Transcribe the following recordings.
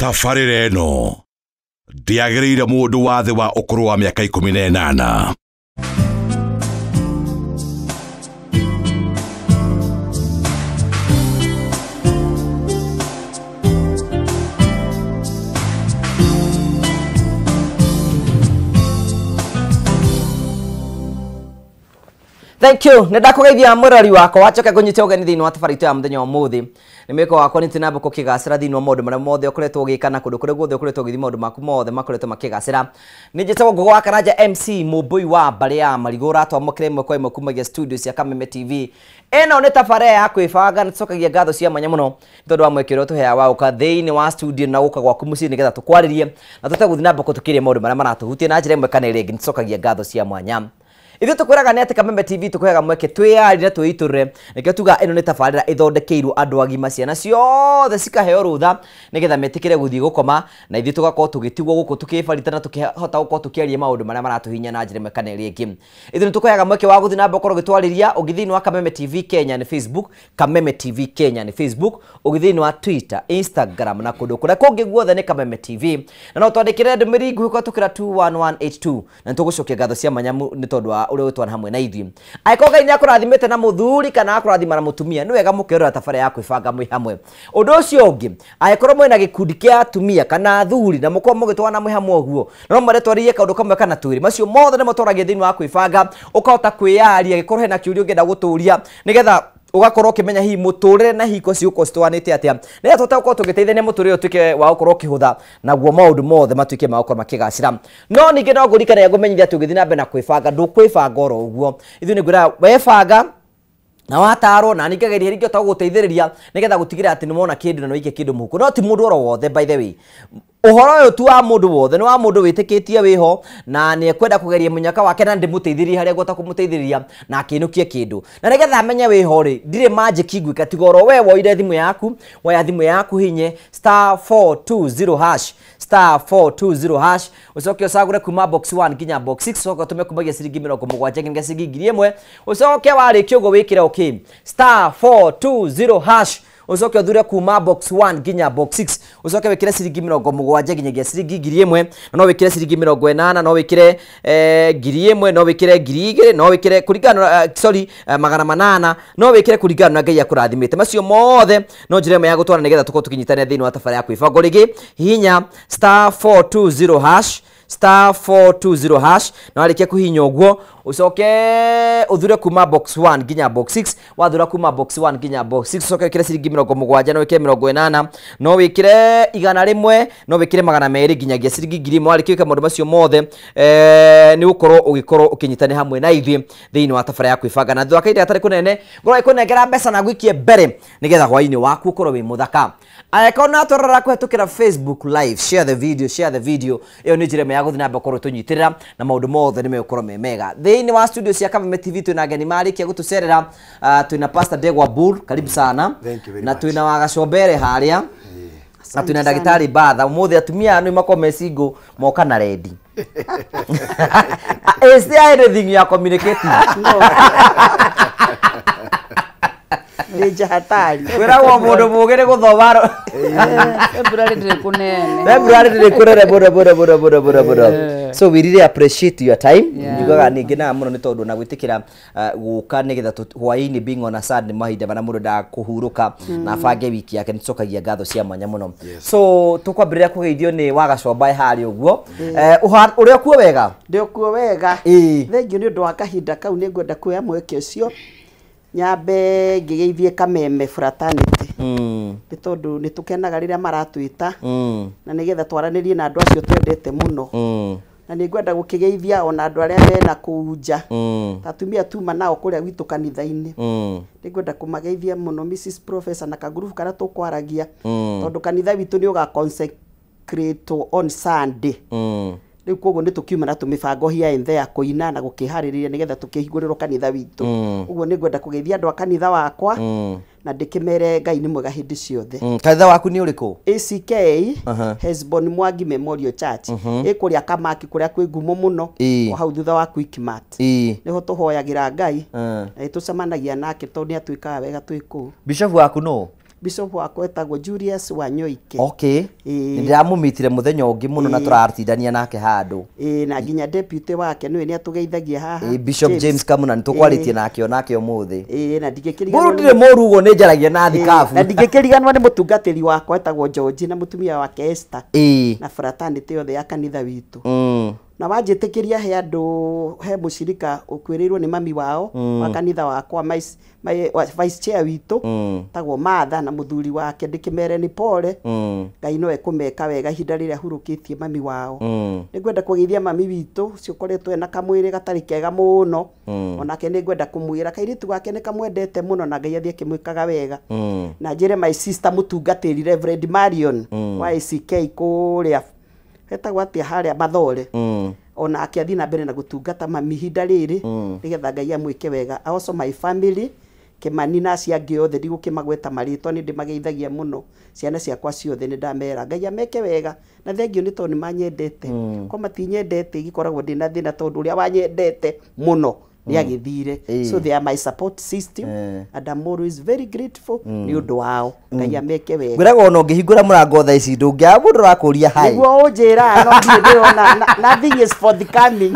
Tabarĩra ĩno ndĩagĩrĩire mũndũ wa thĩ wa ũkũrũ wa mĩaka 18. Thank you. Nĩndakũgeithia mũrori wakwa wacoka ngũnyite ũgeni thĩinĩ wa tabarĩra itũ ya mũthenya wa ũmũthĩ. Nĩ mwĩko wakwa nĩ tinamba kũkĩgacĩra thĩinĩ wa maũndũ marĩa mothe ũkoretwo ũgĩka na kũndũ kũrĩa guothe ũkoretwo ũgĩthiĩ maũndũ maku mothe makoretwo makĩgacĩra. Nĩ njĩtagwo Ngũgũ wa Karanja MC mũmbũi wa mbarĩ ya Marigũ ũratwamũkĩra ĩmwe kwa ĩmwe kumagia studio cia Kameme TV. Ĩno nĩ tabarĩra ya kwĩbanga na tũcokagia ngatho cia mwanya mũno nĩ tondũ wa mweke ũrĩa ũtũheaga wa gũka thĩinĩ wa studio na gũka gwaku mũciĩ nĩgetha tũkwarĩrie na tũhote gũthiĩ na mbere tũkĩria maũndũ marĩa maratũhutia na njĩra ĩmwe kana ĩrĩa ĩngĩ. Nĩ tũcokagia ngatho cia mwanya. Ithuĩ tũkwĩraga nĩ atĩ Kameme TV tũkũheaga mweke twĩyarie na twĩitũrũre. Nĩkĩo tuga ĩno nĩ tabarĩra ĩthondekeirwo andũ agima, ciana ciothe cikaheo rũtha nĩgetha metĩkĩre gũthiĩ gũkoma na ithuĩ tũgakorwo tũgĩtigwo gũkũ tũkĩbarita na tũkĩhota gũkorwo tũkĩaria maũndũ marĩa maratũhinya na njĩra ĩmwe kana ĩrĩa ĩngĩ. Ithuĩ nĩ tũkũheaga mweke wa gũthiĩ na mbere gũkorwo ũgĩtwarĩria ũgĩthiĩ thĩinĩ wa Kameme TV Kenya nĩ Facebook, Kameme TV Kenya nĩ Facebook, ũgĩthiĩ thĩinĩ wa Twitter, Instagram na kũndũ kũrĩa kũngĩ guothe nĩ Kameme TV. Na no twandĩkĩre ndũmĩrĩri nguhĩ kũhetũkĩra 21182 na nĩtũgũcokia ngatho cia mwanya nĩ tondũ wa ũrĩa ũtwana hamwe na ithuĩ. Angĩkorwo Ngai nĩakũrathimĩte na mũthuri kana akũrathima na mũtumia, nĩ wega mũkerora tabarĩra ya kwĩbanga mwĩ hamwe. Ũndũ ũcio ũngĩ, angĩkorwo mwĩna gĩkundi kĩa atumia kana athuri na mũkorwo mũgĩtwarana mwĩ hamwe ũguo, no mwende twarĩrie kaũndũ kamwe kana twĩrĩ, macio mothe nĩmo twaragia thĩinĩ wa kwĩbanga, ũkahota kwĩyaria angĩkorwo hena kĩũria ũngĩenda gũtũria nĩgetha ũgakorwo ũkĩmenya hihi mũtũrĩre na hiko cigũkorwo citwaranĩte atĩa, nĩgetha tũhote gũkorwo tũgĩteithania mũtũrĩre ũtuĩke wa gũkorwo ũkĩhũtha naguo maũndũ mothe matuĩke ma gũkorwo makĩgacĩra. No ningĩ no ngũririkanagia ngũmenyithia atĩ ũgĩthiĩ na mbere na kwĩbanga ndũkwĩbanga oro ũguo. Ithuĩ nĩ ngwĩraga webanga na watarwo na ningĩ geria rĩngĩ ũhota gũgũteithĩrĩria nĩgetha gũtigĩrĩra atĩ nĩwona kĩndũ na nĩwaikia kĩndũ mũhuko. No ti mũndũ oro wothe, by the way. Ũhoro ũyũ tu wa mũndũ wothe nĩ wa mũndũ wĩtĩkĩtie wĩho na nĩ ekwenda kũgeria mũnyaka wake na ndĩmũteithĩrĩrie harĩa ngũhota kũmũteithĩrĩria na akĩinũkie kĩndũ. Na nĩgetha amenye wĩho rĩ, ndirĩ magic ngwĩka tiga oro we woire thimũ yaku, woya thimũ yaku hinye *420#, *420#, ũcoke ũcagũre kuma box 1 nginya box 6, ũcoke ũtũme kumagia ciringi 70 nginya ciringi 1000, ũcoke warĩkia ũguo wĩkĩre okay *420#, ũcoke ũthure kuma box 1 nginya box 6, ũcoke wĩkĩre ciringi 70 nginyagia ciringi 1000, na no wĩkĩre ciringi 80, no wĩkĩre 1000, no wĩkĩre 2000, no wĩkĩre kũringana sorry 800, no wĩkĩre kũringana na Ngai akũrathimĩte. Macio mothe no njĩra ĩmwe ya gũtwara nĩgetha tũkorwo tũkĩnyitanĩra thĩinĩ wa tabarĩra ya kwĩbanga. Rĩngĩ hihinya *420#, *420#, na warĩkia kũhihinya ũguo ũcoke ũthure kuma box 1 nginya box 6, wathura kuma box 1 nginya box 6, ũcoke wĩkĩre ciringi 70, no wĩkĩre 80, no wĩkĩre 100, no wĩkĩre 200 nginyagia ciringi 1000. Warĩkia gwĩka maũndũ macio mothe nĩ ũgũkorwo ũgĩkorwo ũkĩnyitanĩra hamwe na ithuĩ thĩinĩ wa tabarĩra ya kwĩbanga. Na thutha wa kahinda gatarĩ kũnene ngorwo ngĩkũnengera mbeca na ngũikie mbere nĩgetha hwaĩ-inĩ waku ũkorwo wĩ mũthaka. Angĩkorwo nĩ watũrora kũhetũkĩra Facebook live, share the video, share the video. Ĩyo nĩ njĩra ĩmwe ya gũthiĩ na mbere gũkorwo tũnyitĩrĩra na maũndũ mothe nĩ megũkorwo me mega. Thĩinĩ wa studio cia Kameme TV twĩna ageni marĩkia gũtũcerera, twĩna Pastor Ndegwa Bull, karibu sana. Thank you very na much. Twĩna Wagacombere harĩa na twĩna ndagĩtarĩ Batha. Ũmũthĩ atumia nĩ makorwo me single moka na ready. Is there anything you are communicating? No. Nĩ hatari. Kwĩragwo mũndũ mũũgĩ nĩ gũthoma February ndĩrĩ kũnene. February ndĩrĩ kũnene mũno mũno mũno mũno mũno mũno. So we really appreciate your time. Njugaga ningĩ na mũno nĩ tondũ na gwĩtĩkĩra gũka nĩgetha hwaĩ-inĩ being on a Sunday mahinda marĩa mũndũ endaga kũhurũka na abange wiki yake, nĩ tũcokagia ngatho cia mwanya mũno. So tũkwambĩrĩria kũgeithio nĩ Wagacomba harĩa ũguo. Ũrĩa kuo wega? Ndĩ kuo wega. Thengiũ nĩ ũndũ wa kahinda kau, nĩ ngwenda kuoya mweke ũcio nyambe ngĩgeithie Kameme fraternity nĩ tondũ nĩ tũkenaga rĩrĩa maratwĩta na nĩgetha twaranĩrie na andũ acio twendete mũno. Na nĩ ngwenda gũkĩgeithia ona andũ arĩa mena kũu nja, ta atumia tuma nao kũrĩa gwitũ kanitha-inĩ. Nĩ ngwenda kũmageithia mũno Mrs Professor na kagurubu karĩa tũkwaragia, tondũ kanitha witũ nĩ ũga consecrate on Sunday. Rĩu koguo nĩ tũkiuma na tũmĩbango here and there kũina na gũkĩharĩrĩria nĩgetha tũkĩhingũrĩrwo kanitha witũ. Ũguo nĩ ngwenda kũgeithia andũ a kanitha wakwa na ndĩkĩmere Ngai nĩ mwega hĩndĩ ciothe. Kanitha waku nĩ ũrĩkũ? ACK Hesbon Mwangi Memorial Church. Ĩ kũrĩa Kamaki kũrĩa kwĩ ngumo mũno, o hau thutha wa Quickmart. Nĩho tũhoyagĩra Ngai na nĩtũcemanagia nake tondũ nĩ atwĩkaga wega twĩ kũu. Bishop waku nũ? Bishop wakwa etagwo Julius Wanyoike. Okay. Ndĩramũmitire mũthenya ũngĩ mũno na tũrarutithania nake handũ. Na nginya deputy wake nĩwe nĩ atũgeithagia haha. Bishop James Kamuna nĩtũkwarĩtie nake onake ũmũthĩ. Na ndingĩkĩriganĩrwo. Mũru ndirĩ mũru ũguo nĩ njaragia na thikabu. Na ndingĩkĩriganĩrwo nĩ mũtungatĩri wakwa etagwo George na mũtumia wake Esther. Na fraternity yothe ya kanitha witũ. Na wanjĩtĩkĩria he andũ he mũcirika ũkuĩrĩirwo nĩ mami wao wa kanitha wakwa vice chair witũ tagwo Martha na mũthuri wake ndĩkĩmere nĩ pole. Ngai no ekũmeka wega ihinda rĩrĩa hurũkĩtie mami wao. Nĩngwenda kũgeithia mami witũ ũcio ũkoretwo ena kamwĩrĩ gatarĩ kega mũno. Onake nĩngwenda kũmwĩra kairĩtu gake nĩ kamwendete mũno na Ngai athiĩ akĩmwĩkaga wega. Na njĩre my sister mũtungatĩri Reverend Marion wa ACK kũrĩa etagwo atĩa harĩa Mathore. Onake athiĩ na mbere na gũtungata mami ihinda rĩrĩ nĩgetha Ngai amwĩke wega. Also my family Kimani na acio angĩ othe ndigũkĩmagweta marĩtwa nĩ ndĩmageithagia mũno. Ciana ciakwa ciothe nĩ ndamera Ngai ameke wega na thengio nĩ tondũ nĩ manyendete. Ko matinyendete gĩkoragwo ndĩna thĩna tondũ ũrĩa wanyendete mũno nĩ agĩthire. So they are my support system and I'm always very grateful nĩ ũndũ wao. Ngai ameke wega. Ngwĩraga ona ũngĩhingũra mũrango thaa ici ndũngĩaga mũndũ ũrakũria hi. Nĩguo ũnjĩraga no ndirĩ ndĩrona nothing is for the coming.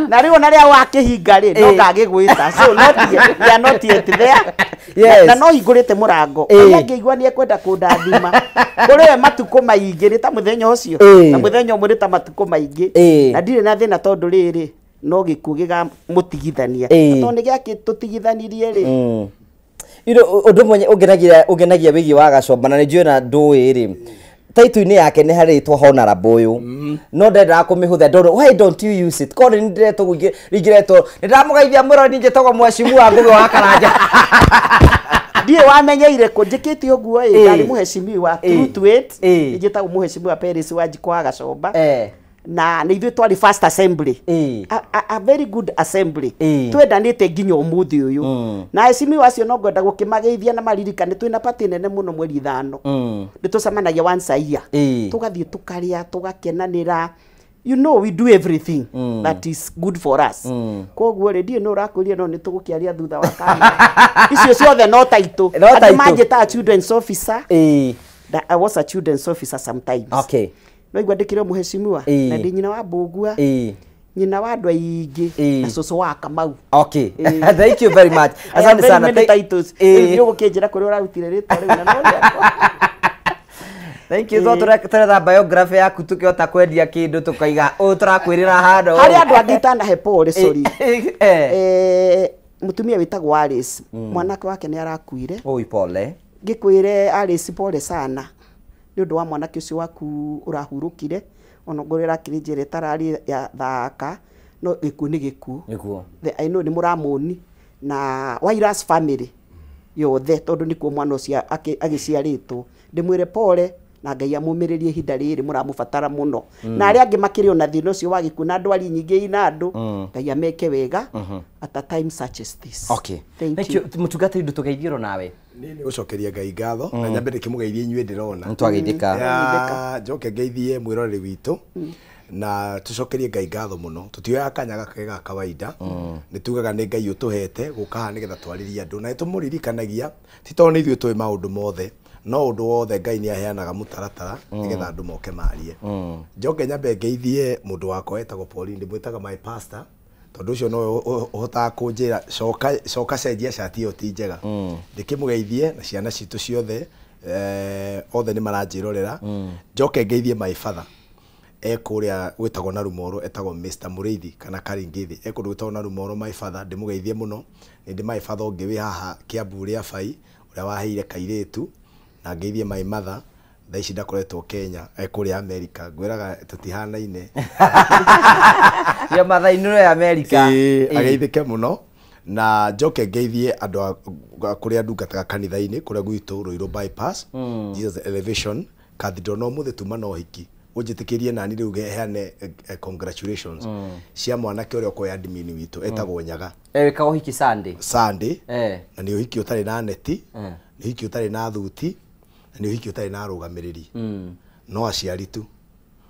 Na rĩu ona rĩrĩa wakĩhinga rĩ no ngagĩgwĩta. So not yet, we are not yet there. Yes. Na no hingũrĩte mũrango. Ũrĩa angĩigua nĩ ekwenda kũndathima. Kũrĩ we matukũ maingĩ nĩ ta mũthenya ũcio. Na mũthenya ũmwe nĩ ta matukũ maingĩ. Na ndirĩ na thĩna tondũ rĩrĩ no gĩkuũ gĩgamũtigithania. Tondũ nĩ gĩakĩtũtigithanirie rĩ. You know, ũndũ ũmwe ũngenagia wĩgiĩ wa Gacomba na nĩ njũĩ na ndũĩ rĩ. Taitũ-inĩ yake nĩ harĩ rĩtwa honorable ũyũ. No ndendaga kũmĩhũthĩra ndona why don't you use it? Korwo nĩ ndĩretwo ingĩretwo nĩ ndamũgeithia mũrori njĩtagwo mheshimiwa Ngũgĩ wa Karanja. Ndiĩ wamenyeire kũ njĩkĩte ũguo ĩ ndarĩ mheshimiwa true to it. Njĩtagwo mheshimiwa Peris Wanjikũ wa Gacomba. Na nĩ ithuĩ twarĩ first assembly. A very good assembly. Twendanĩte nginya ũmũthĩ ũyũ. Na heshimiwa acio no ngwenda gũkĩmageithia na maririkane twĩna party nene mũno mweri 5. Nĩ tũcemanagia once a year. Tũgathiĩ tũkarĩa tũgakenanĩra. You know we do everything that is good for us. Koguo rĩ ndiĩ no ũrakũria no nĩ tũgũkĩaria thutha wa kamera. Icio ciothe no taitũ. Andũ manjĩtaga children's officer. I was a children's officer sometimes. Okay. No igua ndĩkĩrĩ mũheshimiwa na ndĩ nyina wa Mbũgua. Nyina wa andũ aingĩ na cũcũ wa Kamau. Okay. Thank you very much. Asante sana. Nĩ ũgũkĩnjĩra kũrĩa ũrarutire rĩtwa rĩu na no rĩakwa. Thank you. Tũretha biography yaku tũkĩhota kwendia kĩndũ tũkaiga ũũ tũrakwĩrĩra handũ. Harĩ andũ angĩ itanahe pole, sorry. Mũtumia wĩtagwo Alice, mwanake wake nĩ arakuire. Oi pole. Ngĩkwĩre Alice pole sana. Nĩ ũndũ wa mwanake ũcio waku ũrahurũkire ona ngorwo ĩrakĩrĩ njĩra ĩtararĩ ya thaka no gĩkuũ nĩ gĩkuũ. Nĩguo. I know nĩ mũramũni na Wairas family yothe tondũ nĩkuo mwana ũcio agĩciarĩtwo. Ndĩmwĩre pole na Ngai amũmĩrĩrie ihinda rĩrĩ mũramũbatara mũno. Na arĩa angĩ makĩrĩ ona thĩna ũcio wa gĩkuũ na ndwari nyingĩ ina andũ Ngai ameke wega at a time such as this. Okay. Thank you. Mũtungatĩri ndũtũgeithio nawe. Niĩ nĩ gũcokeria Ngai ngatho na nyambe ndĩkĩmũgeithie inyuĩ ndĩrona. Nĩtwageithĩka. Njoke ngeithie mwĩroreri witũ na tũcokerie Ngai ngatho mũno. Tũtioyaga kanya gaka ga kawaida. Nĩ tugaga nĩ Ngai ũtũhete gũka haha nĩgetha twarĩrie andũ na nĩtũmũririkanagia ti tondũ nĩ ithuĩ tũĩ maũndũ mothe no ũndũ wothe Ngai nĩ aheanaga mũtaratara nĩgetha andũ moke marie. Njoke nyambe ngeithie mũndũ wakwa etagwo Pauline, ndĩmwĩtaga my pastor tondũ ũcio nowe ũhotaga kũnjĩra coka cenjia cati ĩyo ti njega. Ndĩkĩmũgeithie na ciana citũ ciothe othe nĩ maranjĩrorera. Njoke ngeithie my father kũrĩa gwĩtagwo na Rumoro etagwo Mr Mũrĩithi kana Karingithi e kũndũ gwĩtagwo na Rumoro my father ndĩmũgeithie mũno. Nĩ ndĩ my father ũngĩ wĩ haha Kiambu rĩa Bai ũrĩa waheire kairĩtu na ngeithie my mother thaa ici ndakoretwo Kenya kũrĩa America ngwĩraga tũtihanaine. Ya mother in law ya America. Ageithĩke mũno na njoke ngeithie andũ kũrĩa ndungataga kanitha-inĩ kũrĩa gwitũ Ruiru Bypass Jesus Elevation Cathedral no mũthĩ tuma na ũhiki ũnjĩtĩkĩrie nani rĩu heane congratulations cia mwanake ũrĩa ũkoya admin witũ etagwo Nyaga. Wĩkaga ũhiki Sunday. Sunday. Na nĩ ũhiki ũtarĩ na neti, nĩ ũhiki ũtarĩ na thuti, na nĩ ũhiki ũtarĩ na arũgamĩrĩri. No aciari tu.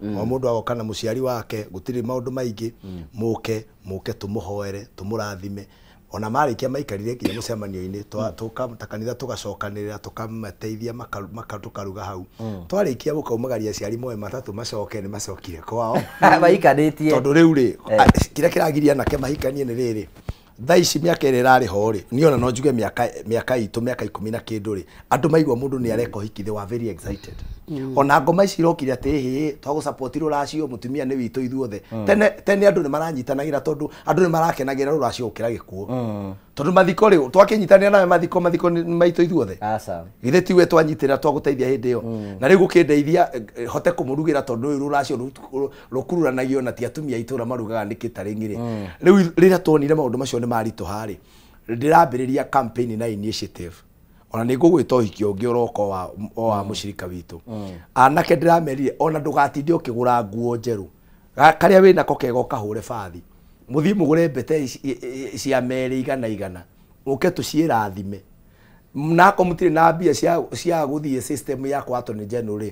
O mũndũ agoka na mũciari wake gũtirĩ maũndũ maingĩ. Mũke tũmũhoere tũmũrathime. Ona marĩkia maikarire nginya mũcemanio-inĩ ta kanitha tũgacokanĩrĩra tũkamateithia tũkaruga hau. Twarĩkia gũkaumagaria aciari moe matatũ macoke nĩ macokire kwao. Mahikanĩtie. Tondũ rĩu rĩ kĩrĩa kĩragiria anake mahikanie nĩ rĩrĩ thaa ici mĩaka ĩrĩa ĩrarĩ ho rĩ niĩ ona no njuge mĩaka itũ mĩaka 10 na kĩndũ rĩ andũ maigua mũndũ nĩ areka ũhiki they were very excited. Ona ngoma ici irokire atĩ hĩ twagũsupport rũracio mũtumia nĩ witũ ithuothe. Tene andũ nĩ maranyitanagĩra tondũ andũ nĩ marakenagĩra rũracio gũkĩra gĩkuũ. Tondũ mathiko rĩ twakĩnyitanĩra nawe mathiko nĩ maitũ ithuothe. Githĩ tiwe twanyitĩra twagũteithia hĩndĩ ĩyo. Na rĩu gũkĩndeithia hote kũmũrugĩra tondũ rĩu rũracio rũkururanagio na ti atumia itũra marugaga nĩkĩ ta rĩngĩ. Rĩu rĩrĩa tuonire maũndũ macio nĩ maritũha rĩ ndĩrambĩrĩria campaign na initiative. Ona nĩ ngũgwĩta ũhiki ũngĩ ũroka wa mũcirika witũ. Anake ndĩramerire ona ndũgatinde ũkĩgũra nguo njerũ. Karĩa wĩnako kega ũkahũre bathi. Mũthiĩ mũgũre mbete cia merĩ igana igana. Ũke tũciĩrathime. Nako mũtirĩ na mbia cia gũthiĩ system ya kwa Attorney General rĩ.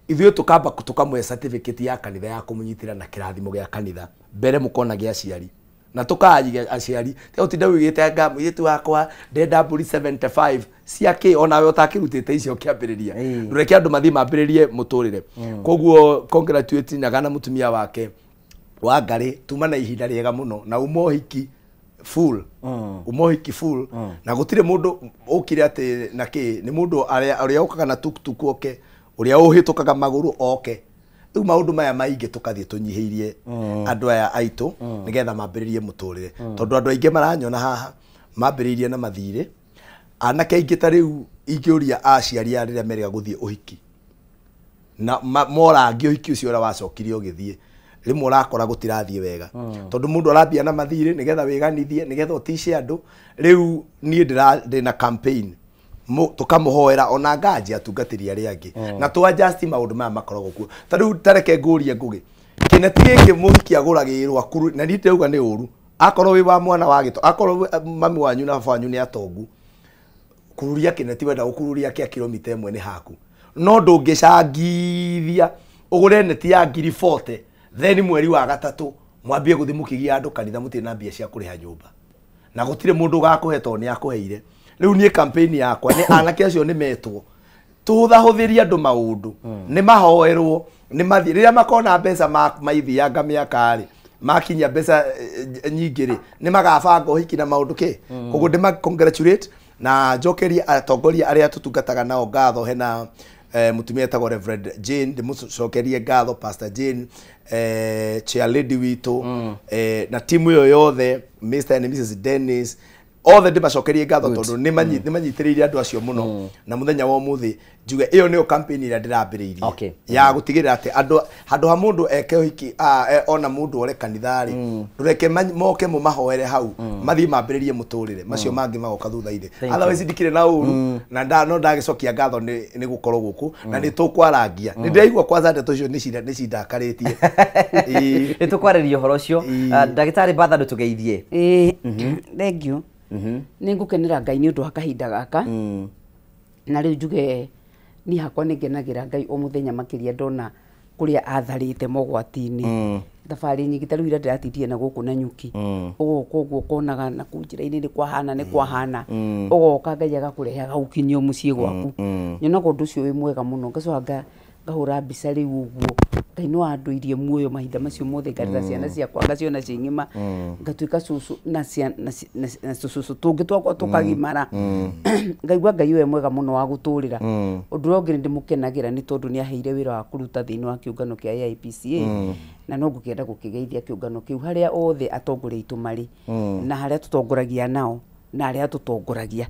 Ithuĩ tũkamba tũkamũhe certificate ya kanitha ya kũmũnyitĩra na kĩrathimo gĩa kanitha. Mbere mũkona gĩa aciari. Na tukajiga aciari te utinda wigite nga muiritu wakwa ndenda mburi 75 cia ki ona we utakirutite icio kiambiriria ndureke andu mathi mambiririe muturire. Koguo congratulate Nyaga na mutumia wake wa Ngarĩ tuma na ihinda riega muno na umohiki full umohiki full na gutire mundu ukire ati na ki ni mundu aria ukaga na tuktuk oke uria uhitukaga maguru oke. Rĩu maũndũ maya maingĩ tũkathiĩ tũnyihĩirie andũ aya aitũ nĩgetha mambĩrĩrie mũtũrĩre. Tondũ andũ aingĩ maranyona haha mambĩrĩirie na mathirĩ. Anake aingĩ ta rĩu ingĩũria aciari aya rĩrĩa merĩga gũthiĩ ũhiki na morangi ũhiki ũcio ũrĩa wacokire ũgĩthiĩ rĩmwe ũrakora gũtirathiĩ wega. Tondũ mũndũ arambia na mathirĩ nĩgetha wĩganithie nĩgetha ũtice andũ. Rĩu niĩ ndĩna campaign tukamuhoera ona ngaji atungatĩri arĩa angĩ na tu adjust maũndũ maya makoragwo kuo. Ta rĩu tareke ngũrie Ngũgĩ kĩneti gĩkĩ mũhiki agũragĩrwo akuru na niĩ ndĩrauga nĩ ũru akorwo wĩ wa mwana wa gĩto akorwo mami wanyu na baba wanyu nĩ atongu kururia kĩneti wenda gũkururia kĩa kilomita 1 nĩ haku no ndũngĩcangithia ũgũre neti ya ngiri 40 then mweri wa gatatũ mwambie gũthiĩ mũkĩgia andũ kanitha mũtirĩ na mbia cia kũrĩha nyũmba na gũtirĩ mũndũ ũgakũhe tondũ nĩ akũheire. Rĩu niĩ campaign yakwa nĩ anake acio nĩ metwo tũhũthahũthĩrie andũ maũndũ nĩ mahoerwo nĩ mathiĩ rĩrĩa makona mbeca maithianga mĩaka rĩ makinyia mbeca nyingĩ rĩ nĩ magabanga ũhiki na maũndũ kĩ. Koguo ndĩma congratulate na njokerie atongoria arĩa tũtungataga nao ngatho. Hena mũtumia etagwo Reverend Jane ndĩmũcokerie ngatho, Pastor Jane chair lady witũ na timu ĩyo yothe Mr and Mrs Dennis othe ndimacokerie ngatho tondu ni manyitiriire andu acio muno na muthenya wa umuthi njuge iyo niyo campaign ira ndirambiriirie ya gutigirira ati andu handu ha mundu eke uhiki ona mundu ore kanitha ri ndureke moke mumahoere hau mathie mambiririe muturire macio mangi magoka thutha-ini. Otherwise ndikire na uru na no ndagicokia ngatho ni gukorwo guku na ni tukwarangia ni ndiraigua kwanza ndeto icio ni cindakaritie. Ni tukwariria uhoro ucio ndagitari Batha ndutugeithie. Thank you. Nĩ ngũkenera Ngai nĩ ũndũ wa kahinda gaka na rĩu njuge niĩ hakwa nĩ ngenagĩra Ngai o mũthenya makĩria ndona kũrĩa atharĩte mogwati-inĩ thabarĩ nyingĩ ta rĩu ira ndĩratindire na gũkũ na nyuki ũgoka ũguo ũkonaga na kũu njĩra-inĩ nĩ kwahana nĩ kwahana ũgoka Ngai agakũrehe agagũkinyia mũciĩ gwaku. Nyonaga ũndũ ũcio wĩ mwega mũno ngacoka ngahũra mbica rĩu ũguo Ngai no andũirie muoyo mahinda macio mothe ngarera ciana ciakwa ngaciona ciĩ ng'ima ngatuĩka cũcũ na cũcũ tũngĩ twakwa tũkagimara ngaigua Ngai we mwega mũno wa gũtũrĩra. Ũndũ ũrĩa ũngĩ nĩndĩmũkenagĩra nĩ tondũ nĩ aheire wĩra wa kũruta thĩinĩ wa kĩũngano kĩa AIPCA na no ngũkĩenda gũkĩgeithia kĩũngano kĩu harĩa othe atongoria aitũ marĩ na harĩa tũtongoragia nao na arĩa tũtongoragia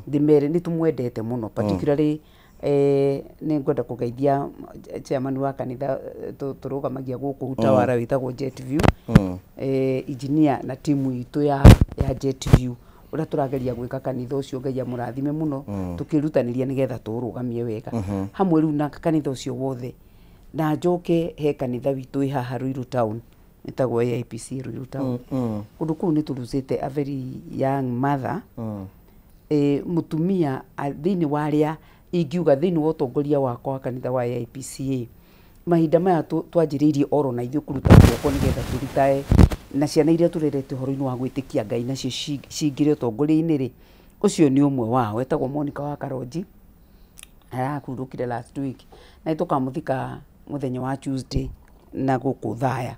ndĩmere nĩ tũmwendete mũno particularly nĩ ngwenda kũgeithia chairman wa kanitha tũrũgamagia gũkũ Utawara wĩtagwo Jetview engineer na timu itũ ya Jetview ũrĩa tũrageria gwĩka kanitha ũcio Ngai amũrathime mũno tũkĩrutanĩria nĩgetha tũũrũgamie wega hamwe rĩu na kanitha ũcio wothe na njoke he kanitha witũ wĩ haha Ruiru town ĩtagwo AIPC Ruiru town. Kũndũ kũu nĩ tũrucĩte a very young mother mũtumia thĩinĩ wa arĩa ingiuga thĩinĩ wa ũtongoria wakwa wa kanitha wa AIPCA mahinda maya twanjĩrĩirie oro na ithuĩ kũruta guoko nĩgetha tũrutae Na ciana iria tũrerete ũhoro-inĩ wa gwĩtĩkia Ngai nacio cingĩre ũtongoria-inĩ rĩ, ũcio nĩ ũmwe wao etagwo Monica wa Karonji, arahurũkire last week na tũkamũthika mũthenya wa Tuesday na gũkũ Thaya.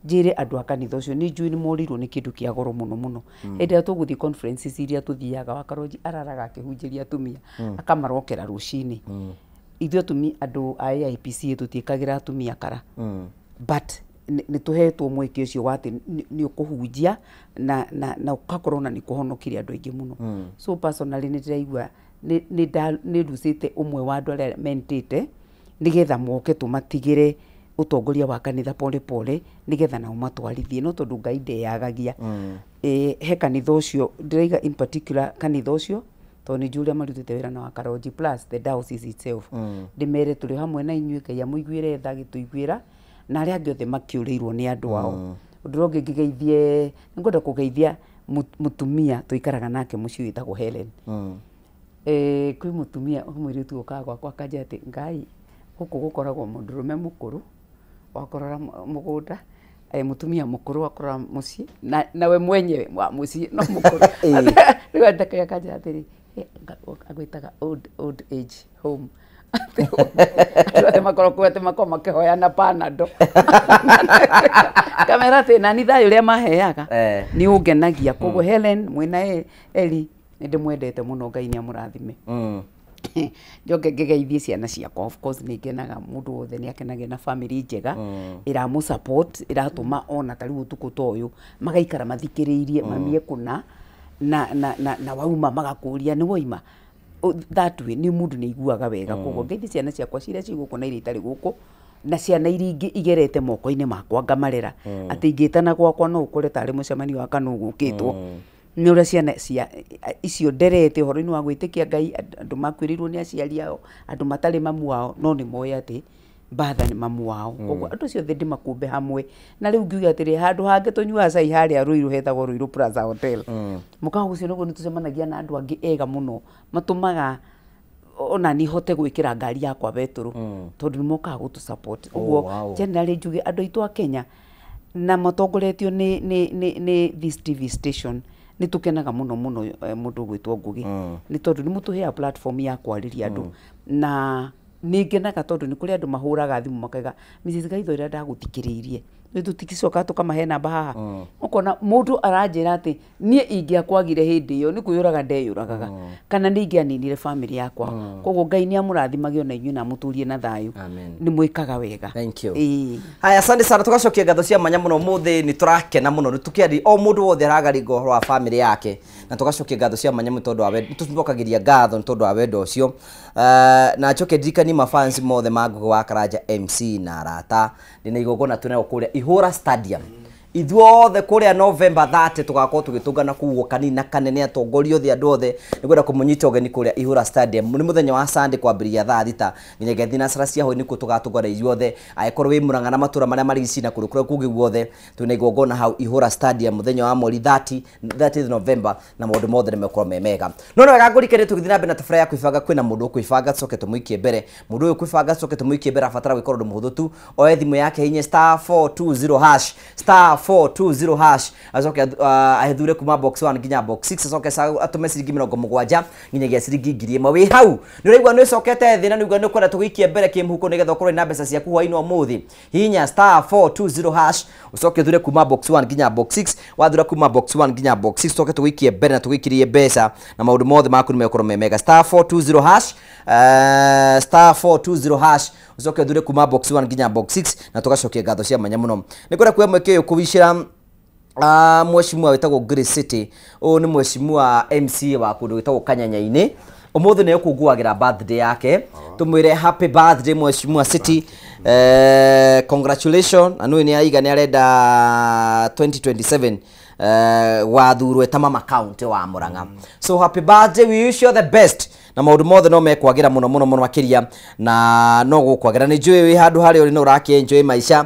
Njĩre andũ a kanitha ũcio nĩ njũĩ nĩ morirwo nĩ kĩndũ kĩa goro mũno mũno. Hĩndĩ ĩrĩa tũgũthiĩ conferences iria tũthiaga, wa Karonji araraga akĩhunjĩria atumia, akamarokera rũcinĩ. Ithuĩ atumia andũ a AIPC tũtiĩkagĩra atumia kara, but nĩ tũhetwo mweke ũcio wa atĩ nĩ ũkũhunjia na ũgakorwo na nĩ kũhonokirie andũ aingĩ mũno. So personally nĩ ndĩraigua nĩ nducĩte ũmwe wa andũ arĩa mentĩte nĩgetha moke tũmatigĩre ũtongoria wa kanitha pole pole nĩgetha nao matwarithie, no tondũ Ngai ndeyagagia. He kanitha ũcio ndĩraiga in particular kanitha ũcio tondũ nĩ njũĩ ũrĩa marutĩte wĩra na wa Karonji plus the diocese itself. Ndĩmere tũrĩ hamwe na inyuĩ, Ngai amũiguĩre tha agĩtũiguĩra na arĩa angĩ othe makĩũrĩirwo nĩ andũ ao. Ũndũ ũrĩa ũngĩ ngĩgeithie, nĩngwenda kũgeithia mũtumia tũikaraga nake mũciĩ wĩtagwo Helen. Kwĩ mũtumia mũirĩtu ũkaga gwakwa akanjĩra atĩ Ngai gũkũ gũkoragwo mũndũrũme mũkũrũ wa kũrora mũgũnda, mũtumia mũkũrũ wa kũrora mũciĩ nawe mwenyewe wa mũciĩ no mũkũrũ. Rĩu akanjĩra atĩrĩ, agwĩtaga old age home. Andũ othe makoragwo kuo atĩ makoragwo makĩhoyana Panado. Kamera atĩ nani thayũ ũrĩa maheaga nĩ ũngenagia. Koguo Helen mwĩna Eli nĩ ndĩmwendete mũno, Ngai nĩ amũrathime. Njoke ngĩgeithie ciana ciakwa, of course nĩ ngenaga mũndũ wothe nĩ akenagia na family njega ĩramũ support, ĩratũma ona ta rĩu ũtukũ ta ũyũ magaikara mathikĩrĩirie mami ekũna na wauma magakũria nĩ waima. That way nĩ mũndũ nĩ aiguaga wega. Koguo ngeithie ciana ciakwa ciria ci gũkũ na iria itarĩ gũkũ na ciana iria ingĩ igerete moko-inĩ makwa ngamarera atĩ ingĩtana gwakwa no ũkore tarĩ mũcemanio wa kana ũgũkĩtwo. Nĩ ũrĩa ciana cia icio nderete ũhoro-inĩ wa gwĩtĩkia Ngai, andũ makuĩrĩirwo nĩ aciari ao, andũ matarĩ mamu wao, no nĩ moĩ atĩ mbatha nĩ mamu wao. Koguo andũ acio othe ndĩmakũmbe hamwe. Na rĩu ngiuga atĩrĩ, handũ hangĩ tũnyuaga cai harĩa Ruiru hetagwo Ruiru Plaza Hotel. Mũkawa ũcio nĩguo nĩtũcemanagia na andũ angĩ ega mũno matũmaga ona niĩ hote gwĩkĩra ngari yakwa betũrũ tondũ nĩ mokaga gũtũ support. Ũguo generally njuge andũ aitũ a Kenya na matongoretio nĩ this TV station nĩ tũkenaga mũno mũno mũndũ ũgwĩtwo Ngugi nĩ tondũ nĩ mũtũheaga platform ya kwarĩria andũ, na nĩ ngenaga tondũ nĩ kũrĩ andũ mahũraga thimũ makaiga Mrs. Gaitho ĩrĩa ndagũthikĩrĩirie nĩ tũticoka tũkamahe namba haha. Ũkona mũndũ aranjĩra atĩ niĩ ingĩakwagire hĩndĩ ĩyo nĩ kwĩyũraga ndeyũragaga kana nĩ ingĩaninire family yakwa. Koguo Ngai nĩ amũrathimage ona inyuĩ na amũtũrie na thayũ. Nĩ mwĩkaga wega. Thank you. Haya, asante sana, tugacokia ngatho cia mwanya mũno ũmũthĩ nĩ tũrakena mũno nĩ tũkĩaria o mũndũ wothe aragaringa ũhoro wa family yake na tũgacokia ngatho cia mwanya mũno tondũ wa wendo, tũcokagĩria ngatho nĩ tondũ wa wendo ũcio. Na njoke ndirikanie mafans mothe ma Ngugi wa Karanja MC na arata ndĩna igongona twĩnayo kũrĩa Ihũra Stadium ithuothe kũrĩa November 30 tũgakorwo tũgĩtũngana kũu kanini na kanene atongoria othe andũ othe nĩngwenda kũmũnyita ũgeni kũrĩa Ihũra Stadium nĩ mũthenya wa Sunday kwambĩrĩria thaa 6 nginyagia thinacara cia hwaĩ nĩkuo tũgatũngana ithuothe. Angĩkorwo wĩ Murang'a na matũra marĩa marigicĩirie na kũndũ kũrĩa kũngĩ guothe twĩna igongona hau Ihũra Stadium mũthenya wa mweri 30 November na maũndũ mothe nĩmegũkorwo me mega. No nĩ wega ngũrikanie tũgĩthiĩ na mbere na tabarĩra ya kwĩbanga kwĩna mũndũ ũkwĩbanga tũcoke tũmũikie mbere. Mũndũ ũyũ kwĩbanga tũcoke tũmũikie mbere abatara gwĩka ũndũ mũhũthũ tu, oe thimũ yake hihinye *420# *420# acoke ahithure kuma box 1 nginya box 6 acoke atũme ciringi 70 nginyagia ciringi 1000. Wĩ hau nĩ ũraigua nĩ ũcokete thĩ na nĩ ũraigua nĩ ũkwenda tũgũikie mbere kĩmũhuko nĩgetha ũkorwo na mbeca ciaku hwaĩ-inĩ wa ũmũthĩ. Hihinya *420# ũcoke ũthure kuma box 1 nginya box 6, wathura kuma box 1 nginya box 6 ũcoke tũgũikie mbere na tũgũikĩrie mbeca na maũndũ mothe maku nĩ megũkorwo me mega. *420# *420# ũcoke ũthure kuma box 1 nginya box 6 na tũgacokia ngatho cia mwanya mũno. Nĩ kwenda kuoya mweke ũyũ kũwicĩra mheshimiwa wĩtagwo Grace City. Ũyũ nĩ mheshimiwa MC wa kũndũ gwĩtagwo Kanyanya-inĩ. Ũmũthĩ nĩ ũkũngũagĩra birthday yake. Tũmwĩre happy birthday mheshimiwa City. Congratulations. Na nũĩ nĩ aiga nĩ arenda 2027 wathurwo ta mama county wa Murang'a. So happy birthday, we wish you the best. Na maũndũ mothe no mekwagĩra mũno mũno mũno makĩria na no gũkwagĩra. Nĩ njũĩ wĩ handũ harĩa ũrĩ no ũrakĩ-enjoy maica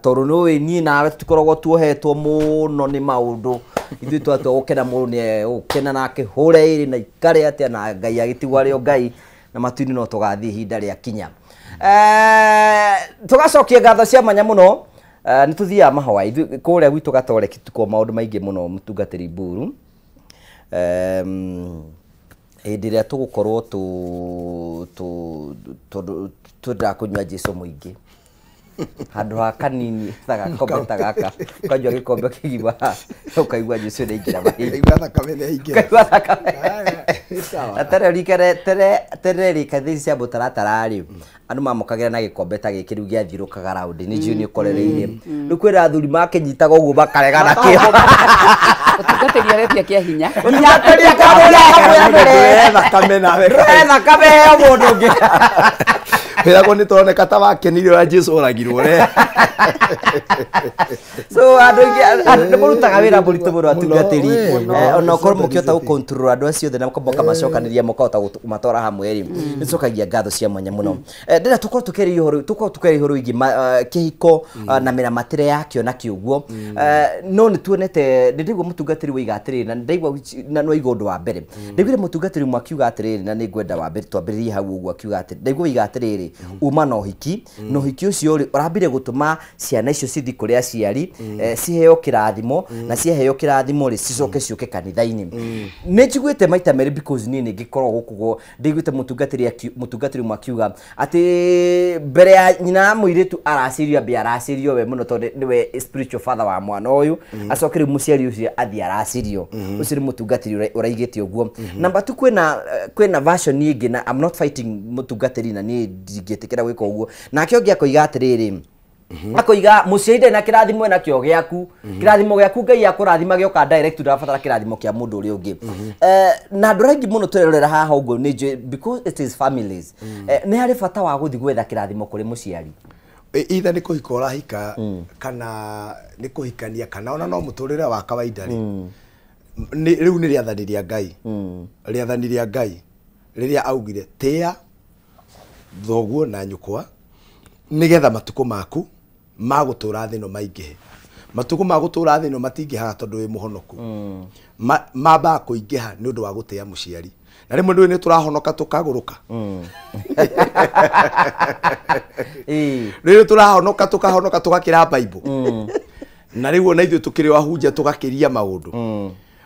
tondũ nĩũĩ niĩ nawe tũtikoragwo tuohetwo mũno nĩ maũndũ. Ithuĩ twatua gũkena mũndũ nĩ gũkena na akĩhũre ĩrĩ na ikare atĩa na Ngai agĩtigwo arĩ o Ngai na matu-inĩ no tũgathiĩ ihinda rĩa kinya. Tũgacokia ngatho cia mwanya mũno. Nĩ tũthiaga mahoya ithuĩ kũrĩa gwitũ Gatoreki tuko maũndũ maingĩ mũno mũtungatĩri Mburu. Hĩndĩ ĩrĩa tũgũkorwo tũ twendaga kũnyua Jesu mũingĩ handũ ha kanini ta gakombe ta gaka ũkanyua gĩkombe kĩgima ũkaigua Jesu nĩ aingĩra mahinda. Kaigua thakame nĩ yaingĩra. Ũkaigua thakame. Aya, nĩ sawa. Na tene rikare tene tene rika thĩ cia mũtaratara rĩ andũ mamũkagĩra na gĩkombe ta gĩkĩ rĩu gĩathiũrũkaga raundi nĩ njũĩ nĩ ũkorereire rĩu kwĩna athuri makĩnyitaga ũguo makaregana kĩo. Ũtungatĩri aretia kĩa hinya. Ũtungatĩri akamwĩra Ndũrehe thakame nawe. Ndũrehe thakame heo mũndũ ũngĩ. Wĩragwo nĩ tũroneka ta wakenire ũrĩa Jesu oragirwo re. So andũ aingĩ andũ nĩ mũrutaga wĩra mũritũ mũno atungatĩri. Mũno, Ona okorwo we, mũkĩhota gũcontrol andũ acio othe na mũkamacokanĩria mũkahota kũmatwara hamwe rĩ nĩcokagia ngatho cia mwanya mũno. Ndĩrenda tũkorwo tũkĩaria ũhoro wĩgiĩ kĩhiko na mĩramatĩre yakĩo na kĩũguo. No nĩ tuonete nĩ ndĩraigua mũtungatĩri woiga atĩrĩrĩ na nĩndaigua na nĩwaigua ũndũ wa mbere ndaiguire mũtungatĩri ũmwe akiuga atĩrĩrĩ na nĩ ngwenda wa mbere twambĩrĩrie hau ũguo akiuga atĩrĩrĩ ndaigua oiga atĩrĩrĩ uma na ũhiki na ũhiki ũcio rĩ ũrambire gũtũma ciana icio cithiĩ kũrĩ aciari ciheo kĩrathimo na ciaheo kĩrathimo rĩ cicoke ciũke kanitha-inĩ. Nĩ njiguĩte maita merĩ because niĩ nĩ ngĩkoragwo gũkũ ndaiguĩte mũtungatĩri ũmwe akiuga atĩ mbere ya nyina wa mũirĩtu aracirio ambe aracirio we mũno tondũ nĩwe spiritual father wa mwana ũyũ acoke rĩu mũciari ũcio athiĩ aracirio ũcio nĩ mũtungatĩri ũraigĩte ũguo. Number 2 kwĩna version ĩngĩ na I'm not fighting mũtungatĩri na niĩ ndingĩtĩkĩra gwĩka ũguo nake ũngĩ akoiga atĩrĩrĩ akoiga mũciari ndarĩ na kĩrathimo ena kĩo gĩaku kĩrathimo gĩaku Ngai akũrathima gĩoka direct ndũrabatara kĩrathimo kĩa mũndũ ũrĩa ũngĩ. Na andũ arĩa aingĩ mũno tũrerorera haha ũguo nĩ njũĩ because it is families nĩ harĩ bata wa gũthiĩ gwetha kĩrathimo kũrĩ mũciari. Either nĩ kũhika ũrahika kana nĩ kũhikania kana ona no mũtũrĩre wa kawaida rĩ rĩu nĩ rĩathani rĩa Ngai. Rĩathani rĩa Ngai rĩrĩa augire tĩa thoguo na nyũkwa nĩgetha matukũ maku ma gũtũra thĩ ĩno maingĩhe. Matukũ ma gũtũra thĩ ĩno matingĩhaga tondũ wĩ mũhonoku. Mambaga kũingĩha nĩ ũndũ wa gũtĩa mũciari. Na rĩmwe ndũĩ nĩ tũrahonoka tũkagũrũka. Rĩu tũrahonoka tũkahonoka tũgakĩra Bible. Na rĩu ona ithuĩ tũkĩrĩ ahunjia tũgakĩria maũndũ.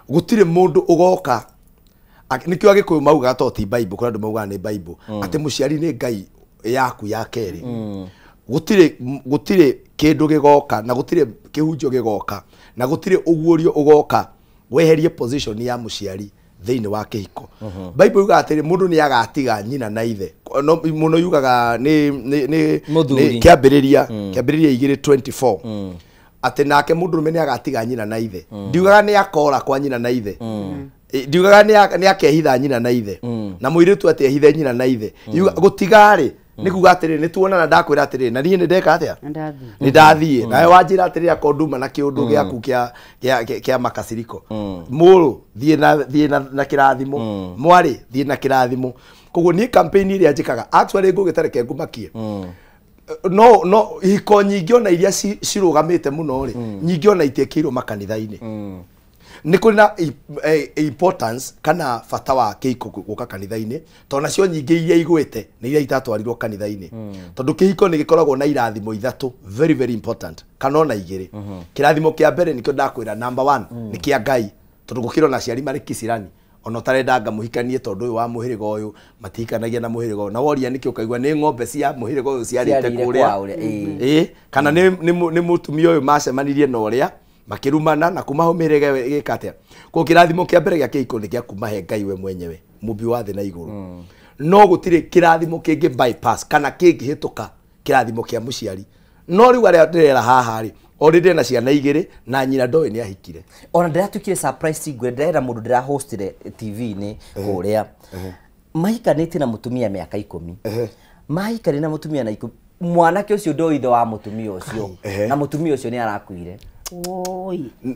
Gũtirĩ mũndũ ũgoka nĩkĩo Agĩkũyũ maugaga to ti Bible kũrĩ andũ maugaga nĩ Bible atĩ mũciari nĩ Ngai yaku ya kerĩ. Gũtirĩ kĩndũ gĩgoka na gũtirĩ kĩhunjio gĩgoka na gũtirĩ ũguũrio ũgoka weherie position ya mũciari thĩinĩ wa kĩhiko. Bible yugaga atĩrĩ mũndũ nĩ agatiga nyina na ithe. Mũno yugaga nĩ kĩambĩrĩria 2:24 atĩ nake mũndũrũme nĩ agatiga nyina na ithe. Ndiugaga nĩ akora kwa nyina na ithe. Ndiugaga nĩ akehitha nyina na ithe. Na mũirĩtu atĩ ehithe nyina na ithe. Gũtiga rĩ nĩ kuga atĩrĩ nĩ tuonana ndakwĩra atĩrĩ na niĩ nĩ ndeka atĩa nĩ ndathiĩ nawe wanjĩra atĩrĩ akorwo nduma na kĩũndũ gĩaku kĩa makaciriko mũrũ thiĩ na kĩrathimo mwarĩ thiĩ na kĩrathimo. Koguo niĩ campaign ĩrĩa njĩkaga actually ngũgĩtareke ngũmakie no ihiko nyingĩ ona iria cirũgamĩte mũno rĩ nyingĩ ona itiĩkĩirwo makanitha-inĩ. Nĩ kũrĩ na importance kana bata wa kĩhiko gũka kanitha-inĩ tondũ nacio nyingĩ iria igwĩte nĩ iria itatwarirwo kanitha-inĩ. Tondũ kĩhiko nĩ gĩkoragwo na irathimo ithatũ very very important kana ona igĩrĩ. Kĩrathimo kĩa mbere nĩkĩo ndakwĩra number 1 nĩ kĩa Ngai tondũ gũkĩrwo na aciari marĩ kicirani ona ũtarenda ngamũhikanie tondũ ũyũ wa mũhĩrĩga ũyũ matihikanagia na mũhĩrĩga ũyũ na woria nĩkĩ ũkaigua nĩ ng'ombe cia mũhĩrĩga ũyũ ciarĩte kũrĩa kana nĩ mũtumia ũyũ macemanirie na ũrĩa makĩrumana na kuma hau mĩhĩrĩga ĩyo ĩgĩka atĩa. Koguo kĩrathimo kĩa mbere gĩa kĩhiko nĩ gĩa kuma he Ngai we mwenyewe mũmbi wa thĩ na igũrũ. No gũtirĩ kĩrathimo kĩngĩ bypass kana kĩngĩhĩtũka kĩrathimo kĩa mũciari. No rĩu arĩa ndĩrera haha rĩ already na ciana igĩrĩ na nyina ndoĩ nĩ ahikire. Ona ndĩratuĩkire surprise ngwĩre ndĩrera mũndũ ndĩrahostire TV-inĩ kũrĩa mahikanĩtie na mũtumia mĩaka 10 mahikanĩtie na mũtumia na 10 mwanake ũcio ndoĩ ithe wa mũtumia ũcio na mũtumia ũcio nĩ arakuire.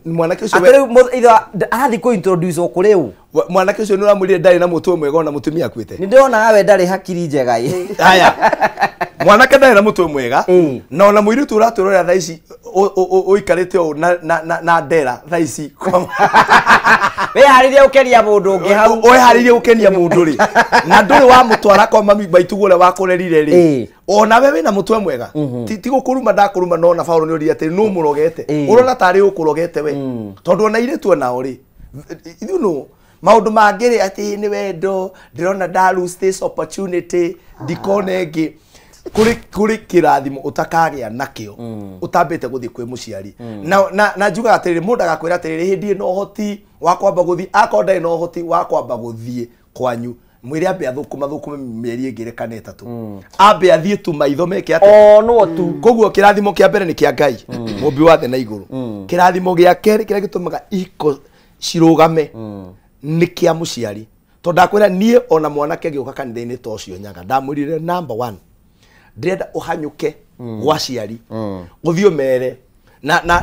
Mwanake ũcio atĩrĩ ithe arathiĩ kũ introduce kũrĩ ũ mwanake ũcio nĩ ũramwĩrire ndarĩ na mũtwe mwega ona mũtumia akuĩte. Nĩ ndĩronaga we ndarĩ hakiri njega ĩ. Haya mwanake ndarĩ na mũtwe mwega na ona mũirĩtu ũratwĩrorera thaa ici ũikarĩte ũũ na ndera thaa ici wĩharĩrie gũkenia mũndũ ũngĩ hau wĩharĩrie gũkenia mũndũ rĩ na ndũrĩ wamũtwara kwa mami maituguo ũrĩa wakũrerire rĩ Ona we wina mutwe mwega. Ti gukuruma ndakuruma no na Paul ni uri ati no murogete. Urona tari ukurogete we. Tondu ona iritu nao ri. You know maundu mangĩ ati ni wendo ndirona nda lose this opportunity ndikone ngi kuri kirathimo utakagĩa nakio utambite guthi kwi muciari na njugaga atiriri mundu agakwira atiriri hindi ino uhoti wa kwamba guthi akorwo ndarĩ na ũhoti wa kwamba guthie kwanyu mwire ambe athukuma thukuma mĩeri ĩngĩ kana ĩtatũ ambe athiĩ tu maitho meke atĩa onwo tu. Koguo kĩrathimo kĩa mbere nĩ kĩa Ngai mũmbi wa thĩ na igũrũ. Kĩrathimo gĩa kerĩ kĩrĩa gĩtũmaga ihiko cirũgame nĩ kĩa mũciari tondũ ndakwĩra niĩ ona mwanake agĩũka kanitha-inĩ ta ũcio Nyaga ndamwĩrire number 1 ndĩrenda ũhanyũke gwa aciari ũthiĩ ũmere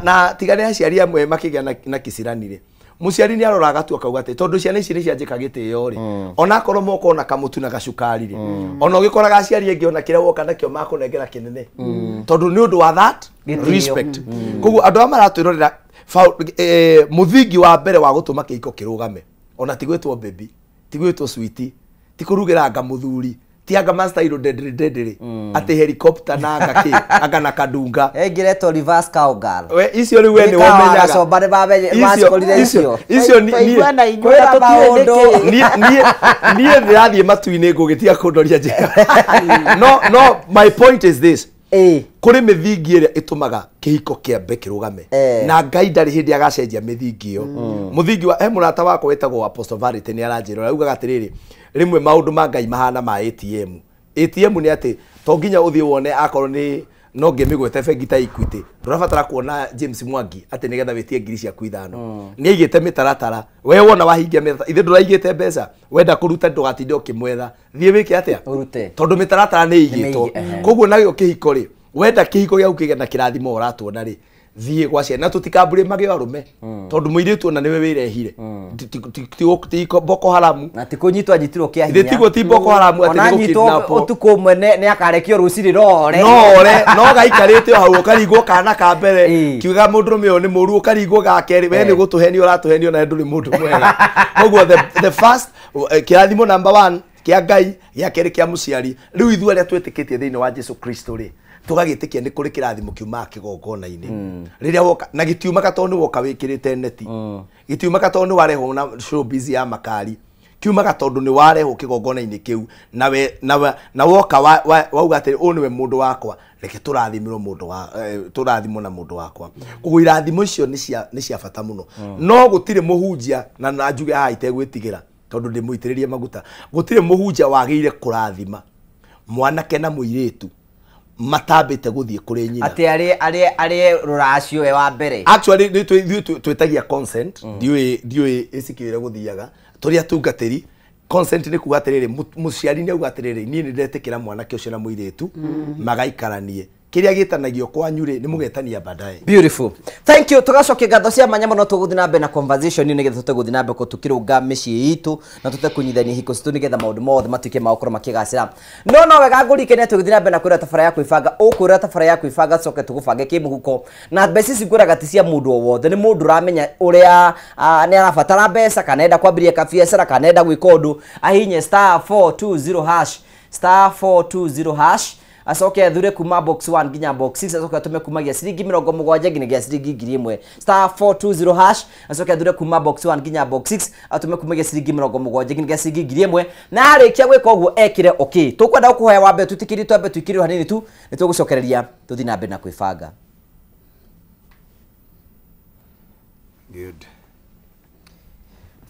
na tigane aciari amwe makĩgĩa na kĩciranire mũciari nĩ aroraga tu akauga atĩ tondũ ciana ici nĩ cianjĩka gĩtĩo rĩ onakorwo moka ona kamũtu na gacukari rĩ ona ũgĩkoraga aciari angĩ ona kĩrĩa woka nakĩo makũnengera kĩnene tondũ nĩ ũndũ wa that respect. Koguo andũ aya maratwĩrorera mũthingi wa mbere wa gũtũma kĩhiko kĩrũgame ona ti gwĩtwo baby ti gwĩtwo sweetie ti kũrugĩra anga mũthuri ti anga master ndendere ndendere ati helicopter na anga ki anga na kadunga engiretwo reverse cowgirl we icio riu we ni womenyaga gacomba ni bamenye macikorire icio icio ni ni ndirathie matu-inĩ ngũgĩtiga kũndoria njĩra. No my point is this. Kũrĩ mĩthingi ĩrĩa ĩtũmaga kĩhiko kĩambe kĩrũgame na Ngai ndarĩ hĩndĩ agacenjia mĩthingi ĩyo. Mũthingi wa mũrata wakwa wĩtagwo Apostle Verity nĩ aranjĩra augaga atĩrĩrĩ rĩmwe maũndũ ma Ngai mahana ma ATM. ATM nĩ atĩ to nginya ũthiĩ wone akorwo nĩ no ngĩmĩgwete bengi ta Equity ndũrabatara kuona James Mwangi atĩ nĩgetha wĩtie ngiri ciaku 5. Nĩ aigĩte mĩtaratara we wona wahingia mĩtaratara ithe ndũraigĩte mbeca wenda kũruta ndũgatinde ũkĩmwetha thiĩ wĩke atĩa ũrute tondũ mĩtaratara nĩ ĩigĩtwo. Koguo nakĩo kĩhiko rĩ wenda kĩhiko gĩaku kĩgĩe na kĩrathimo ũratuona rĩ thiĩ gwa ciana na tũtikambũrie magĩo arũme tondũ mũirĩtu ona nĩwe wĩrehire ti Boko Haram na ti kũnyitwo anyitirwo kĩa hinya tiguo ti Boko Haram atĩ ona anyitwo ũtukũ ũmwe nĩ akarekio rũcinĩ no ore no gaikarĩte o hau ũkarigwo kana ka mbere kiuga mũndũrũme ũyũ nĩ mũru ũkarigwo ga kerĩ we nĩ gũtũhenio ũratũhenio na ndũrĩ mũndũ mwega. Koguo the first kĩrathimo number 1 kĩa Ngai gĩa kerĩ kĩa mũciari. Rĩu ithuĩ arĩa twĩtĩkĩtie thĩinĩ wa Jesu Kristo rĩ tũgagĩtĩkia nĩ kũrĩ kĩrathimo kiumaga kĩgongona-inĩ rĩrĩa woka na gĩtiumaga tondũ nĩ woka wĩkĩrĩte neti gĩtiumaga tondũ nĩ warehwo na showbiz ya makari kiumaga tondũ nĩ warehwo kĩgongona-inĩ kĩu na woka wauga atĩ ũyũ nĩwe mũndũ wakwa reke tũrathimĩrwo mũndũ wa tũrathimwo na mũndũ wakwa. Koguo irathimo icio nĩ cia bata mũno. No gũtirĩ mũhunjia na njuge haha itegwĩtigĩra tondũ ndĩmũitĩrĩrie maguta gũtirĩ mũhunjia wagĩrĩire kũrathima mwanake na mũirĩtu matambĩte gũthiĩ kũrĩ nyina atĩ arĩ rũracio we wa mbere. Actually ithuĩ twĩtagia consent ndiũĩ ĩcikĩire gũthiaga tũrĩ atungatĩri consent nĩ kuga atĩrĩrĩ mũciari nĩ auga atĩrĩrĩ niĩ nĩ ndetĩkĩra mwanake ũcio na mũirĩtu magaikaranie kĩrĩa gĩtanagio kwanyu rĩ nĩ mũgetania baadaye. Beautiful, thank you. Tugacokia ngatho cia mwanya mũno tũgũthiĩ na mbere na conversation nĩgetha tũte gũthiĩ na mbere tũkĩrũnga mĩciĩ itũ na tũte kũnyithania hiko citũ nĩgetha maũndũ mothe matuĩke ma gũkorwo makĩgacĩra. No wega ngũrikania tũgĩthiĩ na mbere na kwĩra tabara ya kwĩbanga ũkwĩra tabara ya kwĩbanga tũcoke tũgũbange kĩmũhuko na mbeca ici ngwĩraga ti cia mũndũ o wothe nĩ mũndũ ũramenya ũrĩa nĩ arabatara mbeca kana enda kwambĩrĩria kabiacara kana enda gwĩka ũndũ ahinye *420# *420# acoke athure kuma box 1 nginya box 6 acoke atume kumagia ciringi 70 nginyagia ciringi 1000 *420# acoke athure kuma box 1 nginya box 6 atume kumagia ciringi 70 nginyagia ciringi 1000 na arĩkia gwĩka ũguo ekire okay. Tũkwenda gũkũhoya wambe tũtikiri twambe tũikirwo hanini tu nĩ tũgũcokereria tũthiĩ na mbere na kwĩbanga. Good.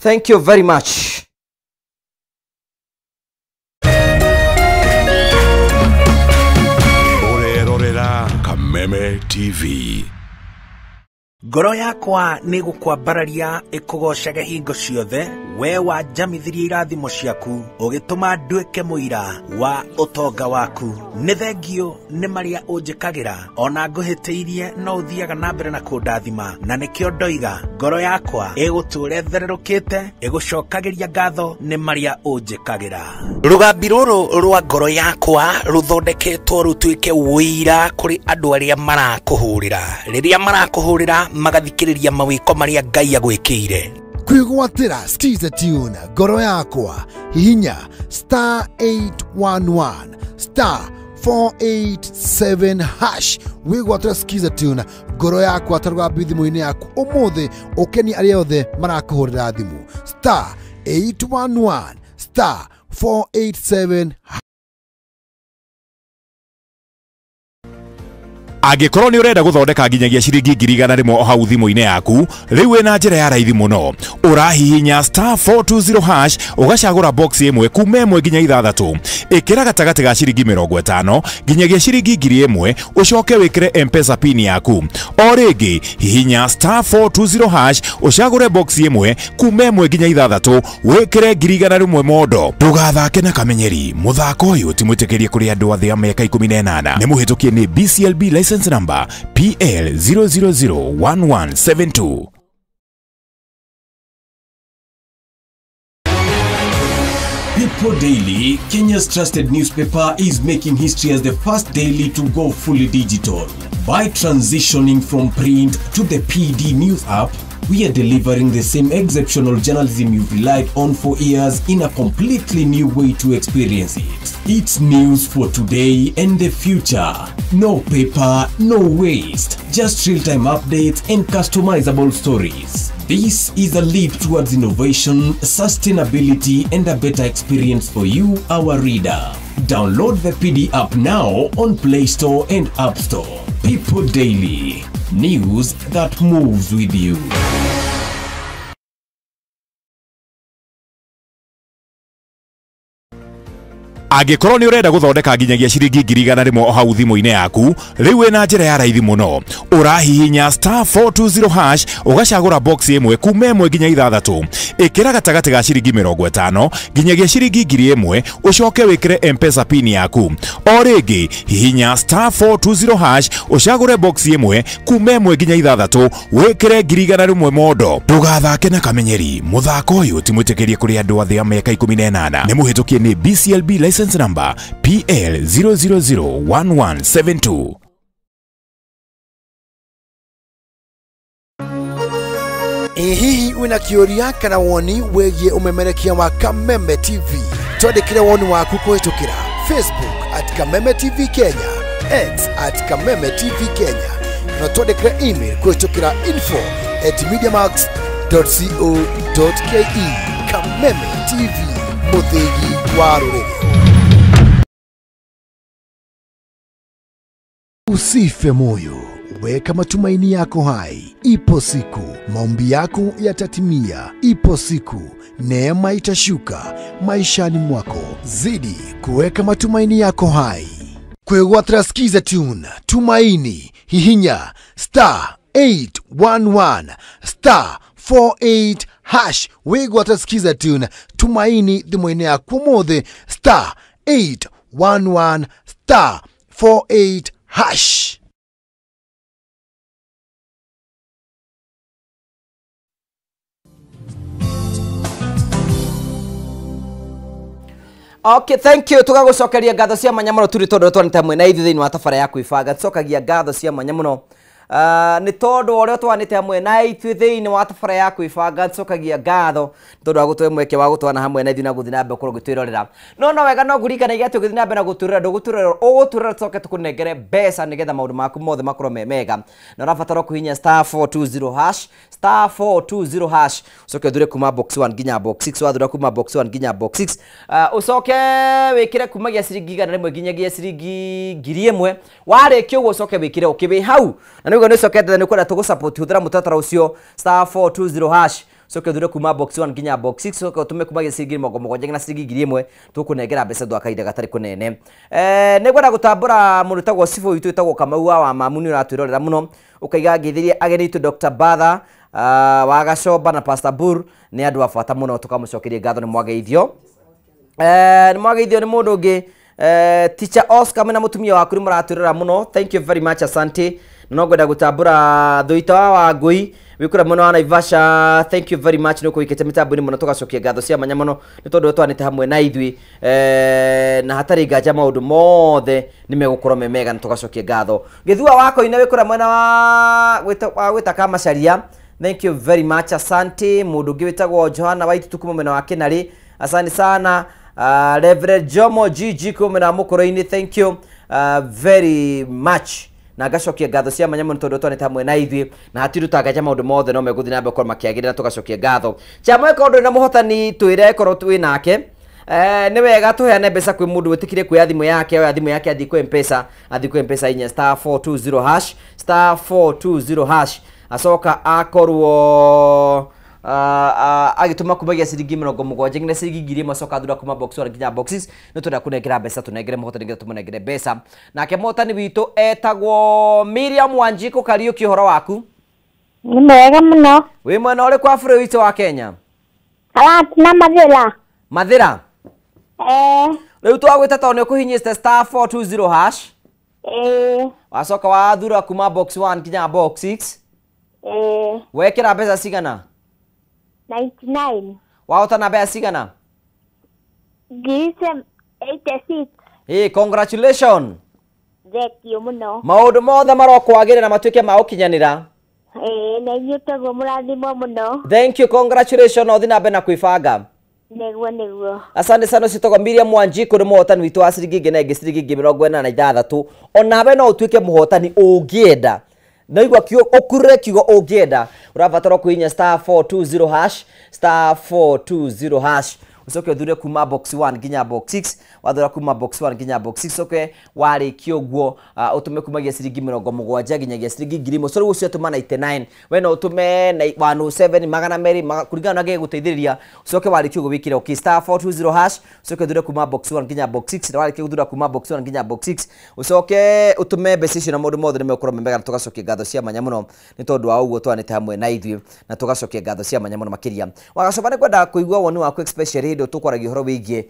Thank you very much. Kameme TV. Ngoro yakwa nĩ gũkwambararia ĩkũgocage hingo ciothe we wanjamithirie irathimo ciaku ũgĩtũma nduĩke mũira wa ũtonga waku. Nĩ thengio nĩ marĩa ũnjĩkagĩra ona ngũhĩtĩirie no ũthiaga na mbere na kũndathima na nĩkĩo ndoiga ngoro yakwa ĩgũtũũra ĩthererũkĩte ĩgũcokagĩria ngatho nĩ marĩa ũnjĩkagĩra. Rũgambi rũrũ rwa ngoro yakwa rũthondeketwo rũtuĩke ũira kũrĩ andũ arĩa marakũhũrĩra rĩrĩa marakũhũrĩra magathikĩrĩria mawĩko marĩa Ngai agwĩkĩire. Kwĩgwatĩra Skiza Tune ngoro yakwa hihinya *811 *4 487 hash wĩgwatĩre Skiza Tune ngoro yakwa ta rũgambi thimũ-inĩ yaku ũmũthĩ ũkenie arĩa othe marakũhũrĩra thimũ star 811 star 487. Angĩkorwo nĩ ũrenda gũthondeka nginyagia ciringi 100,000 o hau thimũ-inĩ yaku, rĩu wĩna njĩra ya raithi mũno. Ũrahihinya star 420 hash ũgacagũra box ĩmwe kuma 1 nginya 6. Ĩkĩra gatagatĩ ga ciringi 50 nginyagia ciringi 1,000 ũcoke wĩkĩre M-Pesa pin yaku. O rĩngĩ hihinya star 420 hash ũcagũre box ĩmwe kuma 1 nginya 6 wĩkĩre 100,000 mondo. Ndũgathake na kamenyeri, mũthako ũyũ ti mwĩtĩkĩrie kũrĩ andũ a thĩ ya mĩaka 18. Nĩ mũhĩtũkie nĩ BCLB license number PL 0001172. People Daily, Kenya's trusted newspaper, is making history as the first daily to go fully digital. By transitioning from print to the PD News app, we are delivering the same exceptional journalism you've relied on for years in a completely new way to experience it. It's news for today and the future. No paper, no waste, just real-time updates and customizable stories. This is a leap towards innovation, sustainability, and a better experience for you, our reader. Download the PD app now on Play Store and App Store. People Daily, news that moves with you. Angĩkorwo nĩ ũrenda gũthondeka nginyagia ciringi 100,000 o hau thimũ-inĩ yaku, rĩu wĩna njĩra ya raithi mũno. Ũrahihinya star 420 hash ũgacagũra box ĩmwe kuma 1 nginya 6. Ĩkĩra gatagatĩ ga ciringi 50 nginyagia ciringi 1,000 ũcoke wĩkĩre M-Pesa pin yaku. O rĩngĩ hihinya star 420 hash ũcagũre box ĩmwe kuma 1 nginya 6 wĩkĩre 100,000 mondo. Ndũgathake na kamenyeri, mũthako ũyũ ti mwĩtĩkĩrie kũrĩ andũ a thĩ ya mĩaka 18. Nĩ mũhĩtũkie nĩ BCLB license number PL 0001172. Hihi wina kĩũria kana woni wĩgiĩ ũmemerekia wa Kameme TV? Twandĩkĩre woni waku kũhĩtũkĩra Facebook at Kameme TV Kenya, X at Kameme TV Kenya, na twandĩkĩre email kũhĩtũkĩra info@mediamax.co.ke. Kameme TV, mũthĩgi wa rũrĩrĩ. Usife moyo, weka matumaini yako hai. Ipo siku maombi yako yatatimia. Ipo siku neema itashuka maishani mwako. Zidi kuweka matumaini yako hai. Kwegwatira Skiza Tune Tumaini, hihinya star 811 star 48 hash. Wegwatira Skiza Tune Tumaini thimũ-inĩ yaku ũmũthĩ star 811 star 48 hash. Okay, thank you. Tugagucokeria ngatho cia mwanya muno turi tondu twanite mwena ithuĩ thĩinĩ wa tabara ya kwĩbanga. Tucokagia ngatho cia mwanya muno nĩ tondu ũrĩa twanĩte hamwe na ithuĩ thĩinĩ wa tabara ya kwĩbanga. Tucokagia ngatho tondu wa gũtũhe mweke wa gũtwana hamwe na ithuĩ na gũthiĩ na mbere gũkorwo ũgĩtwĩrorera. No wega no ngũririkanagia atĩ ũgĩthiĩ na mbere na gũtwĩrorera ndũgũtwĩrorera ũgũtwĩrorera tũcoke tũkũnengere mbeca nĩgetha maũndũ maku mothe makorwo me mega. Na ũrabatara kũhihinya star 420 hash star 420 hash ũcoke ũthure kuma box 1 nginya box 6. Wathura kuma box 1 nginya box 6 ũcoke wĩkĩre kumagia ciringi 100 nginyagia ciringi 1,000. Warĩkia ũguo ũcoke wĩkĩre ũkĩwĩ hau na nĩguo nĩũcokete nĩ kwenda tũgũsupport hũthĩra mũtaratara ũcio star 420 hash ũcoke ũthure kuma box 1 nginya box 6 ũcoke ũtũme kumagia ciringi 70 nginya ciringi 1,000 tũkũnengera mbeca thutha wa kahinda gatarĩ kũnene. Nĩngwenda gũtambũra mũndũ wĩtagwo cibũ witũ wĩtagwo Kamau wa Mamu, nĩ ũratwĩrorera mũno ũkaiga ngĩthirie ageni aitũ Dr. Batha wa Gacomba na Pastor Bur nĩ andũ a bata mũno, tũkamũcokeria ngatho nĩ mwageithio. Nĩ mwageithio nĩ mũndũ ũngĩ Teacher Oscar mena mũtumia waku nĩ mũratwĩrorera mũno, thank you very much, asante. No ngwenda gũtambũra Thuita wa Wangũi wikura mũno wa Naivasha, thank you very much nĩ ũkũhikĩte mĩtambo-inĩ mũno, tũgacokia ngatho cia mwanya mũno nĩ tondũ twanĩte hamwe na ithuĩ na hatarĩ nganja maũndũ mothe nĩ megũkorwo me mega na tũgacokia ngatho. Gĩthua wa Koine wĩkũra mwena wa gwĩta Kamacaria, thank you very much, asante. Mũndũ ũngĩ wĩtagwo Johanna Waititu kuma mwena wa Kĩnarĩ, asante sana. Reverend Jomo GG kuma mwena wa Mũkũrũ-inĩ, thank you. very much na ngacokia ngatho cia mwanya mũno tondũ twanĩte hamwe na ithuĩ na hatirĩ ũtangaja maũndũ mothe no megũthiĩ na mbere gũkorwo makĩagĩrĩra tũgacokia ngatho. Chamwe korwo ndũrĩ na mũhotani twĩre korwo twĩ nake. Nĩ wega tũheane mbeca kwĩ mũndũ wĩtĩkire kuoya thimũ yake, oya thimũ yake athiĩ kwĩ M-Pesa, athiĩ kwĩ M-Pesa inya star 420 hash, star 420 hash, acoka akorwo agĩtũma kumagia ciringi 70 nginya ciringi 1000 acoka athura kuma box 1 nginya box 6. Nĩ twenda kũnengera mbeca, tũnengere mũhotani nginya tũmũnengere mbeca. Nake mũhotani witũ etagwo Miriam Wanjikũ Kariũki, ũhoro waku? Nĩ mwega mũno. Wĩ mwena ũrĩkũ wa bũrũri witũ wa Kenya? Karatina Mathĩra. Mathĩra? Rĩu twagwĩta tondũ nĩ ũkũhinyĩte star 420 hash. Wacoka wathura kuma box 1 nginya box 6. Wekĩra mbeca cigana? 99. Wahotana mbeca cigana? 86. Hey, congratulations. Thank you mũno. Maũndũ mothe marokwagĩrĩra na matuĩke ma gũkinyanĩra. Na inyuĩ toguo mũrathimwo mũno. Thank you, congratulations, na ũthiĩ na mbere na kwĩbanga. Nĩguo nĩguo. Asante sana citagwo Miriam Wanjikũ nĩ mũhotani witũ wa ciringi ngiri na ciringi 46. Onawe no ũtuĩke mũhotani ũngĩenda. Na igua kiugo ũkurure kiugo ũngĩenda. Ũrabatara kũhihinya star 420 hash, star 420 hash. Ucoke ũthure kuma box 1 nginya box 6, wathura kuma box 1 nginya box 6 ucoke warĩkia ũguo ũtũme kumagia ciringi 70 nginyagia ciringi 1000. So rĩu ũcio tũma 99, we no ũtũme 107 200 kũringana na gĩgũteithĩrĩria. Ucoke warĩkia ũguo wĩkĩre okay star 420 hash, ucoke ũthure kuma box 1 nginya box 6, na warĩkia gũthura kuma box 1 nginya box 6 ucoke ũtũme mbeca icio na maũndũ mothe nĩ megũkorwo me mega, na tũgacokia ngatho cia mwanya mũno nĩ tondũ wa ũguo twanĩte hamwe na ithuĩ, na tũgacokia ngatho cia mwanya mũno makĩria. Wagacoka nĩ kwenda kũigua woni waku especially hĩndĩ tũkwaragia ũhoro wĩgiĩ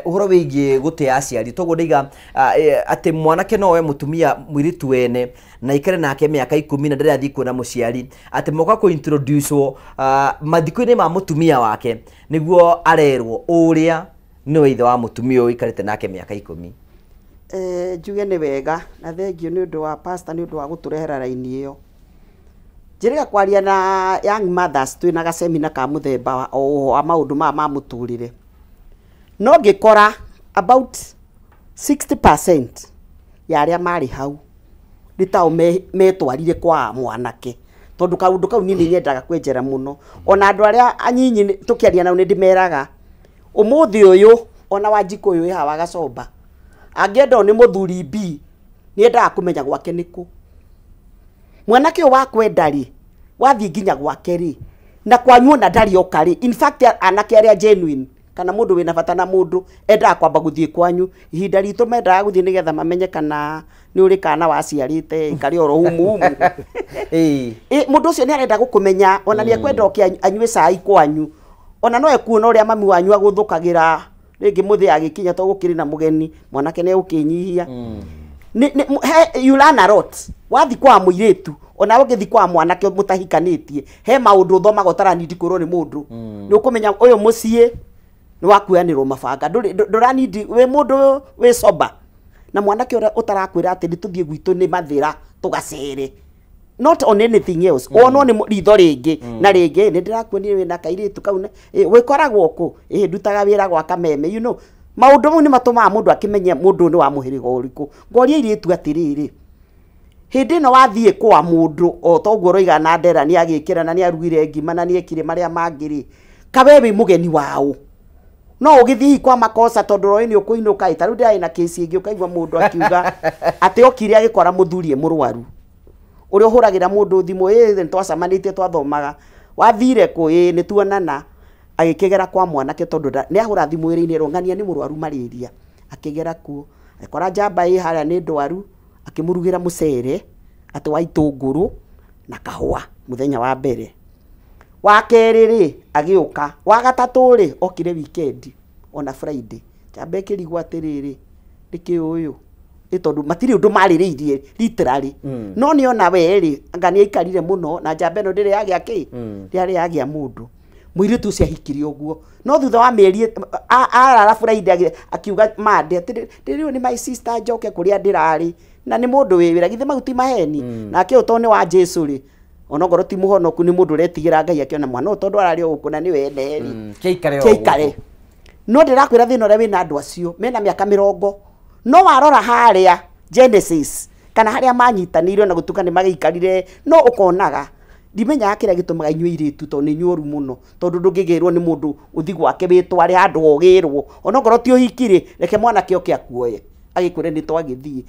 ũhoro wĩgiĩ gũtĩa aciari. Toguo ndaiga atĩ mwanake no we mũtumia mũirĩtu wene na ikare nake mĩaka 10 na ndarĩ athiĩ kuona mũciari, atĩ moka kũ introduce mathiko-inĩ ma mũtumia wake nĩguo arerwo ũrĩa nĩwe ithe wa mũtumia ũyũ ũikarĩte nake mĩaka 10. Njuge nĩ wega na thengio nĩ ũndũ wa pastor nĩ ũndũ wa gũtũrehera raini ĩyo. Njĩrĩga kwaria na young mothers twĩna gacemina ka mũthemba wa maũndũ maya ma mũtũrĩre. No ngĩkora about 60% ya arĩa marĩ hau nĩ tao metwarire kwa mwanake, tondũ kaũndũ kau niĩ nĩ nyendaga kwenjera mũno. Ona andũ arĩa anyinyi tũkĩaria nao nĩ ndĩmeraga ũmũthĩ ũyũ ona Wanjikũ ũyũ wĩ haha wa Gacomba angĩenda nĩ mũthuri B nĩendaga kũmenya gwake nĩkũ. Mwanake ũyũ wakwenda rĩ wathiĩ nginya gwake rĩ na kwanyu ona ndarĩ oka rĩ, in fact anake arĩa genuine kana mũndũ wĩna bata na mũndũ endaga kwamba gũthiĩ kwanyu. Ihinda ritũ mendaga gũthiĩ nĩgetha mamenye kana nĩ ũrĩ kana waciarĩte karĩ oro humu humu. Mũndũ ũcio nĩ arenda gũkũmenya, ona nĩ ekwenda oke anyue cai kwanyu, ona no ekuona ũrĩa mami wanyu agũthũkagĩra rĩngĩ mũthĩ agĩkinya to gũkĩrĩ na mũgeni mwanake nĩ egũkĩnyihia. You learn a lot wathi kwa mũirĩtu ona ũngĩthi kwa mwanake mũtahikanĩtie he maũndũ ũthomaga ũtaranindi kwĩrwo nĩ mũndũ. Nĩ ũkũmenya ũyũ mũciĩ nĩ wakuanĩrwo mabanga, ndũranindi wĩ mũndũ wĩ sober na mwanake ũrĩa ũtarakwĩra atĩ nĩ tũthiĩ gwitũ nĩ Mathĩra tũgacere, not on anything else. Wonwo nĩ ritho rĩngĩ na rĩngĩ nĩ ndĩrakuonire wĩna kairĩtu kau wĩkoragwo kũ, ndutaga wĩra gwa Kameme, you know. Maũndũ mau nĩ matũmaga mũndũ akĩmenye mũndũ nĩ wa mũhĩrĩga ũrĩkũ. Ngoria airĩtu atĩrĩrĩ, hĩndĩ ĩno wathiĩ kwa mũndũ o toguo ũroiga na ndera nĩ agĩkĩra na nĩ arugire ngima na nĩ ekire marĩa mangĩ rĩ, kawe wĩ mũgeni wao no ũgĩthiĩ kwa makosa tondũ roĩ nĩ ũkũinũka. Ta rĩu ndĩrarĩ na kĩci ĩngĩ ũkaigua mũndũ akiuga atĩ okire agĩkora mũthuri e mũrwaru ũrĩa ũhũragĩra mũndũ thimũ, nĩ twacemanĩtie twathomaga, wathire kũ, nĩ tuonana, agĩkĩgera kwa mwanake tondũ nĩ ahũra thimũ wĩra-inĩ ĩrongania nĩ mũrwaru malaria, akĩgera kuo agĩkora njamba ĩ harĩa nĩ ndwaru, akĩmũrugĩra mũcere atĩ wa itũngũrũ na kahũa mũthenya wa mbere. Wa kerĩ rĩ agĩũka, wa gatatũ rĩ okire weekend ona Friday, njamba ĩkĩrigwo atĩrĩrĩ nĩkĩ ũyũ nĩ tondũ matirĩ ũndũ marĩrĩirie literally. No nĩ ona we rĩ anga nĩ aikarire mũno na njamba ĩno ndĩrĩ yagĩa kĩ, ndĩarĩ yagĩa mũndũ. Mũirĩtu ũcio ahikire ũguo, no thutha wa mĩeri arara Friday akiuga Monday atĩ rĩu nĩ my sister njoke kũrĩa ndĩrarĩ na nĩ mũndũ wĩ wĩra, githĩ mau ti maheni. Nake ũyũ tondũ nĩ wa Jesũ rĩ ona ngorwo ti mũhonoku nĩ mũndũ ũretigĩra Ngai akĩona mwana ũyũ tondũ ararĩ o gũkũ na nĩwe ene rĩ kĩikare. No ndĩrakwĩra thĩna ũrĩa wĩna andũ acio mena mĩaka 20 No warora harĩa Genesis kana harĩa manyitanĩirwo na gũtuka nĩ magĩikarire no ũkonaga ndimenyaga kĩrĩa gĩtũmaga inyuĩ airĩtu tondũ nĩ inyuĩ oru mũno tondũ ndũngĩgĩrwo nĩ mũndũ ũthi gwake wĩtware handũ ũgĩrwo onokorwo ti ũhiki rĩ reke mwanake oke akuoye agĩkwĩre nĩ twagĩthiĩ.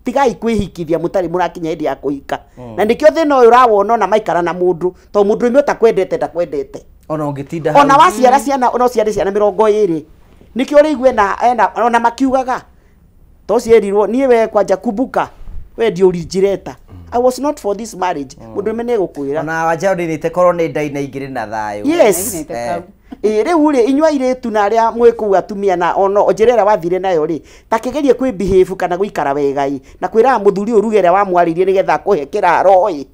Tigai kwĩhikithia mũtarĩ mũrakinya hĩndĩ ya kũhika. Na nĩkĩo thĩna ũyũ ũrawona ona maikara na mũndũ tondũ mũndũ ũmwe ũtakwendete ndakwendete ona ũngĩtinda ona waciara ciana ona ũciare ciana 20 nĩkĩo ũrĩigue na ona makiugaga tocierirwo niĩ we kwanja kumbuka we ndiũrinjireta. I was not for this marriage. Mũndũ ũmwe nĩegũkwĩra ona wanja ndinĩte korwo nĩ ndaina ingĩrĩ na thayũ. Yes. Rĩu rĩ inyuĩ airĩtu na arĩa mwĩ kũu atumia na ono njĩra ĩrĩa wathire nayo rĩ ta kĩgerie kwĩ behave kana gũikara wega ĩ na kwĩraga mũthuri ũyũ ruge ĩrĩa wamwarĩirie nĩgetha akũhe kĩraro ĩ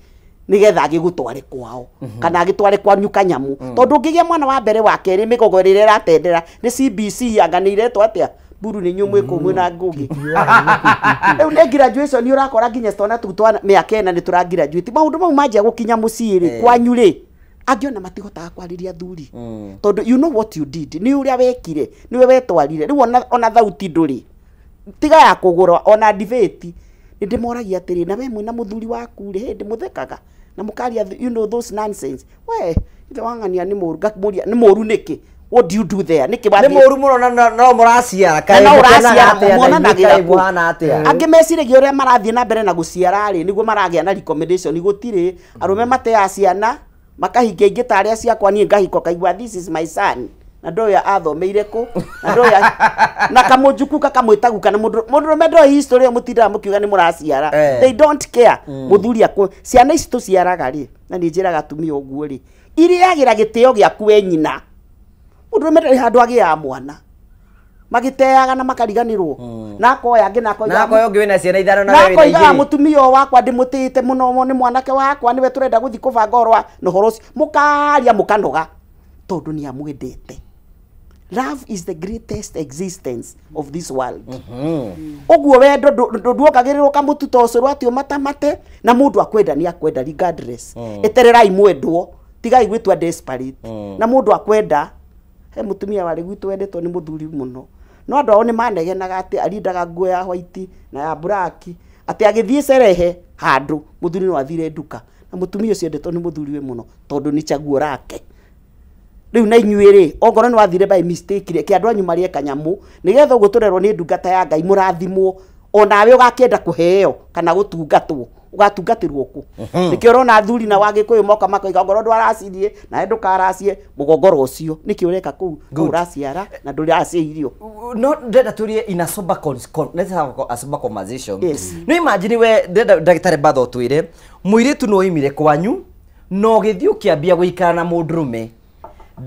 nĩgetha agĩgũtware kwao kana agĩtware kwanyu kanyamu tondũ ũngĩgĩa mwana wa mbere wa kerĩ mĩgogo ĩrĩa ĩratendera nĩ CBC anga nĩ iretwo atĩa mburu nĩ inyuĩ mwĩ kũu mwĩna ngũgĩ. Rĩu nĩ graduation ũrakora nginya twana tũu twa mĩaka 4 nĩ tũra graduate maũndũ mau manjia gũkinya mũciĩ rĩ kwanyu rĩ angĩ ona matihotaga kwarĩria athuri tondũ you know what you did nĩ ũrĩa wekire nĩwe wetwarire rĩu ona thauti ndũrĩ tiga ya kũgũra ona debate nĩ ndĩmoragia atĩrĩ na we mwĩna mũthuri waku rĩ hĩndĩ mũthekaga na mũkaria you know those nonsense we ithe wang'ania nĩ mũru ngakũmũria nĩ mũru nĩkĩ what do you do there nĩkĩ nĩ mũru mũno na no mũraciara kaĩ no ũraciara muonanagira angĩ meciragia ũrĩa marathiĩ na mbere na gũciara rĩ nĩguo maragĩa na recommendation gũtirĩ arũme mateaga ciana makahingia ingĩ ta arĩa ciakwa niĩ ngahiko kaigua this is my son na ndoya athomeire kũ na ndoya na kamũnjuku kakamwĩta guka na mũndũrũme ndoĩ history ĩyo mũtindaga mũkiuga nĩ mũraciara. They don't care mũthuri akũ ciana ici tũciaraga rĩ na nĩ njĩraga atumia ũguo rĩ irĩagĩra gĩtĩo gĩaku we nyina mũndũrũme ndarĩ handũ agĩaga mwana magiteaga na makariganirwo na akoya angĩ na akoya ũngĩ wĩna ciana ithano na we wĩna igĩrĩ mũtumia ũyũ wakwa ndĩmũtĩĩte mũno nĩ mwanake wakwa nĩwe tũrenda gũthiĩ kũbanga ũhoro wa na ũhoro ũcio mũkaria mũkanoga tondũ nĩ amwendete. Love is the greatest existence of this world. Ũguo wendo nduokagĩrĩrwo kamũtu ta ũcũrũ atĩ ũmatamate na mũndũ akwenda nĩ akwenda regardless. Etererai mwendwo tigai gwĩtua desperate na mũndũ akwenda he mũtumia warĩ gwitũ wendetwo nĩ mũthuri mũno no andũ ao nĩ manegenaga atĩ arindaga nguo ya white na ya black atĩ agĩthiĩ cerehe handũ mũthuri no athire nduka na mũtumia ũcio endetwo nĩ mũthuri we mũno tondũ nĩ chaguo rake. Rĩu na inyuĩ rĩ ongorwo nĩ wathire by mistake rĩ kĩ andũ anyu marĩe kanyamũ nĩgetha ũguo tũrerwo nĩ ndungata ya Ngai mũrathimwo onawe ũgakĩenda kũheo kana gũtungatwo ũgatungatĩrwo kũ nĩkĩo ũrona athuri na wagĩkũyũ moka makoiga ongorwo ndwaracirie nawe ndũkaracie mũgongoro ũcio nĩkĩ ũreka kũu ũraciara na ndũracie irio. No ndenda tũrie in a sober let's have a sober conversation. Yes. No imagine we ndagĩtarĩ Mbatha ũtwĩre mũirĩtu no oimire kwanyu na ũgĩthiĩ ũkĩambia gũikara na mũndũrũme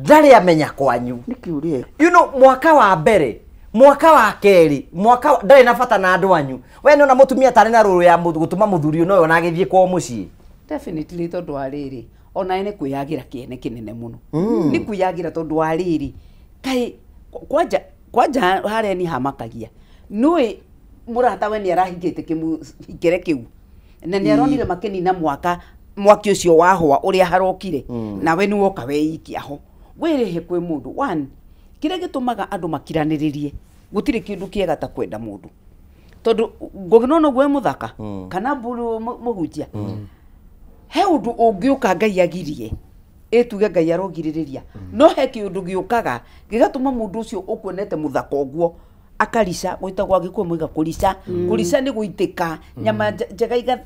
ndarĩ amenya kwanyu nĩkĩ ũrĩa you know mwaka wa mbere mwaka wa kerĩ mwaka ndarĩ na bata na andũ anyu we nĩona mũtumia tarĩ na rũrũ ya gũtũma mũthuri ũyũ ona agĩthiĩ kwao mũciĩ. Definitely tondũ wa rĩrĩ onawe nĩ kwĩyagĩra kĩene kĩnene mũno nĩ kwĩyagĩra tondũ wa rĩrĩ kaĩ kwanja harĩa nĩ hamakagia nũĩ mũrata we nĩ arahingĩte kĩmũhingĩre kĩu na nĩ aronire makĩnina mwaka mwaki ũcio wahũa ũrĩa harokire nawe nĩ woka weikia ho wĩrĩhe kwĩ mũndũ one kĩrĩa gĩtũmaga andũ makiranĩrĩrie gũtirĩ kĩndũ kĩega ta kwenda mũndũ tondũ ngũgĩnona ũguo mũthaka kana mburu mũhunjia he ũndũ ũngĩũka Ngai agirie ĩtuge Ngai arogirĩrĩria no he kĩũndũ gĩũkaga gĩgatũma mũndũ ũcio ũkuonete mũthaka ũguo akarica gwĩtagwo Agĩkũyũ moiga kũrica kũrica nĩ gũitĩka nyama njega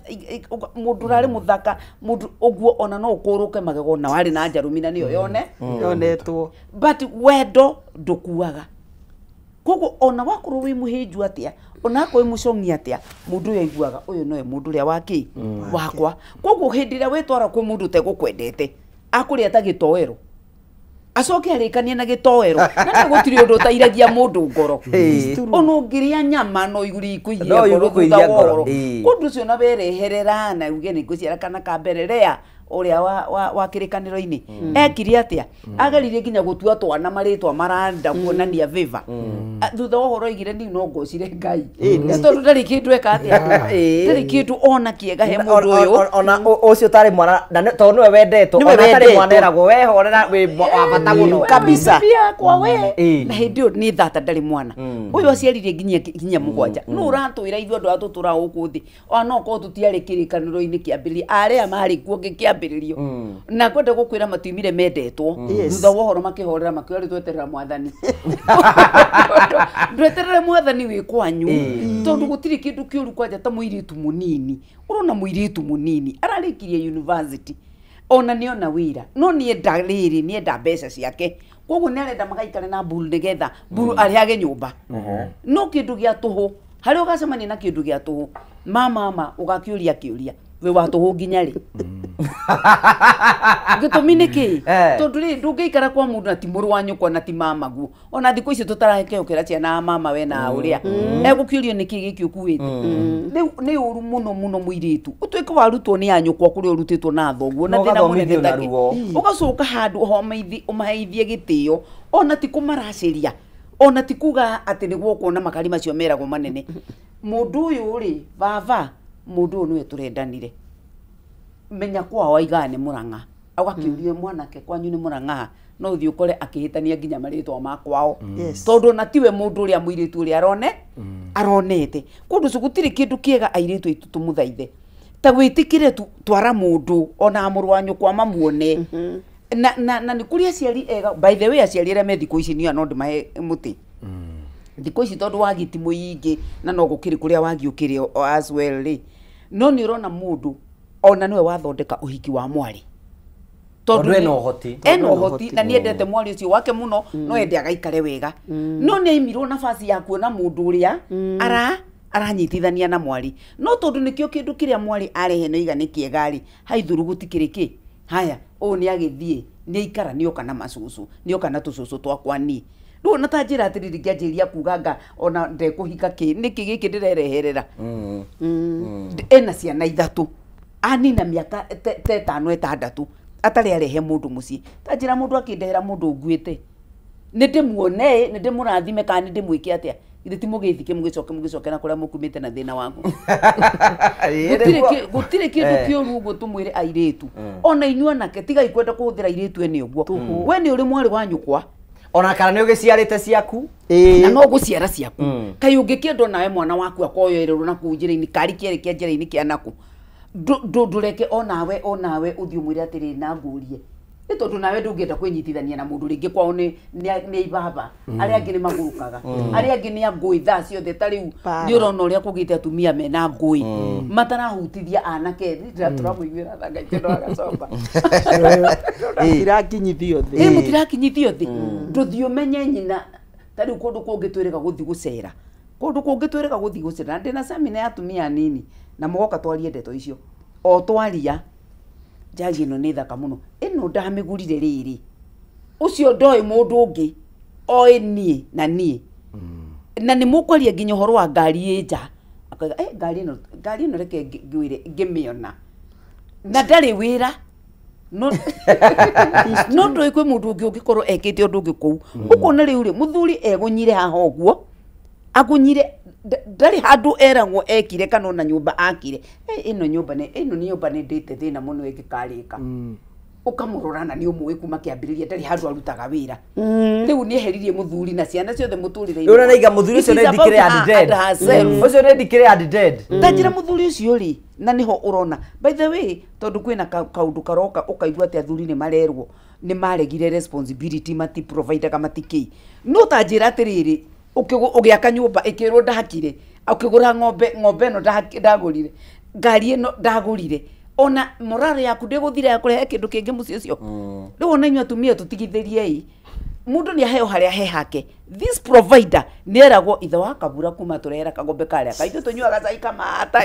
mũndũ ũrarĩ mũthaka mũndũ ũguo ona no ũkũrũke magego na warĩ na njarũmi na nĩyo yone yonetwo but wendo ndũkuaga koguo ona wakorwo wĩ mũhĩnju atĩa ona akorwo wĩ mũcong'i atĩa mũndũ ũyũ aiguaga ũyũ nowe mũndũ ũrĩa wakĩ wakwa koguo hĩndĩ ĩrĩa wĩtwara kwĩ mũndũ ũtegũkwendete akũrĩa ta gĩtoero acoke arĩkanie na gĩtoero na nĩ gũtirĩ ũndũ ũtairagia mũndũ ngoro ona ũngĩrĩa nyama no ikũiria ngoro thutha wa ũhoro ũndũ ũcio na wereherera na uge nĩ ngũciara kana ka mbere rĩa ũrĩa wa kĩrĩkanĩro-inĩ ekire atĩa ageririe nginya gũtua twana marĩtwa maranda kuonania favor. Thutha wa ũhoro oigire ni no ngocire Ngai tondũ ndarĩ kĩndũ eka atĩa ndarĩ kĩndũ ona kĩega he mũndũ ũyũ ona ũcio ũtarĩ mwana na tondũ nĩwe wendetwo ona atarĩ mwana eragwo wehorera wĩ wa bata mũno kabisa yakwa we na hĩndĩ ĩyo nĩ thata ndarĩ mwana ũyũ aciarire nginya mũgwanja nũ ũratwĩra ithuĩ andũ aya tũtũraga gũkũ thĩ ona no korwo tũtiarĩ kĩrĩkanĩro-inĩ kĩambĩrĩria arĩa marĩ kuo gĩkĩambĩrĩrio na kwenda gũkwĩra matiumire mendetwo thutha wa ũhoro makĩhorera makiuga rĩu tweterera mwathani ndweterere mwathani wĩ kwanyu tondũ gũtirĩ kĩndũ kĩũru kwanja ta mũirĩtu mũnini ũrona mũirĩtu mũnini ararĩkirie university ona nĩona wĩra no nĩenda rĩrĩ nĩenda mbeca ciake koguo nĩarenda magaikare na mburu nĩgetha mburu arĩhage nyũmba no kĩndũ gĩa tũhũ harĩa ũgacemania na kĩndũ gĩa tũhũ mama ũgakĩũria kĩũria wĩ wa tũhũ nginya rĩ gĩtũmi nĩ kĩ tondũ rĩ ndũngĩikara kwa mũndũ na ti mũrũ wa nyũkwa na ti mamaguo ona thikũ ici tũtarakĩhokera ciana mama we na ũrĩa egũkĩũrio nĩkĩ gĩkĩ ũkuĩte rĩu nĩ ũru mũno mũno mũirĩtu ũtuĩke warutwo nĩ anyũkwa kũrĩa ũrutĩtwo na thoguo na thĩna mũnene take ũgacoka handũ ũmaheithie gĩtĩo ona ti kũmaracĩria ona ti kuga atĩ nĩguo ũkuona makari macio meragwo manene mũndũ ũyũ rĩ baba mũndũ ũyũ nĩwe tũrendanire menya kwao aigaga nĩ Mũrang'a agakĩũria mwanake kwanyu nĩ Mũrang'a no ũthiĩ ũkore akĩhĩtania nginya marĩtwa ma kwao tondũ ona tiwe mũndũ ũrĩa mũirĩtu ũrĩa aronete kũndũ ũcio gũtirĩ kĩndũ kĩega airĩtu aitũ tũmũthaithe ta wĩtĩkĩre twara mũndũ ona mũrũ wa nyũkwa mamuone na nĩ kũrĩ aciari ega by the way aciari arĩa me thikũ ici niĩ no ndĩmahe mũtĩ thikũ ici tondũ wagi ti mũingĩ na no gũkĩrĩ kũrĩa wagi ũkĩrĩ as well rĩ no nĩ ũrona mũndũ ona nĩwe wathondeka ũhiki wa mwarĩ tondũ ena ũhoti ena ũhoti na nĩendete mwarĩ ũcio wake mũno no ende agaikare wega no nĩ aimirwo nafasi ya kuona mũndũ ũrĩa aranyitithania na mwarĩ no tondũ nĩkĩo kĩndũ kĩrĩa mwarĩ arehe no iga nĩ kĩega rĩ haithuru gũtikĩrĩ kĩ haya ũũ nĩ agĩthiĩ nĩ aikara nĩoka na macucu nĩoka na tũcũcũ twakwa niĩ rĩu ona ta njĩra atĩrĩrĩ ngĩanjĩrĩria kuga nga ona ndekũhika kĩ nĩkĩ gĩkĩ ndĩrereherera ena ciana ithatũ anina mĩaka ta ĩtano ĩtandatũ atarĩ arehe mũndũ mũciĩ ta njĩra mũndũ akĩndehera mũndũ ũnguĩte nĩ ndĩmuone nĩ ndĩmũrathime kana nĩ ndĩmwĩke atĩa githĩ ti mũgĩthike mũgĩcoke na kũrĩa mũkumĩte na thĩna waku gũtirĩ kĩndũ kĩũru ũguo tũmwĩre airĩtu ona inyuĩ anake tigai kwenda kũhũthĩra airĩtu ene ũguo we nĩ ũrĩ mwarĩ wa nyũkwa ona kana nĩ ũgĩciarĩte ciaku na no gũciara ciaku kaĩ ũngĩkĩenda onawe mwana waku akoyoererwo na kũu njĩra-inĩ kari kĩarĩ kĩa njĩra-inĩ kĩa naku ndũreke onawe ũthiĩ ũmwĩre atĩrĩrĩ na ngũrie nĩ tondũ nawe ndũngĩenda kwĩnyitithania na mũndũ rĩngĩ kwao nĩ ibaba arĩa angĩ nĩ magũrũkaga arĩa angĩ nĩ angũĩ thaa ciothe ta rĩu nĩ ũrona ũrĩa kũgĩte atumia mena ngũĩ matarahutithia anake tũramũiguĩra tha Ngai tondũ agacomba mũtirakinyithio thĩ mũtirakinyithio thĩ ndũthiĩ ũmenye nyina ta rĩu kũndũ kũngĩ twĩrĩga gũthiĩ gũcera kũndũ kũngĩ twĩrĩga gũthiĩ gũcera na ndĩna semina ya atumia anini na mũgoka twarie ndeto icio o twaria njagi ĩno nĩ thaka mũno ĩno ndamĩgũrire rĩrĩ ũcio ndoĩ mũndũ ũngĩ oĩ niĩ na niĩ na nĩ mũkwaria nginya ũhoro wa ngari ĩ nja akauga ngari ĩno reke ngwĩre ngĩmĩona na ndarĩ wĩra no ndoĩ kwĩ mũndũ ũngĩ ũngĩkorwo ekĩte ũndũ ũngĩ kũu ũkona rĩu rĩ mũthuri egũnyire haha ũguo agũnyire ndarĩ handũ eragwo ekire kana ona nyũmba akire ĩno nyũmba nĩ ĩno nĩ nyũmba nĩ ndĩte thĩna mũno ĩngĩkarĩka ũkamũrora na nĩ ũmũĩ kuma kĩambĩrĩria ndarĩ handũ arutaga wĩra rĩu nĩ eheririe mũthuri na ciana ciothe mũtũrĩre-inĩ rĩu naiga mũthuri ũcio nĩ declared dead ũcio nĩ declared dead ta njĩra mũthuri ũcio rĩ na nĩho ũrona by the way tondũ kwĩna kaũndũ karoka ũkaigua atĩ athuri nĩ marerwo nĩ maregire responsibility mati providaga matikĩ no ta njĩra atĩrĩrĩ ũgĩaka nyũmba ĩkĩrwo ndakire ũkĩgũra ng'ombe ĩno ndagũrire ngari ĩno ndagũrire ona morale yaku ndĩgũthira ya kũrehe kĩndũ kĩngĩ mũciĩ ũcio rĩu ona inyuĩ atumia tũtigithĩriei mũndũ nĩ aheo harĩa he hake this provider nĩ eragwo ithe wa kabura kuma tũrehera kagombe karĩa kaitũ tũnyuaga cai kamata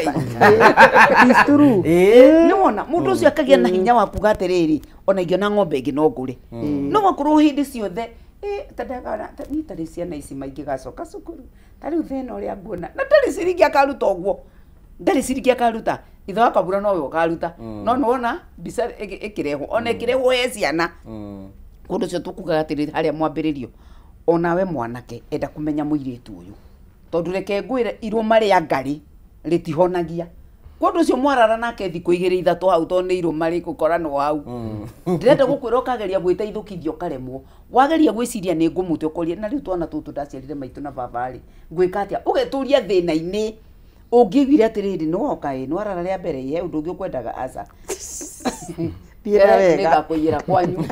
nĩ wona mũndũ ũcio akagĩa na hinya wa kuga atĩrĩrĩ ona ingĩona ng'ombe ĩngĩ no ngũre no wakorwo hĩndĩ ciothe niĩ tarĩ ciana ici maingĩgacoka cukuru ta rĩu thĩna ũrĩa nguona na ndarĩ ciringi akaruta ũguo ndarĩ ciringi akaruta Ithe wa Kabura nowe ũkaruta. No nĩwona mbica ĩkĩrehwo ona ĩkĩrehwo he ciana. Ũndũ ũcio tũkugaga atĩrĩrĩ harĩa mwambĩrĩrio onawe mwanake enda kũmenya mũirĩtu ũyũ tondũ reke ngwĩre irũma rĩa ngarĩ rĩtihonagia. Kũndũ ũcio mwarara nake thikũ igĩrĩ ithatũ hau tondũ nĩ irũma rĩgũkoranwo hau. Ndĩrenda gũkwĩra ũkageria gwĩteithũkithia ũkaremwo. Wageria gwĩciria nĩ ngũmũte ũkoria na rĩu twana tũtũ ndaciarire maitũ na baba rĩ ngwĩka atĩa ũgetũria thĩna-inĩ ũngĩiguire atĩrĩrĩ nĩwoka ĩ nĩwarara rĩa mbere ĩ he ũndũ ũngĩ ũkwendaga aca. Thiĩ na wega. Nĩngakũiyĩra kwanyu.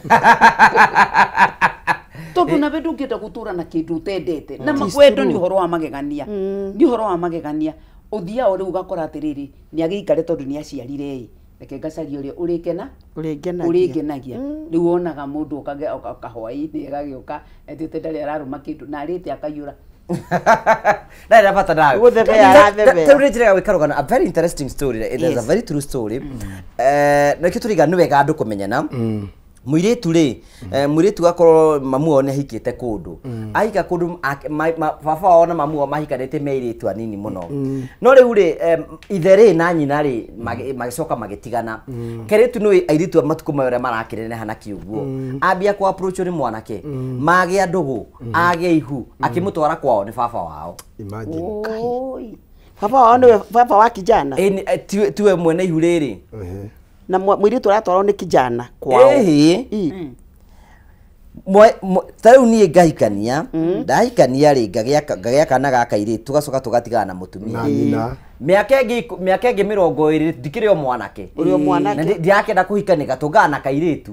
Tondũ nawe ndũngĩenda gũtũra na kĩndũ ũtendete. Na wendo nĩ ũhoro wa magegania. Nĩ ũhoro wa magegania. Ũthiaga rĩu ũgakora atĩrĩrĩ nĩ agĩikare tondũ nĩ aciarire ĩ reke ngacarie ũrĩa ũrĩkena ũrĩngenagia. Rĩu wonaga mũndũ kahwaĩ-inĩ agagĩũka etĩte ndarĩ ararũma kĩndũ na arĩte akaiyũra. Na nĩ bata nawe. Gũthebea arathebea. Rĩu nĩ njĩra ya gwĩka rũgano, a very interesting story. It is a very true story. Na nĩkĩo tũriga nĩ wega andũ kũmenyana. Mũirĩtu rĩ, mũirĩtu akorwo mamu wao nĩ ahikĩte kũndũ. Ahika kũndũ baba wao na mamu wao mahikanĩte me airĩtu anini mũno. No rĩu rĩ, ithe rĩ na nyina rĩ magĩcoka magĩtigana. Kairĩtu nĩ airĩtu a matukũ maya ũrĩa marakĩneneha na kĩũguo. Ambia kũ approach nĩ mwanake. Magĩa ndũgũ, agĩa ihu, akĩmũtwara kwao nĩ baba wao. Imagine. Baba wao nĩwe baba wa kijana? Tiwe mwene ihu rĩrĩ. Na mũirĩtu aratwarwo nĩ kijana kwao. Ta rĩu niĩ ngahikania, ndahikania rĩ ngagĩa kana ga kairĩtu tũgacoka tũgatigana na mũtumia. Mĩaka ĩngĩ 20 ndikĩrĩ o mwanake. Ũrĩ o mwanake. Na ndirakĩenda kũhikanĩka tũngana na kairĩtu.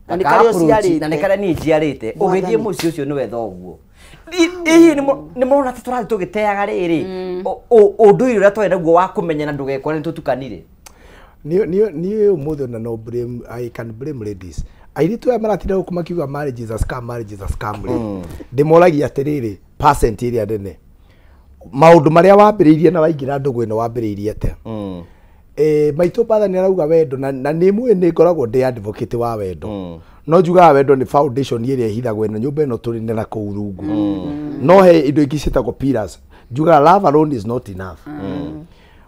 Na nĩ karĩa ũciarĩte. Na nĩ karĩa niĩ njiarĩte. Ũgĩthiĩ mũciĩ ũcio nĩwe thoguo. Hihi nĩ mũrona atĩ tũrathiĩ tũgĩteaga rĩrĩ ũndũire ũrĩa twarĩ naguo wa kũmenyana ndũgekore nĩ tũtukanire. Niĩ ũmũthĩ ona no blame, I can blame ladies. Airĩtu aya maratinda gũkũ makiuga marriage is a scam, marriage is a scam rĩ. Ndĩmoragia atĩrĩrĩ, percent ĩrĩa nene. Maũndũ marĩa wambĩrĩirie na waingĩra ndũgũ ĩno wambĩrĩirie atĩa? Maitũ batha nĩ arauga wendo na nĩ mũĩ nĩ ngoragwo ndĩ advocate wa wendo. No njugaga wendo nĩ foundation ĩrĩa ĩhithagwo ĩno nyũmba ĩno tũrĩ na kũu rungu. No he indo ingĩ ciĩtagwo pillars. Njugaga love alone is not enough.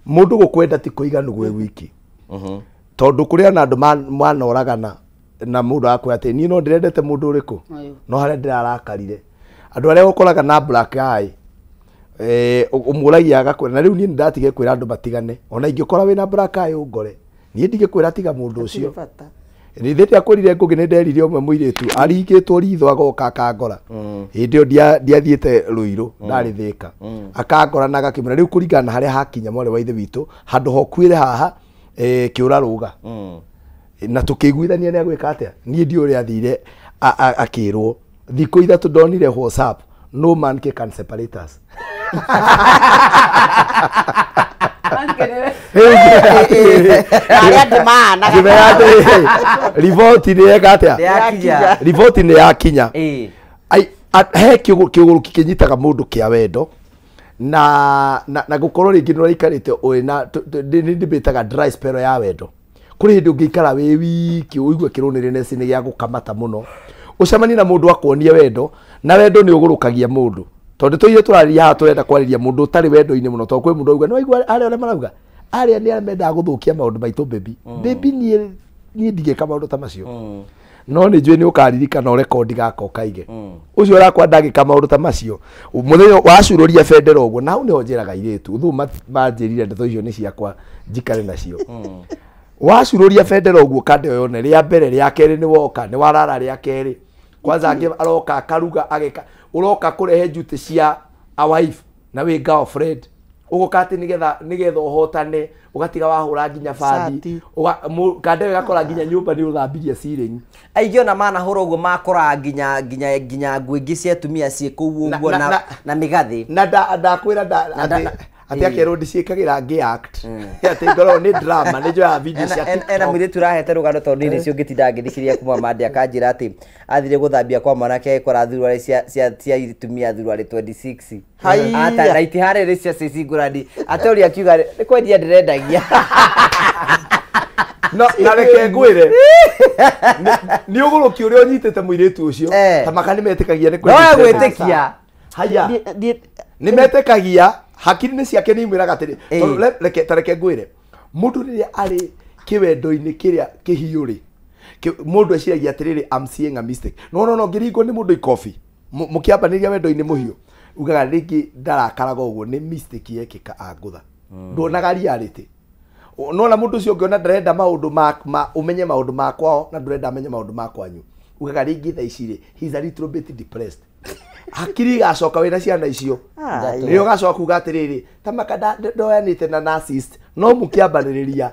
Mũndũ gũkwenda ti kũiganu gwĩ wiki. Tondũ kũrĩ na andũ manoragana na mũndũ akwĩra atĩ niĩ no ndĩrendete mũndũ ũrĩkũ no harĩa ndĩrarakarire. Andũ arĩa ũkoraga na black eye ũmũragia agakwĩra na rĩu niĩ nĩndatigire kwĩra andũ matigane ona ingĩkora wĩna black eye ũngore niĩ ndingĩkwĩra tiga mũndũ ũcio. Rĩrĩa ndiakwĩrire Ngũgĩ nĩ nderire ũmwe mũirĩtu aringĩtwo ritho agoka akangora. Hĩndĩ ĩyo ndiathiĩte Rũirũ ndarĩ Thĩka. Akangora na agakĩmwĩra rĩu kũringana na harĩa hakinya mwarĩ wa ithe witũ handũ hokuĩre haha kĩũra rũga. Na tũkĩiguithania nĩ agwĩka atĩa niĩ ndiũĩ ũrĩa athire akĩrwo thikũ ithatũ ndonire WhatsApp no man can separate us. Riboti nĩ yeka atĩa? Riboti nĩ yakinya. He kĩũgũrũki kĩnyitaga mũndũ kĩa wendo na gũkorwo rĩngĩ nĩ ũraikarĩte ũrĩ na nĩ ndĩmĩtaga dry spell ya wendo. Kũrĩ hĩndĩ ũngĩikara wĩ wiki ũigue kĩrũnĩrĩ nĩ gĩa gũkamata mũno. Ũcemanie na mũndũ akuonie wendo na wendo nĩ ũgũrũkagia mũndũ. Tondũ tũire tũrarĩria haha tũrenda kwarĩria mũndũ ũtarĩ wendo-inĩ mũno tondũ kwĩ mũndũ auga nĩ waigua arĩa ũrĩa marauga arĩa nĩ arĩa mendaga gũthũkia maũndũ maitũ baby. Baby niĩ ndingĩka maũndũ ta macio. No nĩ njũĩ nĩ ũkaririkana ũrekondi gaka ũkaige. Ũcio ũrakwa ndangĩka maũndũ ta macio. Mũthenya wacurũria bendera ũguo na hau nĩho njĩraga airĩtu ũthũ manjĩrire ndeto icio nĩ ciakwa njikare nacio. Wacurũria bendera ũguo kande yone rĩa mbere rĩa kerĩ nĩ woka nĩ warara rĩa kerĩ. Kwanza angĩ aroka akaruga ageka ũroka kũrehe njuti cia a wife na wĩ girlfriend ũgoka atĩ nĩgetha ũhotane ũgatiga wahũra nginya bathi kande ĩgakora nginya nyũmba nĩ ũthambirie ceiling. Aingĩ ona manahũra ũguo makora nginya nguo ingĩ cia atumia ciĩ kũu ũguo na mĩgathĩ. Na ndakwĩra atĩ akerwo ndiciĩkagĩra ngĩ act atĩ ngoragwo nĩ drama nĩ njoyaga video cia TikTok. Ena mũirĩtu ũrahete rũgano tondũ niĩ nĩcio ngĩtinda ngĩthikĩrĩria kuma Monday akanjĩra atĩ athire gũthambia kwa mwanake agĩkora thuruarĩ cia itumia thuruarĩ 26. Ata na itiharĩrĩ cia cici ngũrani atĩ ũrĩa akiuga nĩ kwendia ndĩrendagia. No na reke ngwĩre nĩ ũgũrũki ũrĩa ũnyitĩte mũirĩtu ũcio ta maka nĩ metĩkagia nĩ kwendia. No gwĩtĩkia. Haya nĩ metĩkagia hakiri nĩ ciake nĩ imwĩraga atĩrĩ tondũ reke ta reke ngwĩre Mũndũ rĩrĩa arĩ kĩwendo-inĩ kĩrĩa kĩhiũ rĩ, mũndũ eciragia atĩrĩrĩ, I'm seeing a mistake. No no no ngĩringwo nĩ mũndũ ikobi mũkĩambanĩria wendo-inĩ mũhiũ, ugaga rĩngĩ ndarakaraga ũguo nĩ mistake yekĩka angũtha. Nduonaga reality. Nona mũndũ ũcio ũngĩona ndarenda maũndũ ma ũmenye maũndũ ma kwao na ndũrenda amenye maũndũ ma kwanyu, ugaga rĩngĩ thaa ici rĩ, he's a little bit depressed. Hakiri igacoka wĩna ciana icio rĩo ũgacoka kuga atĩrĩrĩ, ta maka ndoyanĩte na narcissist, no mũkĩambanĩrĩria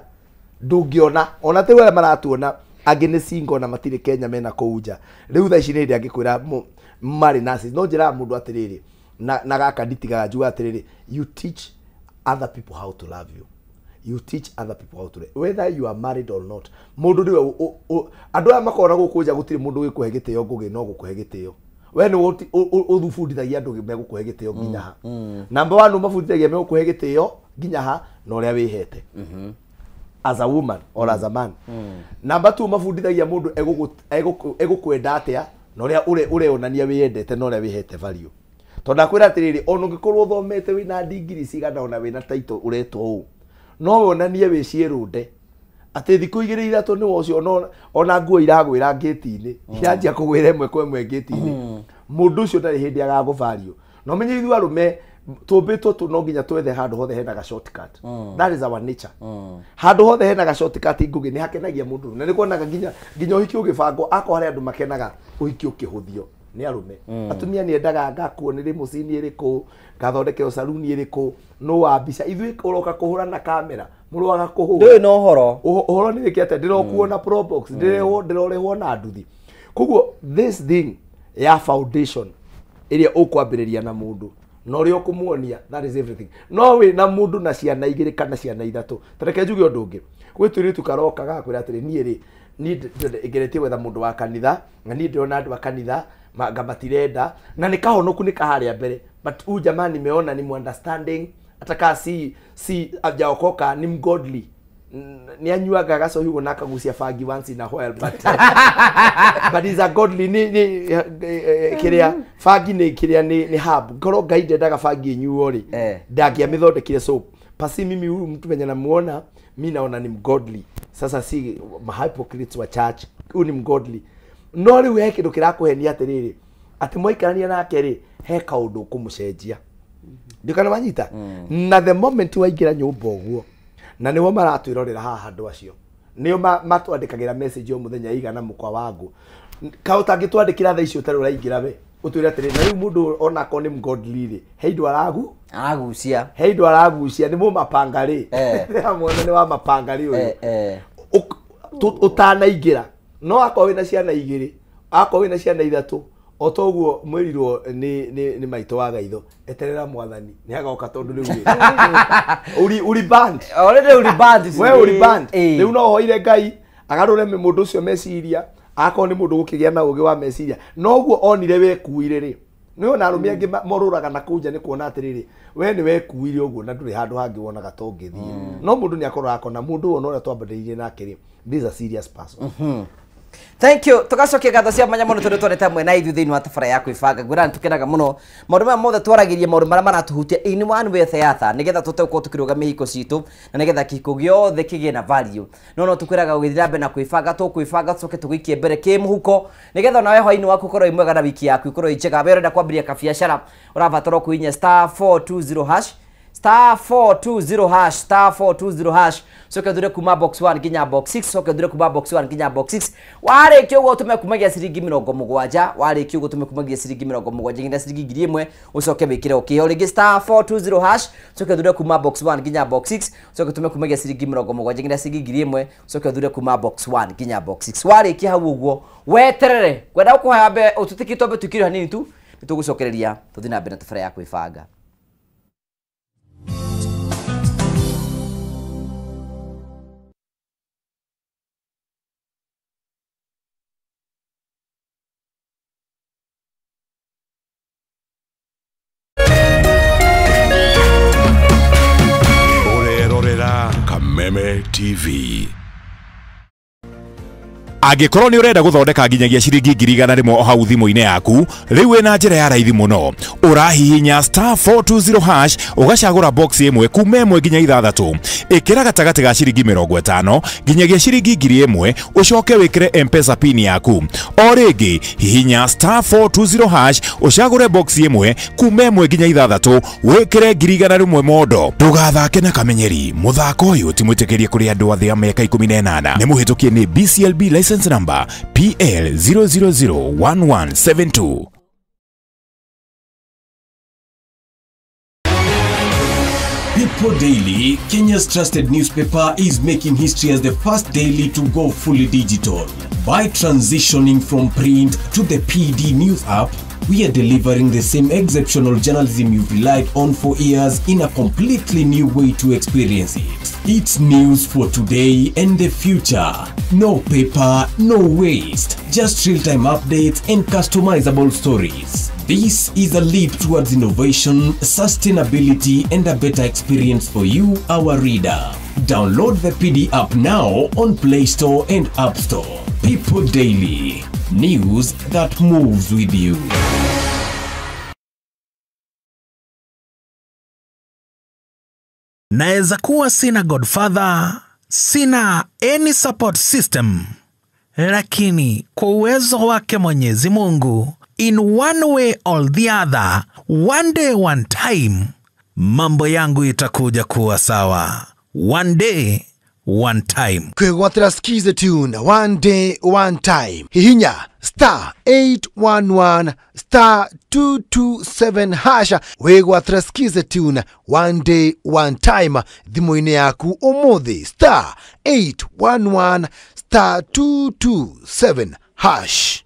ndũngĩona ona ti arĩa maratuona angĩ nĩ single na matirĩ Kenya mena kũu nja. Rĩu thaa ici nĩ hĩndĩ angĩkwĩra marĩ narcissist. No njĩraga mũndũ atĩrĩrĩ, na gaka nditigaga njuga atĩrĩrĩ, you teach other people how to love you. You teach other people how to love, whether you are married or not. Mũndũ nĩwe andũ aya makoragwo gũkũ nja gũtirĩ mũndũ ũgĩkũhe gĩtĩo ngũgĩ no gũkũhe gĩtĩo. We nĩ ũthubundithagia andũ megũkũhe gĩtĩo nginya ha. Number 1 ũmabundithagia megũkũhe gĩtĩo nginya ha na ũrĩa wĩhete. As a woman or as a man. Number 2 ũmabundithagia mũndũ egũkwenda atĩa na ũrĩa ũreonania wĩyendete na ũrĩa wĩhete value. Tondũ ndakwĩra atĩrĩrĩ, ona ũngĩkorwo ũthomete wĩna degree cigana ona wĩna title ũretwo ũũ, no wonanie wĩ ciĩrũnde atĩ thikũ igĩrĩ ithatũ nĩ ũcio ona nguo iragwĩra ngĩti-inĩ, iranjia kũgwĩra ĩmwe kwa ĩmwe ngĩti-inĩ, mũndũ ũcio ndarĩ hĩndĩ agagũvario. Na ũmenye ithuĩ arũme tũmbĩtwo tũ no nginya twethe handũ hothe hena ga shortcut. That is our nature. Handũ hothe hena ga shortcut ngũgĩ nĩ hakenagia mũndũ. Na nĩ kuonaga nginya ũhiki ũgĩbangwo akorwo harĩ andũ makenaga ũhiki ũkĩhũthio nĩ arũme. Atumia nĩ endaga ngakuo nĩ limousine ĩrĩkũ, ngathondekerwo saluni ĩrĩkũ, no wa mbica. Ithuĩ ũroka kũhũra na kamera, mũroaga kũhũra. Ndũĩ na ũhoro. Ũhoro nĩ wĩke atĩa, ndĩrokuo na probox, ndĩrorehwo na nduthi. Koguo this thing ya foundation ĩrĩa ũkwambĩrĩria na mũndũ na ũrĩa ũkũmuonia, that is everything. No wĩ na mũndũ na ciana igĩrĩ kana ciana ithatũ. Ta reke njuge ũndũ ũngĩ. Gwĩ tũirĩtu karoka gagakwĩra atĩrĩ, niĩ rĩ, niĩ ngeretie gwetha mũndũ wa kanitha, na niĩ ndĩrona andũ a kanitha nga matirenda, na nĩ kahonoku nĩ kaharĩa mbere, but huyu jamaa nimeona ni understanding, hata kaa si hajaokoka, ni mgodly, ni anyuaga gacohi ũguo na akagucia bangi once in a while, but he's a godly. Ni kĩrĩa bangi nĩ kĩrĩa nĩ herb. Ngorwo Ngai ndendaga bangi ĩnyuo rĩ, ndangĩamĩthondekire soap. Pasi mimi huyu mtu mwenye namuona, mi naona ni mgodly. Sasa si hypocrites wa church, huyu ni mgodly. No rĩu he kĩndũ kĩrakũhenia atĩrĩrĩ, atĩ mwaikarania nake rĩ, he kaũndũ ũkũmũcenjia. Ndikana wanyita. Na the moment waingĩra nyũmba ũguo, na nĩo maratwĩrorera haha andũ acio, nĩo matwandĩkagĩra message o mũthenya igana mũkwa wangu. Ka ũtangĩtwandĩkĩra thaa icio ũtarĩ ũraingĩra we, ũtwĩre atĩrĩ, na rĩu mũndũ onakorwo nĩ mgodly rĩ, he indo aragucia. He indo aragucia, nĩ mũmapanga rĩ. Amwona nĩ wa mapanga rĩ ũyũ. Ũtanaingĩra no akorwo wĩna ciana igĩrĩ, akorwo wĩna ciana ithatũ, o toguo mwĩrirwo nĩ maitũ wa gaitho, eterera mwathani nĩ agoka tondũ rĩu rĩ uri band. Already uri band. We uri band. Rĩu no hoire Ngai agarũre mũndũ ũcio meciria, akorwo nĩ mũndũ gũkĩgĩa na ũgĩ wa meciria. Noguo onire wekuire rĩ, nĩ ona arũme angĩ morũraga na kũu nja nĩ kuona atĩrĩrĩ, we nĩ wekuire ũguo na ndũrĩ handũ hangĩ wonaga ta ũngĩthiĩ. No mũndũ nĩ akorwo akona mũndũ ũyũ ũrĩa twambanĩrĩirie nake rĩ, this is a serious person. Thank you. Tugacokia ngatho cia mwanya mũno tondũ twarĩte hamwe na ithuĩ thĩinĩ wa tabara ya kwĩbanga. Ngwĩra nĩ tũkenaga mũno maũndũ maya mothe twaragĩria, maũndũ marĩa maratuhutia in one way or the other, nĩgetha tũhote gũkorwo tũkĩrũga mĩhiko citũ na nĩgetha kĩhiko gĩothe kĩgĩe na value. No no tũkwĩraga ũgĩthiĩ na mbere na kwĩbanga, tũkwĩbanga tũcoke tũgĩikie mbere kĩmũhuko, nĩgetha onawe hwainĩ waku ũkorwo wĩ mwega na wiki yaku ĩkorwo ĩ njega. We ũrenda kwambĩrĩria kabiacara, ũrabatara kũhihinya *420#, *420#, *420#, coke thure kuma box 1 nginya box 6, coke thure kuma box 1 nginya box 6. Warĩkia ũguo ũtũme kumagia ciringi 70, warĩkia ũguo ũtũme kumagia ciringi 70 nginya ciringi 1000, ũcoke wĩkĩre okay. O rĩngĩ *420#, coke thure kuma box 1 nginya box 6, coke ũtũme kumagia ciringi 70 nginya ciringi 1000, coke thure kuma box 1 nginya box 6. Warĩkia hau ũguo weterere kwenda gũkũhoya mbe ũtũtĩkĩtwo mbe tũikire hanini tu, nĩtũgũcokereria tũthiĩ na mbere na tabarĩra ya kwĩbanga. Kameme TV. Angĩkorwo nĩ ũrenda gũthondeka nginyagia ciringi 100,000 o hau thimũ-inĩ yaku, rĩu wĩna njĩra ya raithi mũno. Ũrahihinya star 420 hash ũgacagũra box ĩmwe kuma 1 nginya 6. Ĩkĩra gatagatĩ ga ciringi 50 nginyagia ciringi 1,000 ũcoke wĩkĩre M-Pesa pin yaku. O rĩngĩ hihinya star 420 hash ũcagũre box ĩmwe kuma 1 nginya 6 wĩkĩre 100,000 mondo. Ndũgathake na kamenyeri, mũthako ũyũ ti mwĩtĩkĩrie kũrĩ andũ athĩ a mĩaka 18. Nĩ mũhĩtũkie nĩ BCLB license number PL 0001172. People Daily, Kenya's trusted newspaper, is making history as the first daily to go fully digital. By transitioning from print to the PD News app, we are delivering the same exceptional journalism you've relied on for years in a completely new way to experience it. It's news for today and the future. No paper, no waste. Just real-time updates and customizable stories. This is a leap towards innovation, sustainability, and a better experience for you, our reader. Download the PD app now on Play Store and App Store. People Daily. News that moves with you. Naeza kuwa sina godfather, sina any support system, lakini kwa uwezo wake Mwenyezi Mungu, in one way or the other, one day one time, mambo yangu itakuja kuwa sawa. One day one time. Kwĩgwatĩra Skiza tune one day one time. Hihinya star 811 star 227 hasha wĩgwatĩra Skiza tune one day one time thimũ-inĩ yaku ũmũthĩ star 811 star 227 hash.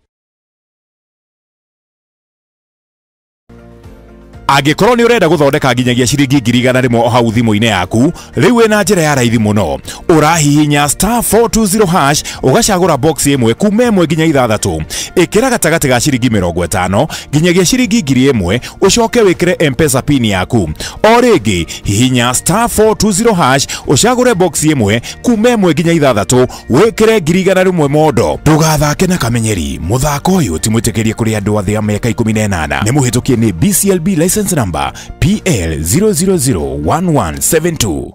Angĩkorwo nĩ ũrenda gũthondeka nginyagia ciringi 100,000 o hau thimũ-inĩ yaku, rĩu wĩna njĩra ya raithi mũno. Ũrahihinya star 420 hash ũgacagũra box ĩmwe kuma 1 nginya 6. Ĩkĩra gatagatĩ ga ciringi 50 nginyagia ciringi 1,000 ũcoke wĩkĩre M-Pesa pin yaku. O rĩngĩ hihinya star 420 hash ũcagũre box ĩmwe kuma 1 nginya 6 wĩkĩre 100,000 mondo. Ndũgathake na kamenyeri, mũthako ũyũ ti mwĩtĩkĩrie kũrĩ andũ athĩ a mĩaka 18. Nĩ mũhĩtũkie nĩ BCLB license number PL 0001172.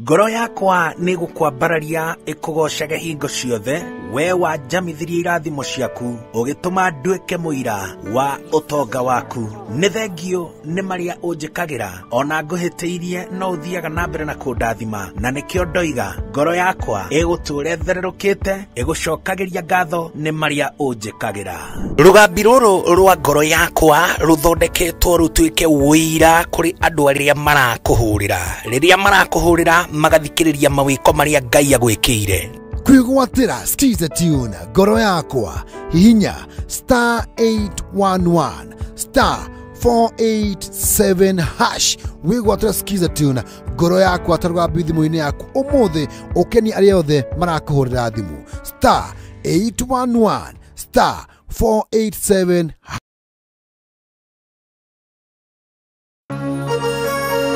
Ngoro yakwa nĩ gũkwambararia ĩkũgocage hingo ciothe, we wanjamithirie irathimo ciaku, ũgĩtũma nduĩke mũira wa ũtonga waku. Nĩ thengio nĩ marĩa ũnjĩkagĩra, ona ngũhĩtĩirie no ũthiaga na mbere na kũndathima, na nĩkĩo ndoiga ngoro yakwa ĩgũtũũra ĩthererũkĩte, ĩgũcokagĩria ngatho nĩ marĩa ũnjĩkagĩra. Rũgambi rũrũ rwa ngoro yakwa rũthondeketwo rũtuĩke ũira kũrĩ andũ arĩa marakũhũrĩra. Rĩrĩa marakũhũrĩra magathikĩrĩria mawĩko marĩa Ngai agwĩkĩire. Kwĩgwatĩra Skiza tune ngoro yakwa hihinya star 811 star 487 hash wĩgwatĩra Skiza tune ngoro yakwa ta rũgambi thimũ-inĩ yaku ũmũthĩ ũkenie arĩa othe marakũhũrĩra thimũ star 811 star 487.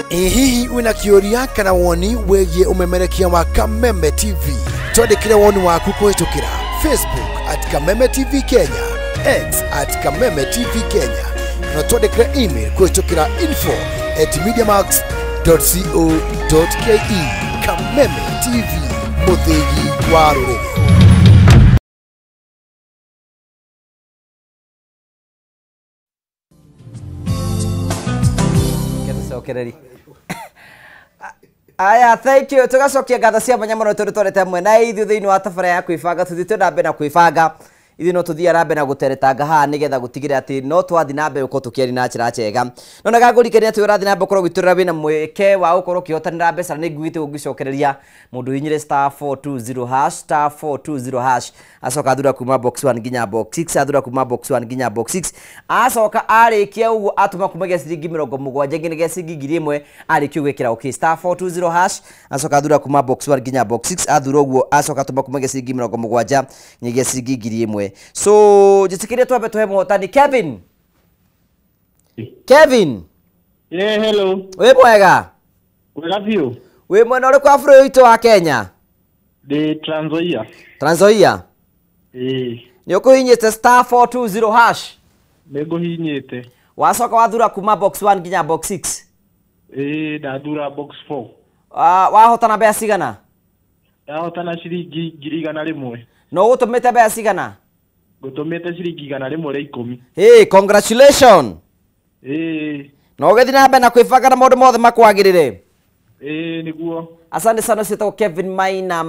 Hihi wĩna kĩũria kana woni wĩgiĩ ũmemerekia wa Kameme TV? Twandĩkĩre woni waku kũhĩtũkĩra Facebook at Kameme TV Kenya, X at Kameme TV Kenya, na twandĩkĩre email kũhĩtũkĩra info@mediamax.co.ke. Kameme TV, mũthĩgi wa rũrĩrĩ. Aya, thank you. Tugacokia ngatho cia mwanya mũno tondũ twarĩte hamwe na ithuĩ thĩinĩ wa tabara ya kwĩbanga. Tũthiĩte na mbere na kwĩbanga, ithuĩ no tũthiĩ na mbere na gũteretanga haha nĩgetha gũtigĩrĩra atĩ no twathiĩ na mbere gũkorwo tũkĩaria na njĩra njega. No na ngakũririkania atĩ ũrathiĩ na mbere gũkorwo ũgĩtũrĩra wĩna mweke wa gũkorwo ũkĩhotanĩra mbeca, na nĩ nguĩte ũngĩcokereria mũndũ ũhihinyire star 420 hash star 420 hash acoka athura kuma box 1 nginya box 6, athura kuma box 1 nginya box 6, acoka arĩkia ũguo atũma kumagia ciringi 70 nginyagia ciringi 1,000 arĩkia gwĩkĩra okay star 420 hash acoka athura kuma box 1 nginya box 6, athura ũguo acoka atũma kumagia ciringi 70 nginyagia ciringi 1,000. So njĩtĩkĩrie twambe tũhe mũhotani Kevin. Kevin. Yeah, hello. Wĩ mwega? Wega biũ. Wĩ mwena ũrĩkũ wa bũrũri witũ wa Kenya? Ndĩ Trans Nzoia. Trans Nzoia? Ĩĩ. Nĩ ũkũhihinyĩte star 420 hash? Nĩ ngũhihinyĩte. Wacoka wathura kuma box 1 nginya box 6? Ĩĩ, ndathura box 4. Wahotana mbeca cigana? Ndahotana ciringi 100,000. No ũgũtũmĩte mbeca cigana? Ngũtũmĩte ciringi 110. Hey, congratulations. Ĩĩ. Na ũgĩthiĩ na mbere na kwĩbanga na maũndũ mothe makwagĩrĩre. Ĩĩ, nĩguo. Asante sana ũcio Kevin Maina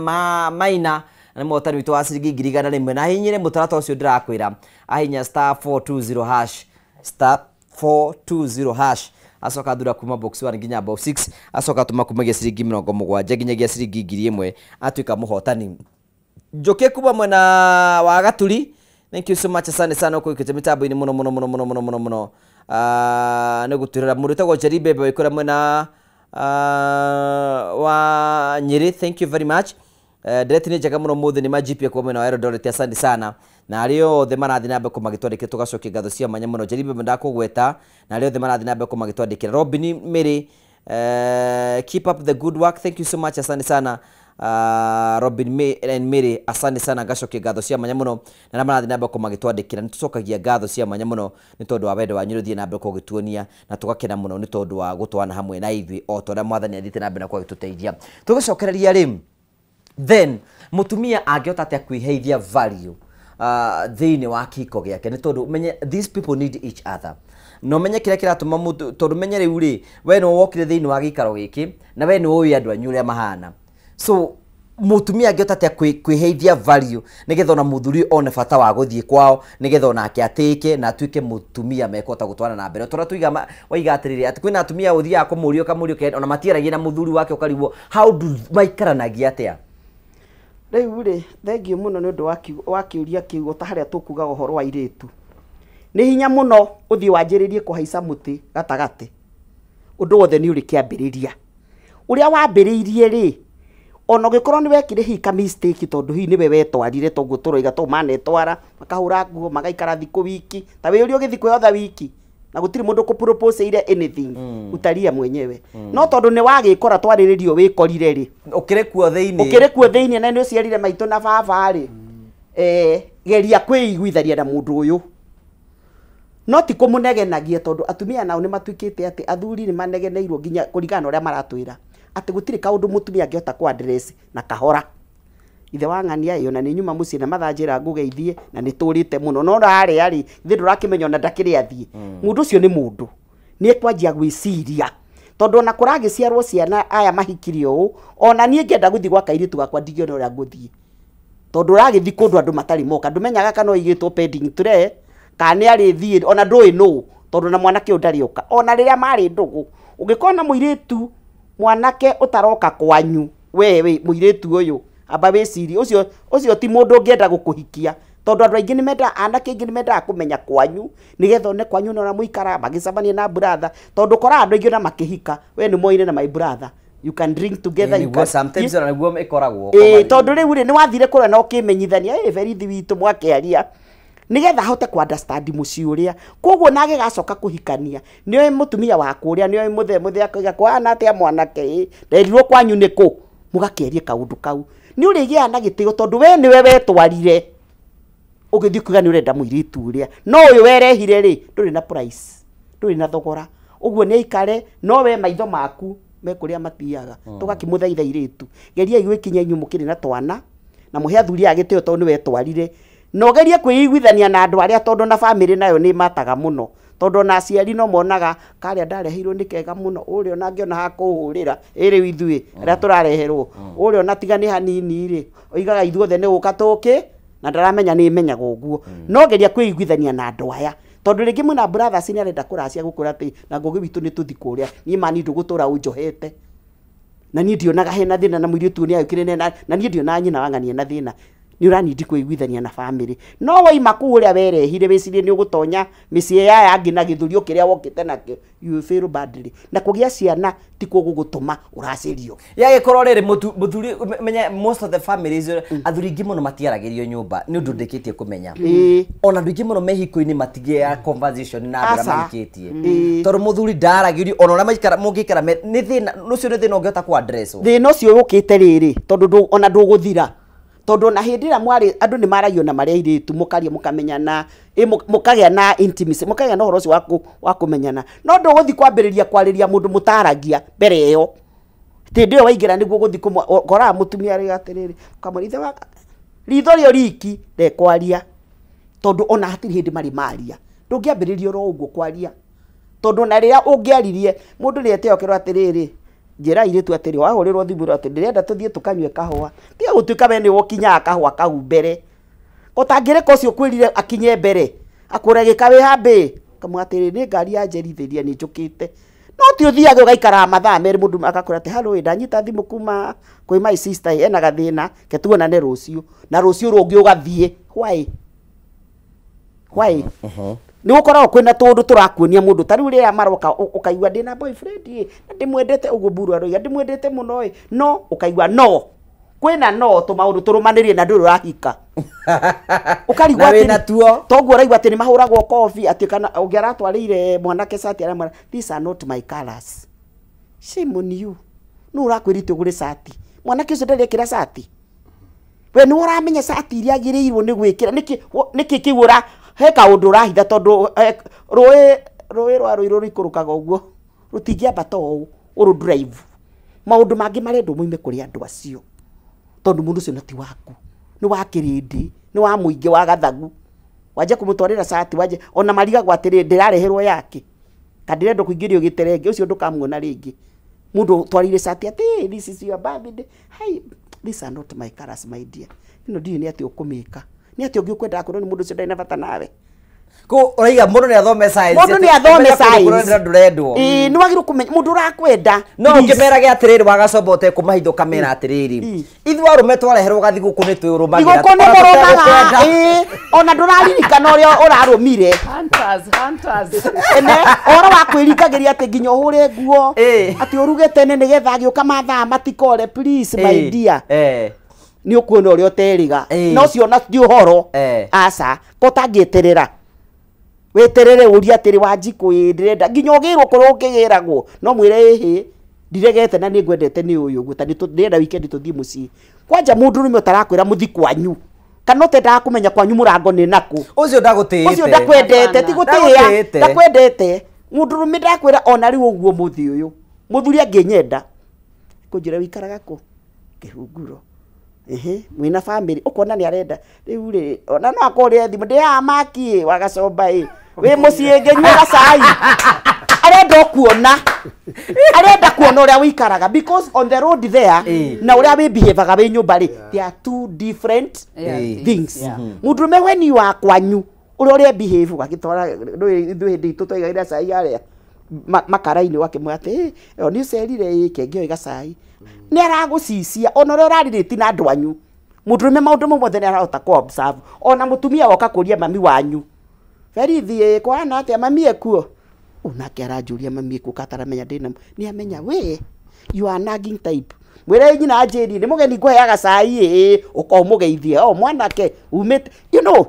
Maina nĩ mũhotani witũ wa ciringi 100,000 na hihinyire mũtaratara ũcio ndĩrakwĩra ahinya star 420 hash star 420 hash acoka thura kuma box 1 nginya box 6 acoka tuma kumagia ciringi 70 nginyagia ciringi 1,000 atuĩka mũhotani. Njoke kuma mwena wa Gaturi. Thank you so much, asante sana ũkũikĩte mĩtambo-inĩ mũno mũno mũno mũno mũno mũno mũno. Nĩ gũtwĩrora mũndũ wĩtagwo Njeri Mbembe wĩkũrĩa mwena wa Nyeri. Thank you very much. Ndereti nĩ njega mũno mũthĩ nĩ majipia kwa mwena wa Eldoret, asante sana. Na arĩa othe marathiĩ na mbere magĩtwandĩkĩra tũgacokia ngatho cia mwanya mũno. Njeri Mbembe ndakũgweta na arĩa othe marathiĩ na mbere magĩtwandĩkĩra. Robin Mary, keep up the good work, thank you so much, asante sana. Robin and Mary, asante sana, ngacokia ngatho cia mwanya mũno na arĩa marathiĩ na mbere magĩtwandĩkĩra. Nĩ tũcokagia ngatho cia mwanya mũno nĩ tondũ wa wendo wanyu ũthiĩ na mbere gũgĩtuonia na tũgakena mũno nĩ tondũ wa gũtwana hamwe na ithuĩ o ta ũrĩa mwathani athiĩte na mbere na gũgĩtũteithia. Tũgĩcokereria rĩ, then mutumia angĩhota atĩa kwĩheithia value thĩinĩ wa kĩhiko gĩake nĩ tondũ menye these people need each other. No menye kĩrĩa kĩratũma mũndũ tondũ menye rĩu rĩ we nĩ wokire thĩinĩ wa gĩikaro gĩkĩ na we nĩ ũĩ andũ anyu ũrĩa mahana. So mutumia angĩhota atĩa kwĩheithia value nĩgetha ona mũthuri one bata wa gũthiĩ kwao nĩgetha onake atĩke na atuĩke mũtumia mekũhota gũtwarana na mbere. Tondũ tuiga waiga atĩrĩrĩ atĩ kwĩna atumia ũthiaga kũmũria ũkamũria ona matiaragia na mũthuri wake ũkarigwo how do maikaranagia atĩa. Rĩu rĩ thengiũ mũno nĩ ũndũ wa kĩũria kĩu o ta harĩa tũkugaga ũhoro wa airĩtu. Nĩ hinya mũno ũthiĩ wanjĩrĩrie kũhaica mũtĩ gatagatĩ. Ũndũ wothe nĩ ũrĩ kĩambĩrĩria. Ũrĩa wambĩrĩirie rĩ ona ũngĩkorwo nĩ wekire hihi ka mistake tondũ hihi nĩwe wetwarire toguo tũroiga tondũ manetwara makahũra nguo magaikara thikũ wiki ta wĩ ũrĩa ũgĩthiĩ kwĩyotha wiki na gũtirĩ mũndũ kũproposeire anything utaria mwenyewe. No tondũ nĩ wagĩkora twarĩrĩrio wĩkorire rĩ ũkĩrĩ kuo thĩinĩ ũkĩrĩ kuo thĩinĩ na nĩ ũciarire maitũ na baba rĩ geria kwĩiguithania na mũndũ ũyũ no ti kũmũnegenagia tondũ atumia nao nĩ matuĩkĩte atĩ athuri nĩ manegeneirwo nginya kũringana na ũrĩa maratwĩra atĩ gũtirĩ kaũndũ mũtumia angĩhota kũ address na kahora. Ithe wa ng'ania ĩyo na nĩ nyuma mũciĩ na mathanjĩra ngũgeithie na nĩ tũrĩte mũno no harĩa rĩ ithe ndũrakĩmenya ona ndakĩrĩ athiĩ. Mũndũ ũcio nĩ mũndũ nĩ ekwanjia gwĩciria tondũ ona kũragĩciarwo ciana aya mahikire ũũ ona niĩ ngĩenda gũthiĩ gwa kairĩtu gakwa ndingĩona ũrĩa ngũthiĩ tondũ ũragĩthiĩ kũndũ andũ matarĩ moka ndũmenyaga kana ũigĩtwo pending tray kana nĩ arĩthiĩ ona ndũĩ nũ tondũ na mwanake ũyũ ndarĩ oka. Ona rĩrĩa marĩ ndũgũ ũngĩkorwo na mũirĩtu mwanake ũtaroka kwanyu we wĩ mũirĩtu ũyũ amba wĩcirie ũcio ũcio ti mũndũ ũngĩenda gũkũhikia tondũ andũ aingĩ nĩmendaga anake aingĩ nĩmendaga kũmenya kwanyu nĩgetha one kwanyu na ũrĩa mũikaraga magĩcemania na brother tondũ ũkoraga andũ aingĩ ona makĩhika we nĩ moire na my brother you can drink together you can sometimes ona nĩguo ĩkoragwo tondũ rĩu rĩ nĩ wathire kũrĩa na ũkĩmenyithania berithi witũ mwakĩaria nĩgetha ahote ku understand mũciĩ ũrĩa koguo na agĩgacoka kũhikania nĩoĩ mũtumia wa kũrĩa nĩoĩ mũthee mũthee akoiga kwana atĩa mwanake nderirwo kwanyu nĩkũ mũgakĩaria kaũndũ kau nĩ ũrĩgĩaga na gĩtĩo tondũ we nĩwe wetwarire ũgĩthiĩ kuga nĩ ũrenda mũirĩtu ũrĩa no ũyũ werehire rĩ ndũrĩ na price ndũrĩ na thogora ũguo nĩ aikare no we maitho maku mekũrĩa mathiaga tũgakĩmũthaitha airĩtu geriai gwĩkinya inyuĩ mũkĩrĩ na twana na mũhe athuri aya gĩtĩo tondũ nĩ wetwarire na ũgerie kwĩiguithania na andũ arĩa tondũ na bamĩrĩ nayo nĩ mataga mũno tondũ ona aciari no monaga karĩa ndareheirwo nĩ kega mũno ũrĩa ona ngĩona ha kũhũrĩra ĩ rĩu ithuĩ arĩa tũrareherwo ũrĩa ona tiga nĩ hanini rĩ oigaga ithuothe nĩ gũka tũkĩ na ndaramenya nĩ menyaga ũguo no geria kwĩiguithania na andũ aya tondũ rĩngĩ mwĩna brothers nĩ arenda kũracia gũkũra atĩ na ngũgĩ witũ nĩ tũthi kũrĩa niĩ mani ndũgũtũra ũnjohete na niĩ ndionaga hena thĩna na mũirĩtu nĩ agĩũkire na niĩ ndionaga nyina wa ng'ania na thĩna Nĩ ũranindi kwĩiguithania na family. No waima kũu ũrĩa werehire wĩcirie nĩ ũgũtonya mĩciĩ ya angĩ na gĩthũrio kĩrĩa wokĩte nakĩo, you will fail badly. Na kũgĩa ciana ti kuo gũgũtũma ũracĩrio. Yagĩkorwo rĩrĩ mũthuri menya most of the families athuri aingĩ mũno matiaragĩrio nyũmba nĩ ũndũ ndĩkĩtie kũmenya. Ona andũ aingĩ mũno me hiko-inĩ matigĩa conversation na andũ arĩa mahikĩtie. Tondũ mũthuri ndaragĩrio ona ũrĩa maikara mũngĩikara nĩ thĩna ũcio nĩ thĩna ũngĩhota kũ address. Thĩna ũcio ũkĩte rĩrĩ tondũ ona ndũgũthira. Tondũ na hĩndĩ ĩrĩa mwarĩ andũ nĩ maragio na marĩa airĩtu mũkaria mũkamenyana mũkagĩa na intimacy mũkagĩa na ũhoro ũcio wa kũmenyana no ndũgũthiĩ kwambĩrĩria kwarĩria mũndũ mũtaragia mbere ĩyo hĩndĩ ĩyo waingĩra nĩguo gũthiĩ ũkoraga mũtumia arĩ atĩrĩrĩ ũkamwĩra ithe wa ritho rĩo riki ndekwaria tondũ ona hatirĩ hĩndĩ marĩ maria ndũngĩambĩrĩria oro ũguo kwaria tondũ na rĩrĩa ũngĩaririe mũndũ nĩetĩokĩrwo atĩrĩrĩ njĩra airĩtu atĩrĩ wahũrĩrwo thimũ atĩ ndĩrenda tũthiĩ tũkanyue kahũa tiga gũtuĩka we nĩwe ũkinyaga kahũa kau mbere ũtangĩreka ũcio ũkwĩrire akinye mbere akũre gĩka wĩ hambĩ ũkamwĩra atĩrĩ nĩ ngari ya njerithĩria nĩ njũkĩte no ti ũthiage ũgaikaraga mathaa merĩ mũndũ agakwĩra atĩ hello ndanyita thimũ kuma kwĩ my sister ena gathĩna ke tuonane rũciũ na rũciũ rũngĩ ũgathiĩ why nĩ gũkoragwo kwĩna tũũndũ tũrakuonia mũndũ ta rĩu rĩrĩa maroka ũkaigua ndĩna boyfriend ĩ na ndĩmwendete ũguo mburu aroiga ndĩmwendete mũno ĩ no ũkaigua no kwĩna no tũmaũndũ tũrũmanĩrie na ndũrĩ ũrahika ũkarigwo atĩ toguo ũraigua atĩ nĩ mahũragwo kobi atĩ kana ũngĩ aratwarĩire mwanake cati aramwĩra these are not my colours shame on you nũ ũrakwĩrĩte ũgũre cati mwanake ũcio ndarekĩra cati we nĩ ũramenya cati iria agĩrĩirwo nĩ gwĩkĩra nĩkĩ kĩu ũra he kaũndũ ũrahitha tondũ rũĩ rwa rũirũ rũikũrũkaga ũguo rũtingĩambata ũũ ũrũ drive maũndũ mangĩ marendwo moime kũrĩ andũ acio tondũ mũndũ ũcio na ti waku nĩ wa kĩrĩndĩ nĩ wa mũingĩ wa gathagu wanja kũmũtwarĩra cati wanje ona marigagwo atĩrĩ ndĩrareherwo yake ka ndĩrendwo kũingĩrio gĩterenge ũcio ndũkamuona rĩngĩ mũndũ ũtwarĩire cati atĩ this is your birthday hi these are not my colours my dear ĩno ndiũĩ nĩ atĩ ũkũmĩka nĩ atĩ ũngĩ ũkwendaga kwĩrwo nĩ mũndũ ũcio ndarĩ na bata nawe Ko ũraiga mũndũ nĩ athome science mũndũ nĩ athome science ndũrendwo ĩĩ nĩ wagĩrĩirwo kũmenya mũndũ ũrakwenda no ũkĩmerage atĩrĩrĩ wagacomba ũtekũmahitha ũkamera atĩrĩrĩ ithuĩ arũme twareherwo gathigũkũ nĩ twĩrũmagĩra thigũkũ nĩ mũrũmaga ĩĩ ona ndũraririkana ũrĩa ũrarũmire hunters ene ũhoro wa kwĩringagĩria atĩ nginya ũhũre nguo atĩ ũruge tene nĩgetha agĩũka mathaa matikore please my dear nĩ ũkuona ũrĩa ũterĩga no cio na ti ũhoro aca ko ũtangĩeterera weterere ũrie atĩrĩ Wanjikũ ĩ ndĩrenda nginya ũgĩrwo kũrĩa ũkĩgĩragwo no mwĩre ĩhĩ ndiregete na nĩ ngwendete nĩ ũyũ ũguo ta ndĩrenda weekend tũthiĩ mũciĩ kwanja mũndũ rũme ũtarakwĩra mũthi kwanyu kana ũtendaga kũmenya kwanyu mũrango nĩ nakũ ũcio ndagũtĩĩte ũcio ndakwendete ti gũtĩĩa ndakwendete mũndũ rũme ndakwĩra ona rĩu ũguo mũthĩ ũyũ mũthuri angĩnyenda kũnjĩra wĩikaraga kũ Kĩhunguro ehe mwina family ukona ni arenda riu ri ona no akore thimu ndi amaki wagacomba ĩ wi muciĩ ngenyua gacai arenda kuona arenda kuona uria wikaraga because on the road there na uria wi behavior wi nyumba ri they are two different things mundurume when you are kwanyu uria uria behave agitwara ithuĩ hĩndĩ itũ twaigagira cai aria makaraini wakimwira ati ĩyo nĩ ũcerire ĩ kengĩoĩ gacai nĩ aragũcicia ona ũrĩa ũrarirĩti na andũ anyu mũndũrũme maũndũ mau mothe nĩ arahota kũ observe ona mũtumia woka kũria mami wanyu Berithi ĩ kwana atĩa mami ekuo nake aranjũria mami ekuo kataramenya ndĩna nĩ amenya we you are nagging type mwĩre nyina Njĩri nĩ mũgeni ngũheaga cai ĩ ũka ũmũgeithie o mwanake umĩte you know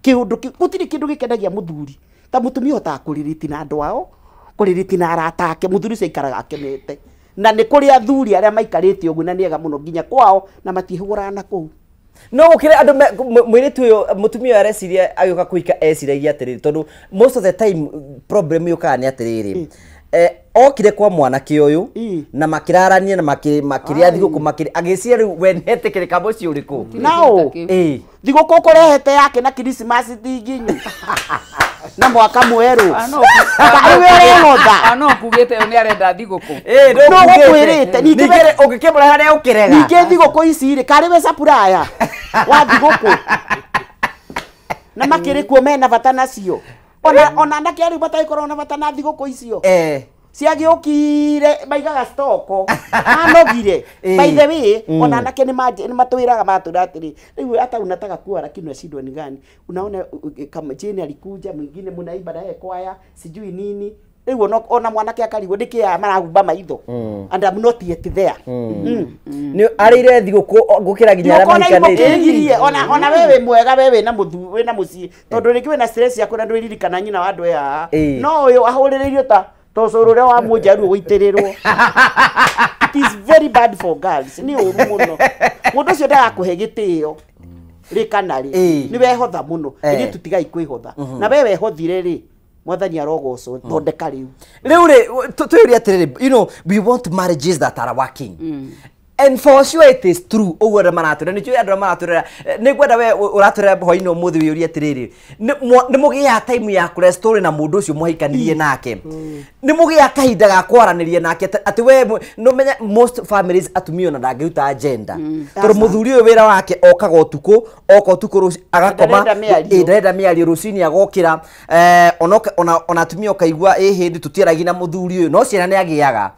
kĩũndũ gũtirĩ kĩndũ gĩkenagia mũthuri ta mũtumia ũhotaga kũririti na andũ ao kũririti na arata ake mũthuri ũcio aikaraga akenete na nĩ kũrĩ athuri arĩa maikarĩte ũguo na nĩ ega mũno nginya kwao na matihũraga na kũu no gũkĩrĩ andũ mũirĩtu ũyũ mũtumia ũyũ areciria agĩũka kũhika eciragia atĩrĩrĩ tondũ most of the time problem yũkaga nĩ atĩrĩrĩ okire kwa mwanake ũyũ na makĩrarania na makĩrĩa thigũkũ makĩrĩa agĩciria rĩu we nĩetĩkĩrĩka mũciĩ ũrĩkũ nao thigũkũ ũkũrehete yake na Christmas ti nginyu na mwaka mwerũ rĩu ũrehotha no kugĩte ũyũ nĩ arenda thigũkũ no gũkwĩrĩte ningĩ ũngĩkĩmũreha nĩ ũkĩrega ningĩ thigũkũ ici rĩ karĩ we supplier wa thigũkũ na makĩrĩ kuo mena bata nacio ona anake arĩu matagĩkorwo na bata na thigũkũ icio Ciagĩũkire maigaga stoko manogire. By the way, ona anake nĩ matwĩraga matwĩra atĩrĩ, rĩu hata unataka kuwa lakini unashindwa ni gani. Unaona kama Jane alikuja mwingine mnaimba naye kwaya sijui nini. Rĩu ona mwanake akarigwo nĩkĩ aya marahumba maitho. And I'm not yet there. Nĩ arĩire thigũkũ gũkĩra nginya arĩa mahikanĩtie. Ona wewe mwega wewe na mũthu wĩna mũciĩ tondũ rĩngĩ wĩna stress yaku na ndwĩririkana nyina wa andũ aya. No ũyũ ahũrĩrĩirio ta tocoro ũrĩa wa mũnjaruo gũitĩrĩrwo. It is very bad for girls. Nĩ ũru mũno. Mũndũ ũcio ndagakũhe gĩtĩo rĩ kana rĩ nĩ wehotha mũno. Ithuĩ tutigai kwĩhotha. Na we wehothire rĩ mwathani arogocwo thondeka rĩu. Rĩu rĩ twĩũrie atĩrĩrĩ, you know, we want marriages that are working. And for sure it is true ũguo andũ maratwĩra nĩ njũĩ andũ arĩa maratwĩra nĩ ngwenda we ũratwĩra hwaĩ-inĩ ũmũthĩ wĩũrie atĩrĩrĩ, nĩ mũgĩaga time ya kũrĩa story na mũndũ ũcio mũhikanirie nake, nĩ mũgĩaga kahinda ga kwaranĩria nake atĩ we no menya most families atumia ona ndangĩruta agenda tondũ mũthuri ũyũ wĩra wake okaga ũtukũ oka ũtukũ agakoma ndarenda mĩario rũcinĩ agokĩra ona atumia ũkaigua ĩ hĩndĩ tũtiaragia na mũthuri ũyũ no ciana nĩ agĩaga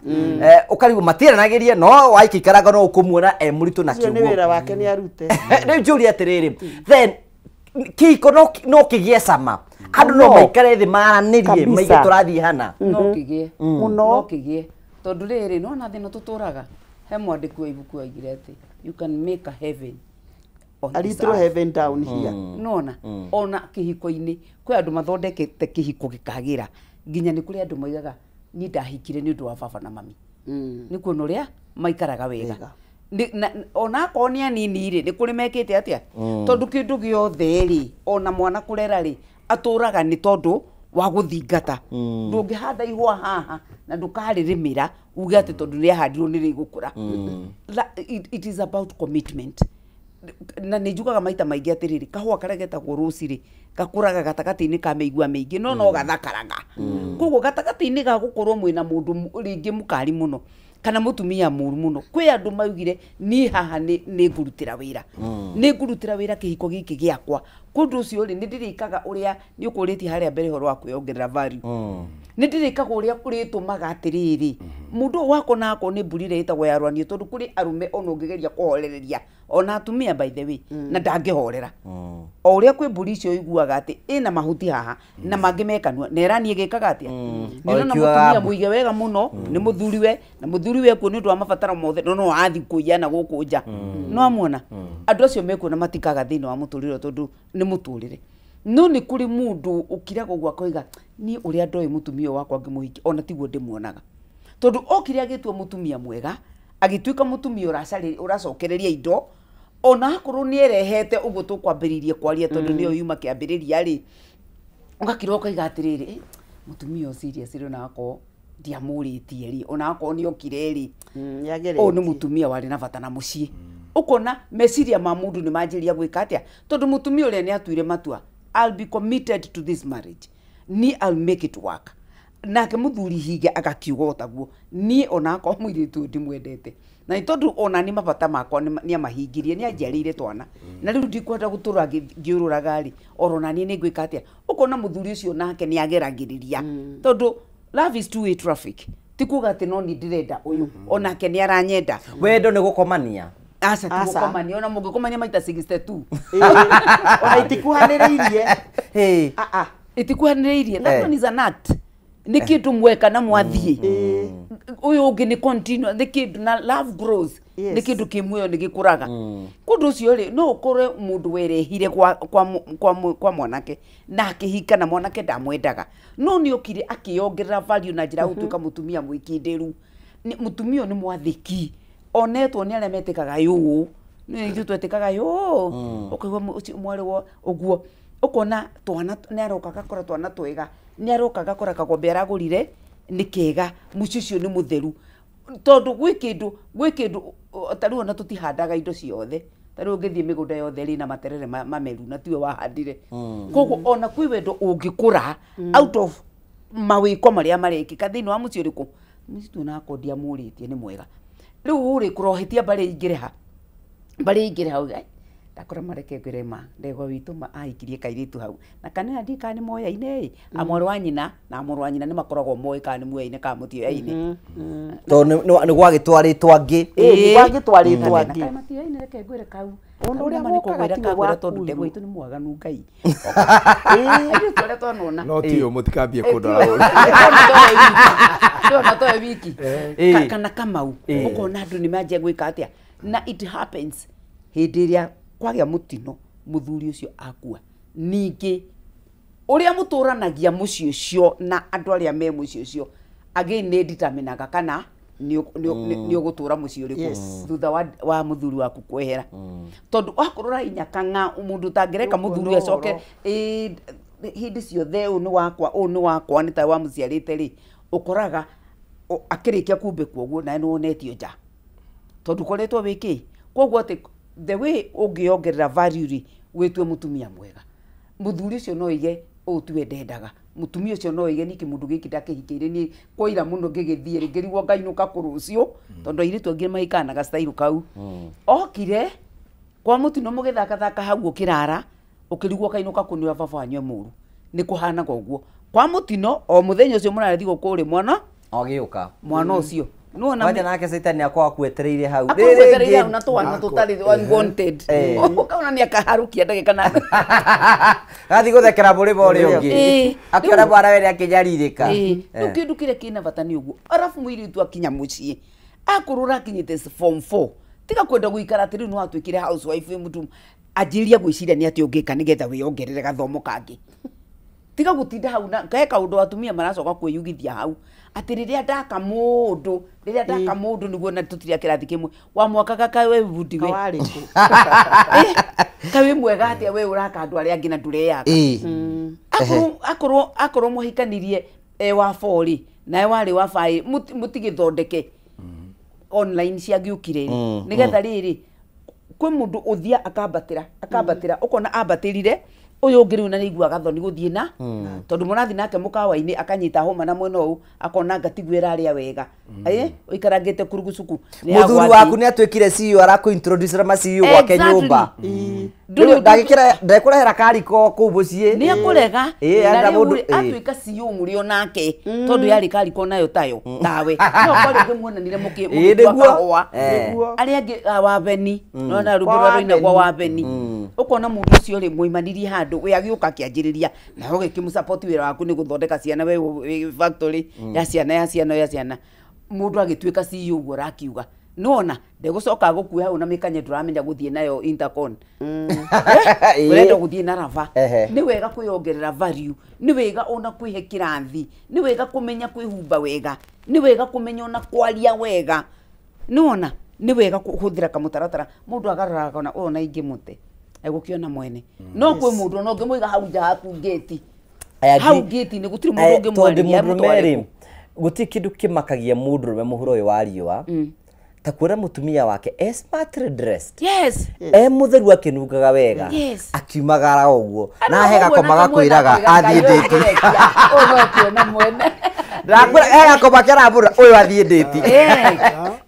ũkarigwo matiaranagĩria no waikĩikaraga no ũkũmuona e mũritũ na kiugo nĩ wĩra wake nĩ arute. Rĩu njũrie atĩrĩrĩ, then kĩhiko no kĩgĩe cama andũ no maikare thĩ maranĩrie maige tũrathiĩ hana no kĩgĩe mũno no kĩgĩe tondũ rĩrĩ nona thĩna tũtũraga he mwandĩki wa ibuku aigire atĩ you can make a heaven on a little heaven down here. Nona ona kĩhiko-inĩ kwĩ andũ mathondekete kĩhiko gĩkagĩra nginya nĩ kũrĩ andũ moigaga niĩ ndahikire nĩ ũndũ wa baba na mami nĩ kuona ũrĩa maikaraga wega ona akorwo nĩ anini rĩ nĩ kũrĩ mekĩte atĩa tondũ kĩndũ gĩothe rĩ ona mwana kũrera rĩ atũraga nĩ tondũ wa gũthingata ndũngĩhanda ihũa haha na ndũkarĩrĩmĩra uge atĩ tondũ nĩahandirwo nĩ rĩgũkũra. It is about commitment. Na nĩ njugaga maita maingĩ atĩrĩrĩ kahũa karĩa getagwo rũci rĩ gakũraga gatagatĩ-inĩ ka mĩigua mĩingĩ no no gathakaraga koguo gatagatĩ-inĩ ga gũkorwo mwĩna mũndũ rĩngĩ mũkari mũno kana mũtumia mũru mũno kwĩ andũ maugire niĩ haha nĩ ngũrutĩra wĩra nĩ ngũrutĩra wĩra kĩhiko gĩkĩ gĩakwa kũndũ ũcio rĩ nĩ ndĩrĩkaga ũrĩa nĩ ũkũrĩtie harĩa mbere ũhoro wa kwĩyongerera value nĩ ndĩrĩkaga ũrĩa kũrĩtũmaga atĩrĩrĩ mũndũ ũyũ wakwa na akorwo nĩ mbũri ĩrĩa ĩtagwo ya rwanio tondũ kũrĩ arũme ona ũngĩgeria kũhorereria ona atumia by the way na ndangĩhorera o ũrĩa kwĩ mbũri icio ũiguaga atĩ ĩna mahuti haha na mangĩ me kanua na ĩraniĩ gĩkaga atĩa nĩ ũrona mũtumia mũige wega mũno nĩ mũthuriwe na mũthuriwe kuo nĩ ũndũ wa mabataro mothe no no athiĩ kũiya na gũkũ nja no amuona andũ acio mekuona matikaga thĩinĩ wa mũtũrĩre tondũ nĩ mũtũrĩre no nĩ kũrĩ mũndũ ũkiraga ũguo akoiga niĩ ũrĩa ndoĩ mũtumia wakwa ngĩmũhikia ona tiguo ndĩmuonaga tondũ okire agĩtua mũtumia mwega agĩtuĩka mũtumia ũracokereria indo ona akorwo nĩ erehete ũguo tũkwambĩrĩirie kwaria tondũ nĩyo yuma kĩambĩrĩria rĩ ũgakira ũkaiga atĩrĩrĩ mũtumia ũyũ serious rĩ ona akorwo ndiamũrĩtie rĩ ona akorwo nĩ okire rĩ ũyũ nĩ mũtumia warĩ na bata na mũciĩ ũkona meciria ma mũndũ nĩ manjĩrĩria gwĩka atĩa tondũ mũtumia ũrĩa nĩ atuire matua I'll be committed to this marriage ni I'll make it work nake mũthuri hinge agakiuga o taguo niĩ ona akorwo mũirĩtu ũyũ ndimwendete na nĩ tondũ ona nĩ mabata makwa nĩ amahingirie nĩ anjiarĩire twana na rĩu ndikwenda gũtũra ngĩũrũraga rĩ oro na niĩ nĩ ngwĩka atĩa ũkona mũthuri ũcio nake nĩ ageragĩrĩria tondũ love is two way traffic ti kuga atĩ no niĩ ndĩrenda ũyũ onake nĩ aranyenda wendo nĩ gũkomania aca ti gũkomania ona mũngĩkomania maita 62 ona itikuhanĩrĩirie itikuhanĩrĩirie that one is an act nĩ kĩndũ mweka na mwathiĩ ũyũ ũngĩ nĩ continue nĩ kĩndũ na love grows nĩ kĩndũ kĩ muoyo nĩ gĩkũraga kũndũ ũcio rĩ no ũkore mũndũ werehire kwa mwanake na akĩhika na mwanake ndamwendaga no nĩ okire akĩongerera value na njĩra ya gũtuĩka mũtumia mwĩkindĩru mũtumia ũyũ nĩ mwathĩki onetwo nĩ arĩa metĩkaga yũũ nĩ ithuĩ twetĩkaga yũũ ũkaigua mwarĩ wa ũguo ũkona twana nĩ aroka agakora twana twega nĩ aroka agakora kagombe aragũrire nĩ kega mũciĩ ũcio nĩ mũtheru tondũ gwĩ kĩndũ ta rĩu ona tũtihandaga indo ciothe ta rĩu ũngĩthiĩ mĩgũnda yothe rĩ na materere mameru na tiwe wahandire koguo ona kwĩ wendo ũngĩkũra out of mawĩko marĩa marekĩka thĩinĩ wa mũciĩ ũrĩkũ mũciĩ onakwo ndiamũrĩtie nĩ mwega rĩu rĩ kũrohĩtia mbarĩ ingĩrĩha uge Ndakora mareke ngwĩre ma ndegwa witũ ma ahikirie kairĩtu hau na kana ndi kana nĩ moyaine ĩ amwarĩ wa nyina na mũrũ wa nyina nĩ makoragwo moĩ kana nĩ muoyaine kana mũtioyaine. Tondũ nĩ gwagĩtwarĩtwo angĩ. Ĩĩ, gwagĩtwarĩtwo angĩ. Kana matioyaine reke ngwĩre kau. Ũndũ ũrĩa Kau nĩ mokaga kũgwĩra tiwe kagwĩra wa tondũ ndegwa kuirwo. itũ nĩ mwaganu Ngai. Airĩtu arĩa twanona. No ti ũyũ mũtikambie kũndora ũru. Ona towe wiki. Ĩĩ. Kana Kamau Ĩĩ. ũkona andũ nĩ manjia gwĩka atĩa na it happens hĩndĩ ĩrĩa kwagĩa mũtino mũthuri ũcio akua ningĩ ũrĩa mũtũranagia mũciĩ ũcio na andũ arĩa me mũciĩ ũcio again nĩ determinaga kana nĩ ũgũtũra mũciĩ ũrĩkũ Yes. thutha wa mũthuri waku kwehera tondũ wakorwo ũrahinya kang'a mũndũ ũtangĩreka mũthuri Nĩũkuona acoke ũhoro. ĩĩ, hĩndĩ ciothe ũyũ nĩ wakwa ũyũ nĩ wakwa nĩ ta wamũciarĩte rĩ ũkoraga akĩrĩkia kumbĩkwo ũguo nawe nĩwonetio nja tondũ ũkoretwo wĩ kĩ koguo atĩ the way ũngĩongerera value rĩ wĩtue mũtumia mwega mũthuri ũcio no oige ũũ tiwe ndendaga mũtumia ũcio no oige nĩkĩ mũndũ gĩkĩ ndakĩhikĩire niĩ kwaira mũno ngĩgĩthiĩ rĩ ngĩrigwo ngainũka kũ rũciũ tondũ airĩtu angĩ mahikanaga style kau okire kwa mũtino mũgĩthakathaka hau ũkĩrara ũkĩrigwo kainũka kũ nĩ baba wanyu e mũru nĩ kũhanaga ũguo kwa mũtino o mũthenya ũcio mũrarathiĩ gũkũ rĩ mwana Ogĩũka. mwana ũcio nĩwona Kwanja nake caitani akwa akwetereire hau. akwetereire hau na twana tũtarĩ unwanted Eh. ũkaona nĩ akaharũkia ndagĩka na Gathiĩ gũthekera mũrĩmo ũrĩa ũngĩ. Ĩĩ. Akĩona mwana wene akĩnyarirĩka. Ĩĩ. Rĩu kĩndũ kĩrĩa kĩna bata nĩ ũguo arabu mũirĩtu akinya mũciĩ akorwo ũrakinyĩte form 4 tiga kwenda gũikara atĩ rĩu nĩ watuĩkire housewife wĩ mũtu anjĩrĩria gwĩciria nĩ atĩ ũngĩka nĩgetha wĩongerere gathomo kangĩ tiga gũtinda hau na kae kaũndũ atumia maracoka kwĩyugithia hau atĩ rĩrĩa ndaka mũndũ rĩrĩa ndaka mũndũ nĩguo na tũtirĩ a kĩrathi kĩmwe wamwakaga kaĩ we bundi we Kawarĩ kũ? Kaĩ wĩ mwega atĩa we ũraka andũ arĩa angĩ na ndũreyaka. Ĩĩ. Akorwo akorwo mũhikanirie e wa 4 rĩ nawe warĩ wa 5 mũtigĩthondeke online ciangĩũkire rĩ nĩgetha rĩrĩ kwĩ mũndũ ũthia akambatĩra akambatĩra ũkona ambatĩrire ũyũ ũngĩ rĩu na nĩaiguaga thoni gũthiĩ na tondũ mũrathiĩ nake mũkawa-inĩ akanyita hũma na mwena ũũ akona ngatiguo ĩrarĩa wega ĩ ũikarangĩte kurugucuku nĩ Mũthuri agwathiĩ. waku nĩ atuĩkire CEO arakũ-introduce na ma CEO gwake Exactly. nyũmba. Ndũrĩ ũndũ- Ndagĩkĩra ndekũrehera kariko kũu mũciĩ. nĩ akũrega Ĩĩ, na enda rĩu mũndũ rĩ, ĩĩ. atuĩka CEO mũrĩ o nake tondũ yarĩ kariko nayo tayo tawe no korwo ũngĩ muonanire Ĩĩ, mũgĩtua nĩguo. kahũa Eh. arĩa angĩ a wabeni nona rwĩmbo Kwa rũrĩa rũinagwo wabeni. wabeni ũkona mũndũ ũcio rĩ mũimanirie handũ we agĩũka akĩanjĩrĩria nawe ũgĩkĩmũsupport wĩra waku nĩ gũthondeka ciana we wĩ factory ya ciana ya ciana ya ciana mũndũ agĩtuĩka CEO ũguo ũrakiuga nĩwona ndegũcoka agũkue hau na mĩkanye ndũramenya gũthiĩ nayo intercon. Ĩĩ. Ũrenda gũthiĩ na raba. Ehe. Nĩ wega kwĩyongerera value nĩ wega ona kwĩhe kĩrathi nĩ wega kũmenya kwĩhumba wega nĩ wega kũmenya ona kwaria wega nĩwona nĩ wega kũhũthĩra kamũtaratara mũndũ agarora akona ũyũ na ingĩmũte egũkĩona mwene no kwĩ mũndũ ona ũngĩmũiga hau nja haku ngĩti hau ngĩti-inĩ gũtirĩ mũndũ ũngĩmwarĩria tondũ amũtware mũndũrũme rĩ kũ. gũtirĩ kĩndũ kĩmakagia mũndũrũme mũhuro ũyũ wa riũa ta kuona mũtumia wake e smartly dressed yes e mũtheru akĩnungaga wega Yes. akiumagara ũguo Andũ na he ũguo gakoma na kamwe gakwĩraga gakwĩraga, athiĩ Ngai ndĩti ũyũ akĩrekia, ũyũ no akĩona mwene. Ndakwĩra he gakoma kĩrambũra ũyũ athiĩ ndĩti.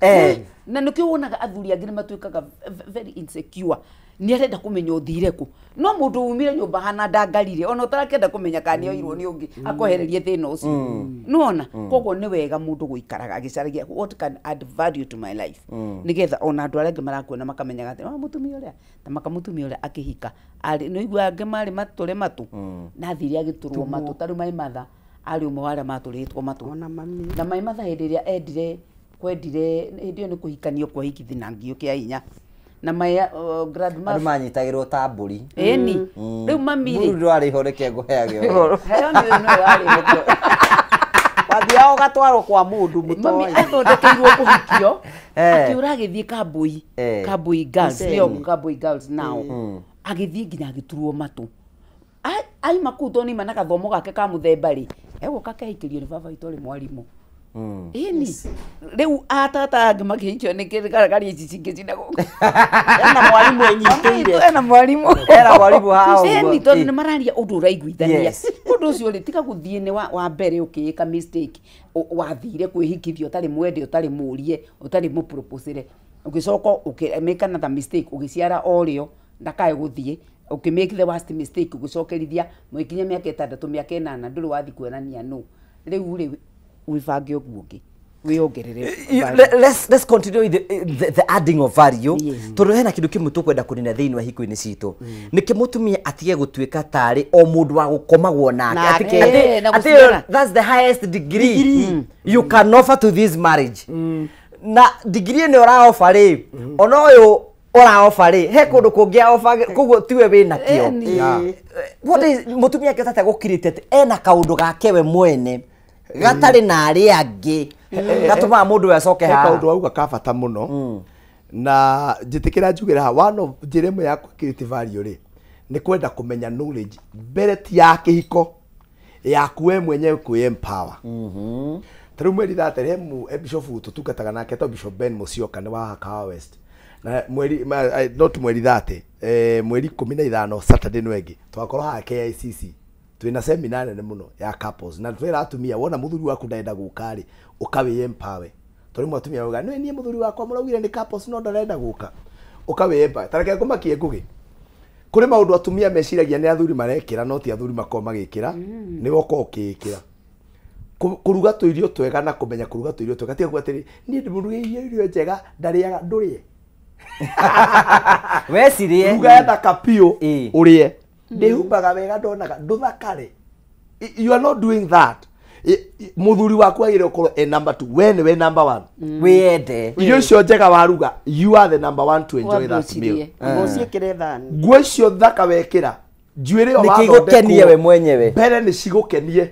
Eh. Na nĩkĩo wonaga athuri angĩ nĩ matuĩkaga very insecure nĩ arenda kũmenya ũthire kũ no mũndũ umire nyũmba hana ndangarire ona ũtarakĩenda kũmenya kana nĩoirwo nĩ ũngĩ akwehererie thĩna ũcio nĩwona koguo nĩ wega mũndũ gũikaraga agĩcaragia what can add value to my life nĩgetha ona andũ arĩa angĩ marakuona makamenyaga atĩ "Ah, mũtumia ũrĩa ta makamũtumia ũrĩa akĩhika arĩ nĩũigua angĩ marĩ matũre matũ na athire agĩtũrwo matũ ta rĩu maĩ matha arĩ ũmwe wa arĩa matũrĩtwo matũ Ona mami. na maĩ matha hĩndĩ ĩrĩa endire kwendire hĩndĩ ĩyo nĩ kũhikanio kwahikithinangio kĩa hinya na maĩ grandma Andũ manyitagĩrwo ta mbũri. ĩni rĩu mami Mbũri rĩ ndwarĩ ho reke ngũheage ũhoro. heo nĩ ũyũ nĩwe warĩ ho. Wathiaga ũgatwarwo kwa mũndũ mami mũtoĩ. athondekeirwo kũhikio Eh. akĩũra agĩthiĩ kambui Eh. kambui girls Iceni. nĩyo kambui girls now agĩthiĩ nginya agĩturwo matũ aima kũu tondũ nĩma na gathomo gake ka mũthemba rĩ egũka kehikĩrio nĩ baba witũ ũrĩ mwarimũ ĩni rĩu atata angĩ makĩhikio nĩ kĩgaragari ici cingĩ cina gũkũ Ena mwarimũ enyitĩire. ena mwarimũ Ena mwarimũ haha ũguo. Ĩni, tondũ Ĩ. nĩ mararia ũndũ ũraiguithania Yes. ũndũ ũcio rĩ tiga gũthiĩ nĩ wa mbere ũkĩĩka mistake wathire kwĩhikithia ũtarĩ mwende ũtarĩ mũrie ũtarĩ mũproposere ũgĩcoka ũkĩ make another mistake ũgĩciara o rĩo Ndakae guthie uki make the worst mistake gucokerithia mwikinya miaka 6 miaka 8 nduri wathi kuonania no riu ri wibange uguo ngi wiongerere. Let's continue with the adding of value. Tondu hena kindu kimwe tukwenda kunina thiini wa hiko-ini citu niki mutumia atige gutuika tari o mundu wa gukomagwo nake. Ati that's the highest degree you can offer to this marriage. Na degree ni ora offer ri ona uyu ora offer ri he kundu kungi offer koguo tiwe wina kio. What is mutumia akĩhota gũkirĩte ena kaundu gake we mwene gatari na aria angĩ gatũmaga mũndũ acoke haha. Kaundu auga ka bata mũno na njitikira njugire ha one of njĩra ĩmwe ya creative value ri ni kwenda kũmenya knowledge mbere ti ya kĩhiko yaku we mwenyewe kwĩ empower. Ta rĩu mweri thatere mu bishop tũtungataga nake to Bishop Ben Musyoka nĩ wa Hakawa West na mweri not mweri thate mweri 15 Saturday no ĩngĩ twakorwo haha KICC twina seminar nene muno ya couples na twira atumia wona muthuri waku ndenda guka ri ukawi empower tori mu atumia uga ni nie muthuri wakwa muraugire ni couples no ndarenda guka ukawi empower tareke ngumakie ngugi kuri maundu atumia meciragia ni athuri marekira no ti athuri makorwo magikira ni wokorwo ukikira kuruga tuirio twega na kumenya kuruga tuirio twega tiga kuga atiri nie ndimurugiire irio njega ndariaga ndurie wecirie ruga thaka piũ urie ndihumbaga wega ndonaga nduthakare. You are not doing that. Muthuri waku agire ukorwo e number 2 we ni we number 1 wiyende irio icio njega waruga you are the number 1 to enjoy that meal. Nguciĩkĩre thani nguo icio thaka wekĩra njuĩrĩ ĩyo wathondekwo we mwenyewe mbere nĩ cigũkenie.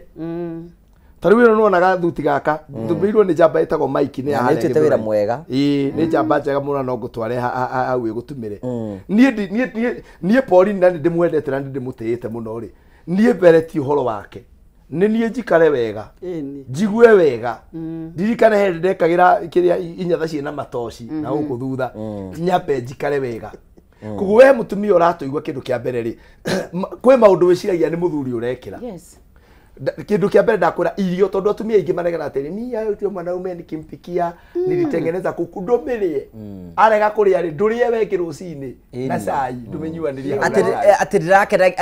Ta rĩu ĩno nĩwonaga thuti gaka ndũmĩirwo nĩ njamba ĩtagwo Mike nĩ ya nĩtuĩte wĩra mwega. Ĩĩ nĩ njamba njega mũno no ngũtware hau ĩgũtumĩre. Niĩ Pauline na nĩndĩmwendete na nĩndĩmũtĩĩte mũno rĩ niĩ mbere ti ũhoro wake nĩ niĩ njikare wega njigue wega ndirikane he ndekagĩra kĩrĩa inyatha ciĩna matoci na gũkũ thutha nyambe njikare wega. Koguo we mũtumia ũratũigua kĩndũ kĩa mbere rĩ kwĩ maũndũ wĩciragia nĩ mũthuri ũrekĩra. Kindu kia mbere ndakwira irio tondu atumia aingi maregana atiri ni ayo tio mwanaume nikimpikia nilitengeneza kuku ndumirie arega kuria ri ndurie we rucini na cai nduminyuanirie ati ndirakena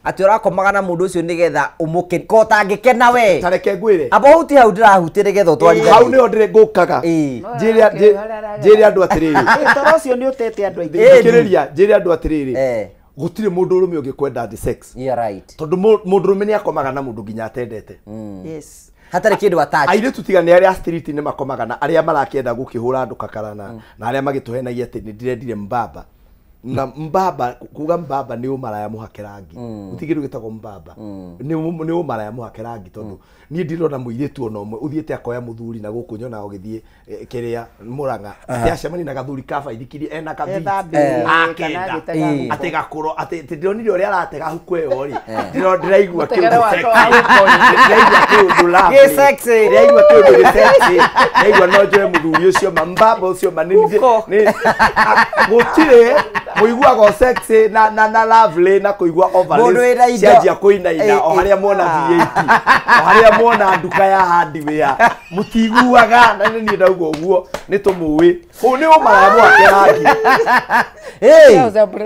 ati urakomaga na mundu ucio nigetha umuke ko tangikena we tareke ngwire abo huti hau ndirahutie nigetha utwarithanie hau niho ndire ngukaga njire andu atiriri toro ucio ni utete andu aingi thikiriria njire andu atiriri gutire mundu urume ungikwenda the sex. Yeah, right. Tondu mundu urume ni akomaga na mundu nginya atendete. Yes. Hatari kindu attach. Airitu tiga ni aria street ni makomaga na aria marakienda gukihura andu kakarana na aria magituhenagia ati ni ndirendire mbaba. Na mbaba kuga mbaba ni umaraya muhake rangi. Guti kindu gitagwo mbaba. Ni umaraya muhake rangi tondu ni ndirona muiritu ona umwe uthiete akoya muthuri na guku nyona ugithie kiria muranga ati acemani na gathuri ka baithikiri ena kabi akenda ati gakuro ati ndironire uria aratega huku iyo ri ndiraigua kiundu ndiraigua kiundu la sexy ndiraigua kiundu sexy ndaigua no njoe muthuri ucio ma mbaba ucio ma ni gutire muiguaga sexy na na na lovely na kuigua overlay cianjia kuinaina o haria mona V8 o haria mona nduka ya hardware mutiguaga na ni ndauga uguo ni tumuwi kuu ni umaraya mwake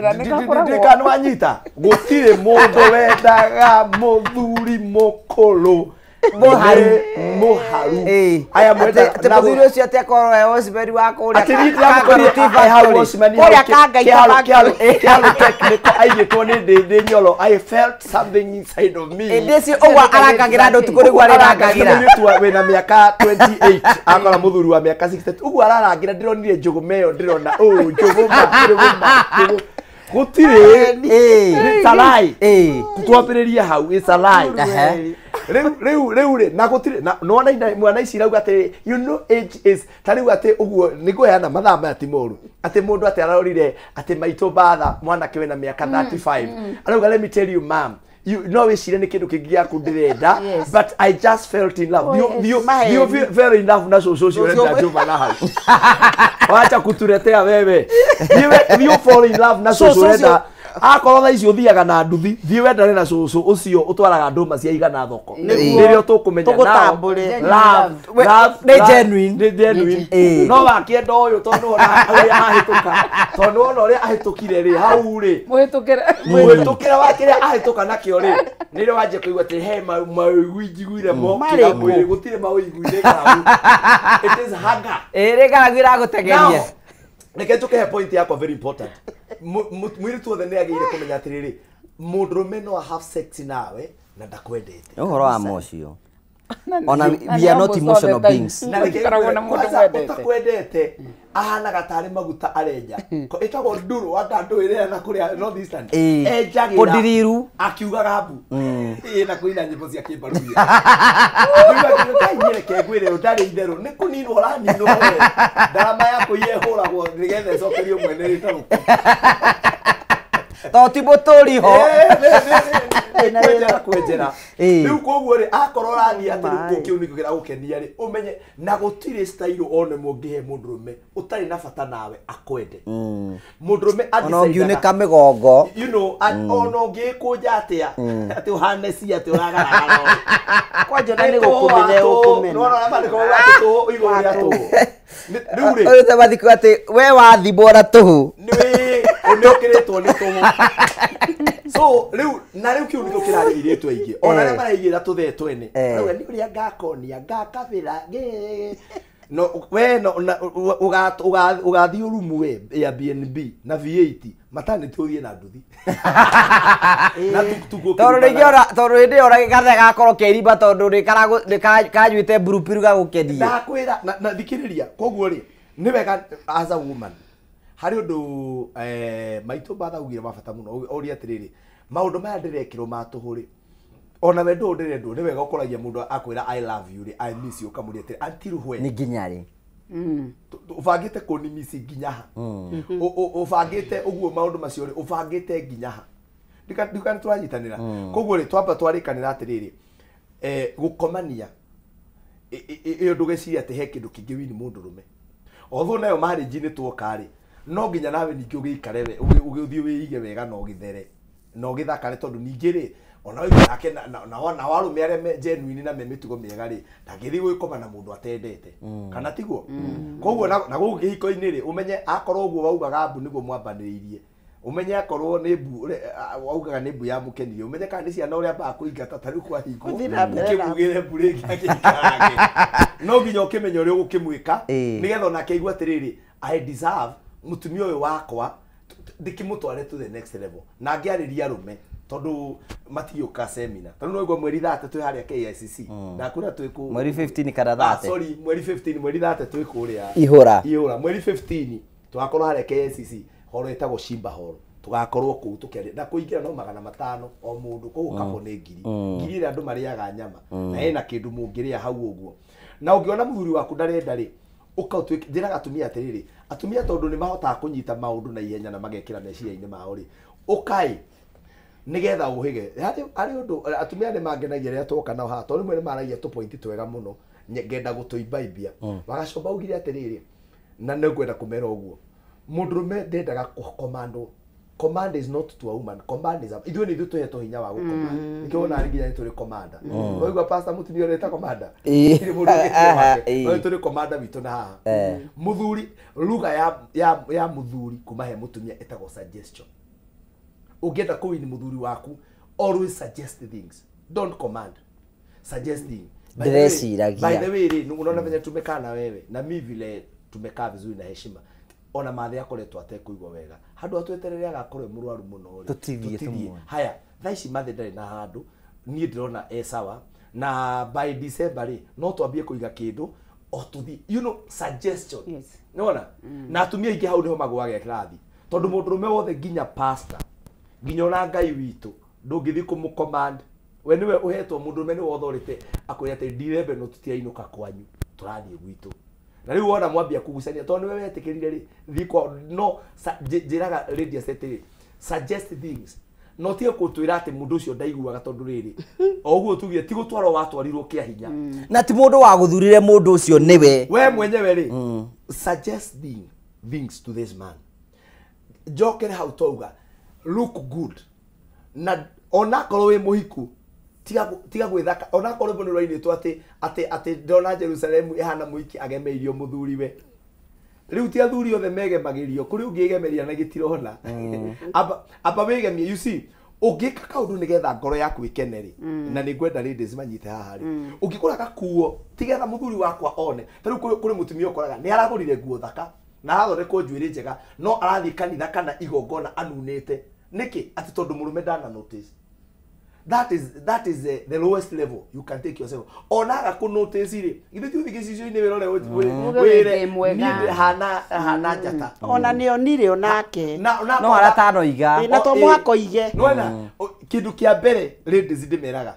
rangi ndirikana wanyita gutire mundu wendaga muthuri mukuru Muharu muharu aya mwenda ate muthuri ucio ati akorwo e Rosemary wa kuria ati ni ndiramukorire kiharu technical aigĩtwo nĩ ndĩ nyoro. I felt something inside of me ĩndĩ cio ũguo arangagĩra andũ ũtukũ nĩguo arĩrangagĩra mũirĩtu wĩna mĩaka 28 akora mũthuri wa mĩaka 62 ũguo ararangĩra ndĩronire njũgũma ĩyo ndĩrona ũũ njũgũma njũgũma gũtirĩ it's a lie twambĩrĩrie hau it's a lie riu ri na gutire nona ina mwana ici rauga ati you know age is ta riu ati uguo ni ngweana mathaa maya ti moru ati mundu ati ararorire ati maitũ batha mwanake wina miaka 35 arauga let me tell you ma'am you know wicire ni kindu kingi giaku ndirenda but I just felt in love. You fell in love na cucu ucio urenda njuma na hau wacha kuturetea wewe you fall in love na cucu urenda Akorwo thaa ici ũthiaga na nduthi, thiĩ wendane na cũcũ ũcio ũtwaraga ndũma cia igana thoko. Nĩrĩo tũkũmenya now. Love, love, Nĩ genuine. Nĩ genuine. No wakĩenda ũyũ tondũ wona ũrĩa ahĩtũka. Tondũ wona ũrĩa ahĩtũkire rĩ, hau rĩ. Mũhĩtũkĩre wa kĩrĩa ahĩtũka nakĩo rĩ, nĩrĩo wanjia kũigua atĩ he maũigui njiguire mokĩra mwĩrĩ, gũtirĩ maũigui nĩ ng'aragu. It is hunger. Ĩĩ ng'aragu ĩragũteng'eria. Reke njũke point yakwa very important. Mũirĩtu wothe nĩ agĩrĩire kũmenya atĩrĩrĩ, mũndũrũme no have sex nawe na ndakwendete. Ũhoro wa mocio. Ona we are not emotional beings. Na reke kwanza ũtakwendete ahanaga tarĩ maguta arenja. Ĩtagwo nduru anga ndũ ĩrĩa na kũrĩa North Eastern. Enjagĩra kũndiriru akiugaga mbu. Ĩĩ na kũina nyĩmbo cia kĩmbaruia. Reke ngwĩre ũtarĩ itherũ nĩ kũninwo ũraninwo we. Ndarama yaku ĩhũragwo nĩgetha ĩcokerio mwene rĩtarũku. To ti mũtũri ho. Kwenjera kwenjera. Rĩu koguo rĩ akorwo ũrathiĩ atĩ rĩu kĩu nĩkĩo kĩragũkenia rĩ ũmenye na gũtirĩ style one mũngĩhe mũndũrũme ũtarĩ na bata nawe akwende. Mũndũrũme ona ũngiunĩka mĩgongo. You know, ona ũngĩkũnja atĩa atĩ ũhane ci atĩ ũragaragara. Kwanja nĩ gũkũmena ũkũmena. Nĩwona ũrĩa maandĩko mauga atĩ tũhũ igũrũ rĩa tũhũ. Rĩu rĩ ũyũ ta mathiko atĩ we wathimwo na tũhũ. Nĩ ũkĩrĩtwo nĩ tũhũ. So rĩu na rĩu kĩu nĩkĩo kĩrarĩa airĩtu aingĩ ona arĩa maraigĩra tũthee twene rĩu nĩ ũrĩa ngakonia ngakabĩra no we no ũgathiĩ ũrumu we Airbnb na V8 maternity ũthiĩ na nduthi na tuktuk tondũ rĩngĩ ona tondũ hĩndĩ ĩyo gathe gakorwo kerimba tondũ nĩ kanyuĩte mburupiru gagũkenie. Ndakwĩra na thikĩrĩria koguo rĩ nĩ wega as a woman harĩ ũndũ maitũ bathaugire wa bata mũno ũria atĩrĩrĩ maũndũ maya ndĩrekĩrwo ma tũhũ rĩ ona wendo ũyũ ndĩrendwo nĩ wega ũkoragia mũndũ akwĩra I love you rĩ I miss you ũkamũria atĩrĩ until when nĩ nginya rĩ ũbangĩte kũnimisi nginya ha ũbangĩte ũguo maũndũ macio rĩ ũbangĩte nginya ha ndika tũranyitanĩra koguo rĩ twamba twarĩkanĩra atĩrĩrĩ gũkomania ĩyo ndũgeciria atĩ he kĩndũ kĩngĩ wini mũndũrũme although nayo marriage nĩ tuoka rĩ no nginya nawe ningĩ ũgĩikare we ũgĩthiĩ wĩige wega na ũgĩthere na ũgĩthakare tondũ ningĩ rĩ ona wewe nake na arũme arĩa me genuine na me mĩtugo mĩega rĩ ndangĩthiĩ gwĩkoma na mũndũ atendete kana tiguo koguo na gũkũ kĩhiko-inĩ rĩ ũmenye akorwo ũguo waugaga mbu nĩguo mwambanĩrĩirie ũmenye akorwo nĩ mbu waugaga nĩ mbu ya mũkenirie ũmenye kana nĩ ciana ũrĩa ambaga kũingata ta rĩu kwahingwo ũkĩmugĩre mbu rĩngĩ akĩikarange no nginya ũkĩmenye ũrĩa ũgũkĩmwĩka nĩgetha onake aigue atĩrĩrĩ I deserve mũtumia ũyũ wakwa ndĩkĩmũtware to the next level na ngĩarĩria arũme tondũ matiũka seminar tondũ no igua mweri 30 twĩ harĩa KICC ndakwĩra twĩ kũ mweri 15 kana 30 sorry mweri 15 mweri 30 twĩ kũrĩa ihũra mweri 15 tũgakorwo harĩa KICC horo ĩtagwo Shimba Hall tũgakorwo kũu tũkĩaria na kũingĩra no 500 o mũndũ koguo kabo nĩ ngiri ngiri ĩrĩa andũ marĩaga nyama na ĩna kĩndũ mũngĩrĩa hau ũguo na ũngĩona mũthuri waku ndarenda rĩ ũka njĩraga atumia atĩrĩrĩ atumia tondũ nĩ mahotaga kũnyita maũndũ na ihenya na magekĩra meciria-inĩ mao rĩ ũkai nĩgetha ũhĩge harĩ ũndũ atumia nĩ mangenagia rĩrĩa twoka nao haha tondũ rĩmwe nĩ maragia tũpointi twega mũno ngenda gũtũimbaimbia wagacomba augire atĩrĩrĩ na nĩ ngwenda kũmera ũguo mũndũrũme ndendaga kũkomandwo command is not to a woman command is a ithuĩ nĩ ithuĩ tũhetwo hinya wa gũcommand nĩkĩo wonaga nginya nĩ tũrĩ commander waigua pastor mũtumia ũrĩa commander gũtirĩ mũndũ ũngĩ wake no tũrĩ commander witũ na haha mũthuri lugha ya mũthuri kuma he mũtumia ĩtagwo suggestion ũngĩenda kũwini mũthuri waku always suggest things don't command suggest things Ndĩreciragia. By the way rĩ unaona venye tumekaa na wewe na mi vile tumekaa vizuri na heshima ona mathe akoretwo atekũigua wega handũ atweterere agakorwo mũrwaru mũno rĩ Tũtithiĩ tũmuone. Haya thaa ici mathe ndarĩ na handũ niĩ ndĩrona e sawa na by December rĩ no twambie kũiga kĩndũ o tũthiĩ you know suggestion. Yes. Nĩwona na atumia aingĩ hau nĩho magũaga kĩrathi tondũ mũndũrũme wothe nginya pastor nginya ona Ngai witũ ndũngĩthiĩ kũmũ-command we nĩwe ũhetwo mũndũrũme nĩwe authority akwĩra atĩ December no tũtirainũka kwanyu tũrathiĩ gwitũ na rĩu wona mwambia kugucania tondũ nĩwe wetĩkĩrire rĩ thiĩ kwa no njĩraga ladies atĩrĩ suggest things no tige gũtwĩra atĩ mũndũ ũcio ndaiguaga tondũ rĩrĩ o ũguo tugire ti gũtwarwo watwarirwo kĩa hinya na ti mũndũ wagũthurire mũndũ ũcio nĩwe we mwenyewe rĩ suggest things to this man njokere hau twauga Look good. Na onakorwo wĩ mũhiku tiga gwĩthaka onakorwo rwĩmbo nĩ rwainĩtwo atĩ ndona Jerusalemu ĩhana mũhiki agemeirio mũthuriwe. Rĩu ti athuri othe megemagĩrio kũrĩ ũngĩgemeria na gĩtirona. Amba wĩgemie, you see, ũngĩka kaũndũ nĩgetha ngoro yaku ĩkene rĩ, na nĩ ngwenda ladies manyite haha rĩ, ũngĩgũra gakuo tigetha mũthuri wakwa one. Ta rĩu kũrĩ mũtumia ũkoraga nĩ aragũrire nguo thaka na arathondekwo njuĩrĩ njega no arathiĩ kanitha kana igongona anunĩte. Nĩkĩ? Atĩ tondũ mũrũme ndana notice. That is the lowest level you can take yourself. Ona aga notice rĩ, githĩ ti ũthiĩ gĩcicio-inĩ wĩrore wĩre niĩ hana njata. Ona nĩonire onake. No aratano iga. Na to mũhaka oige. Nĩwona kĩndũ kĩa mbere ladies ndĩmeraga,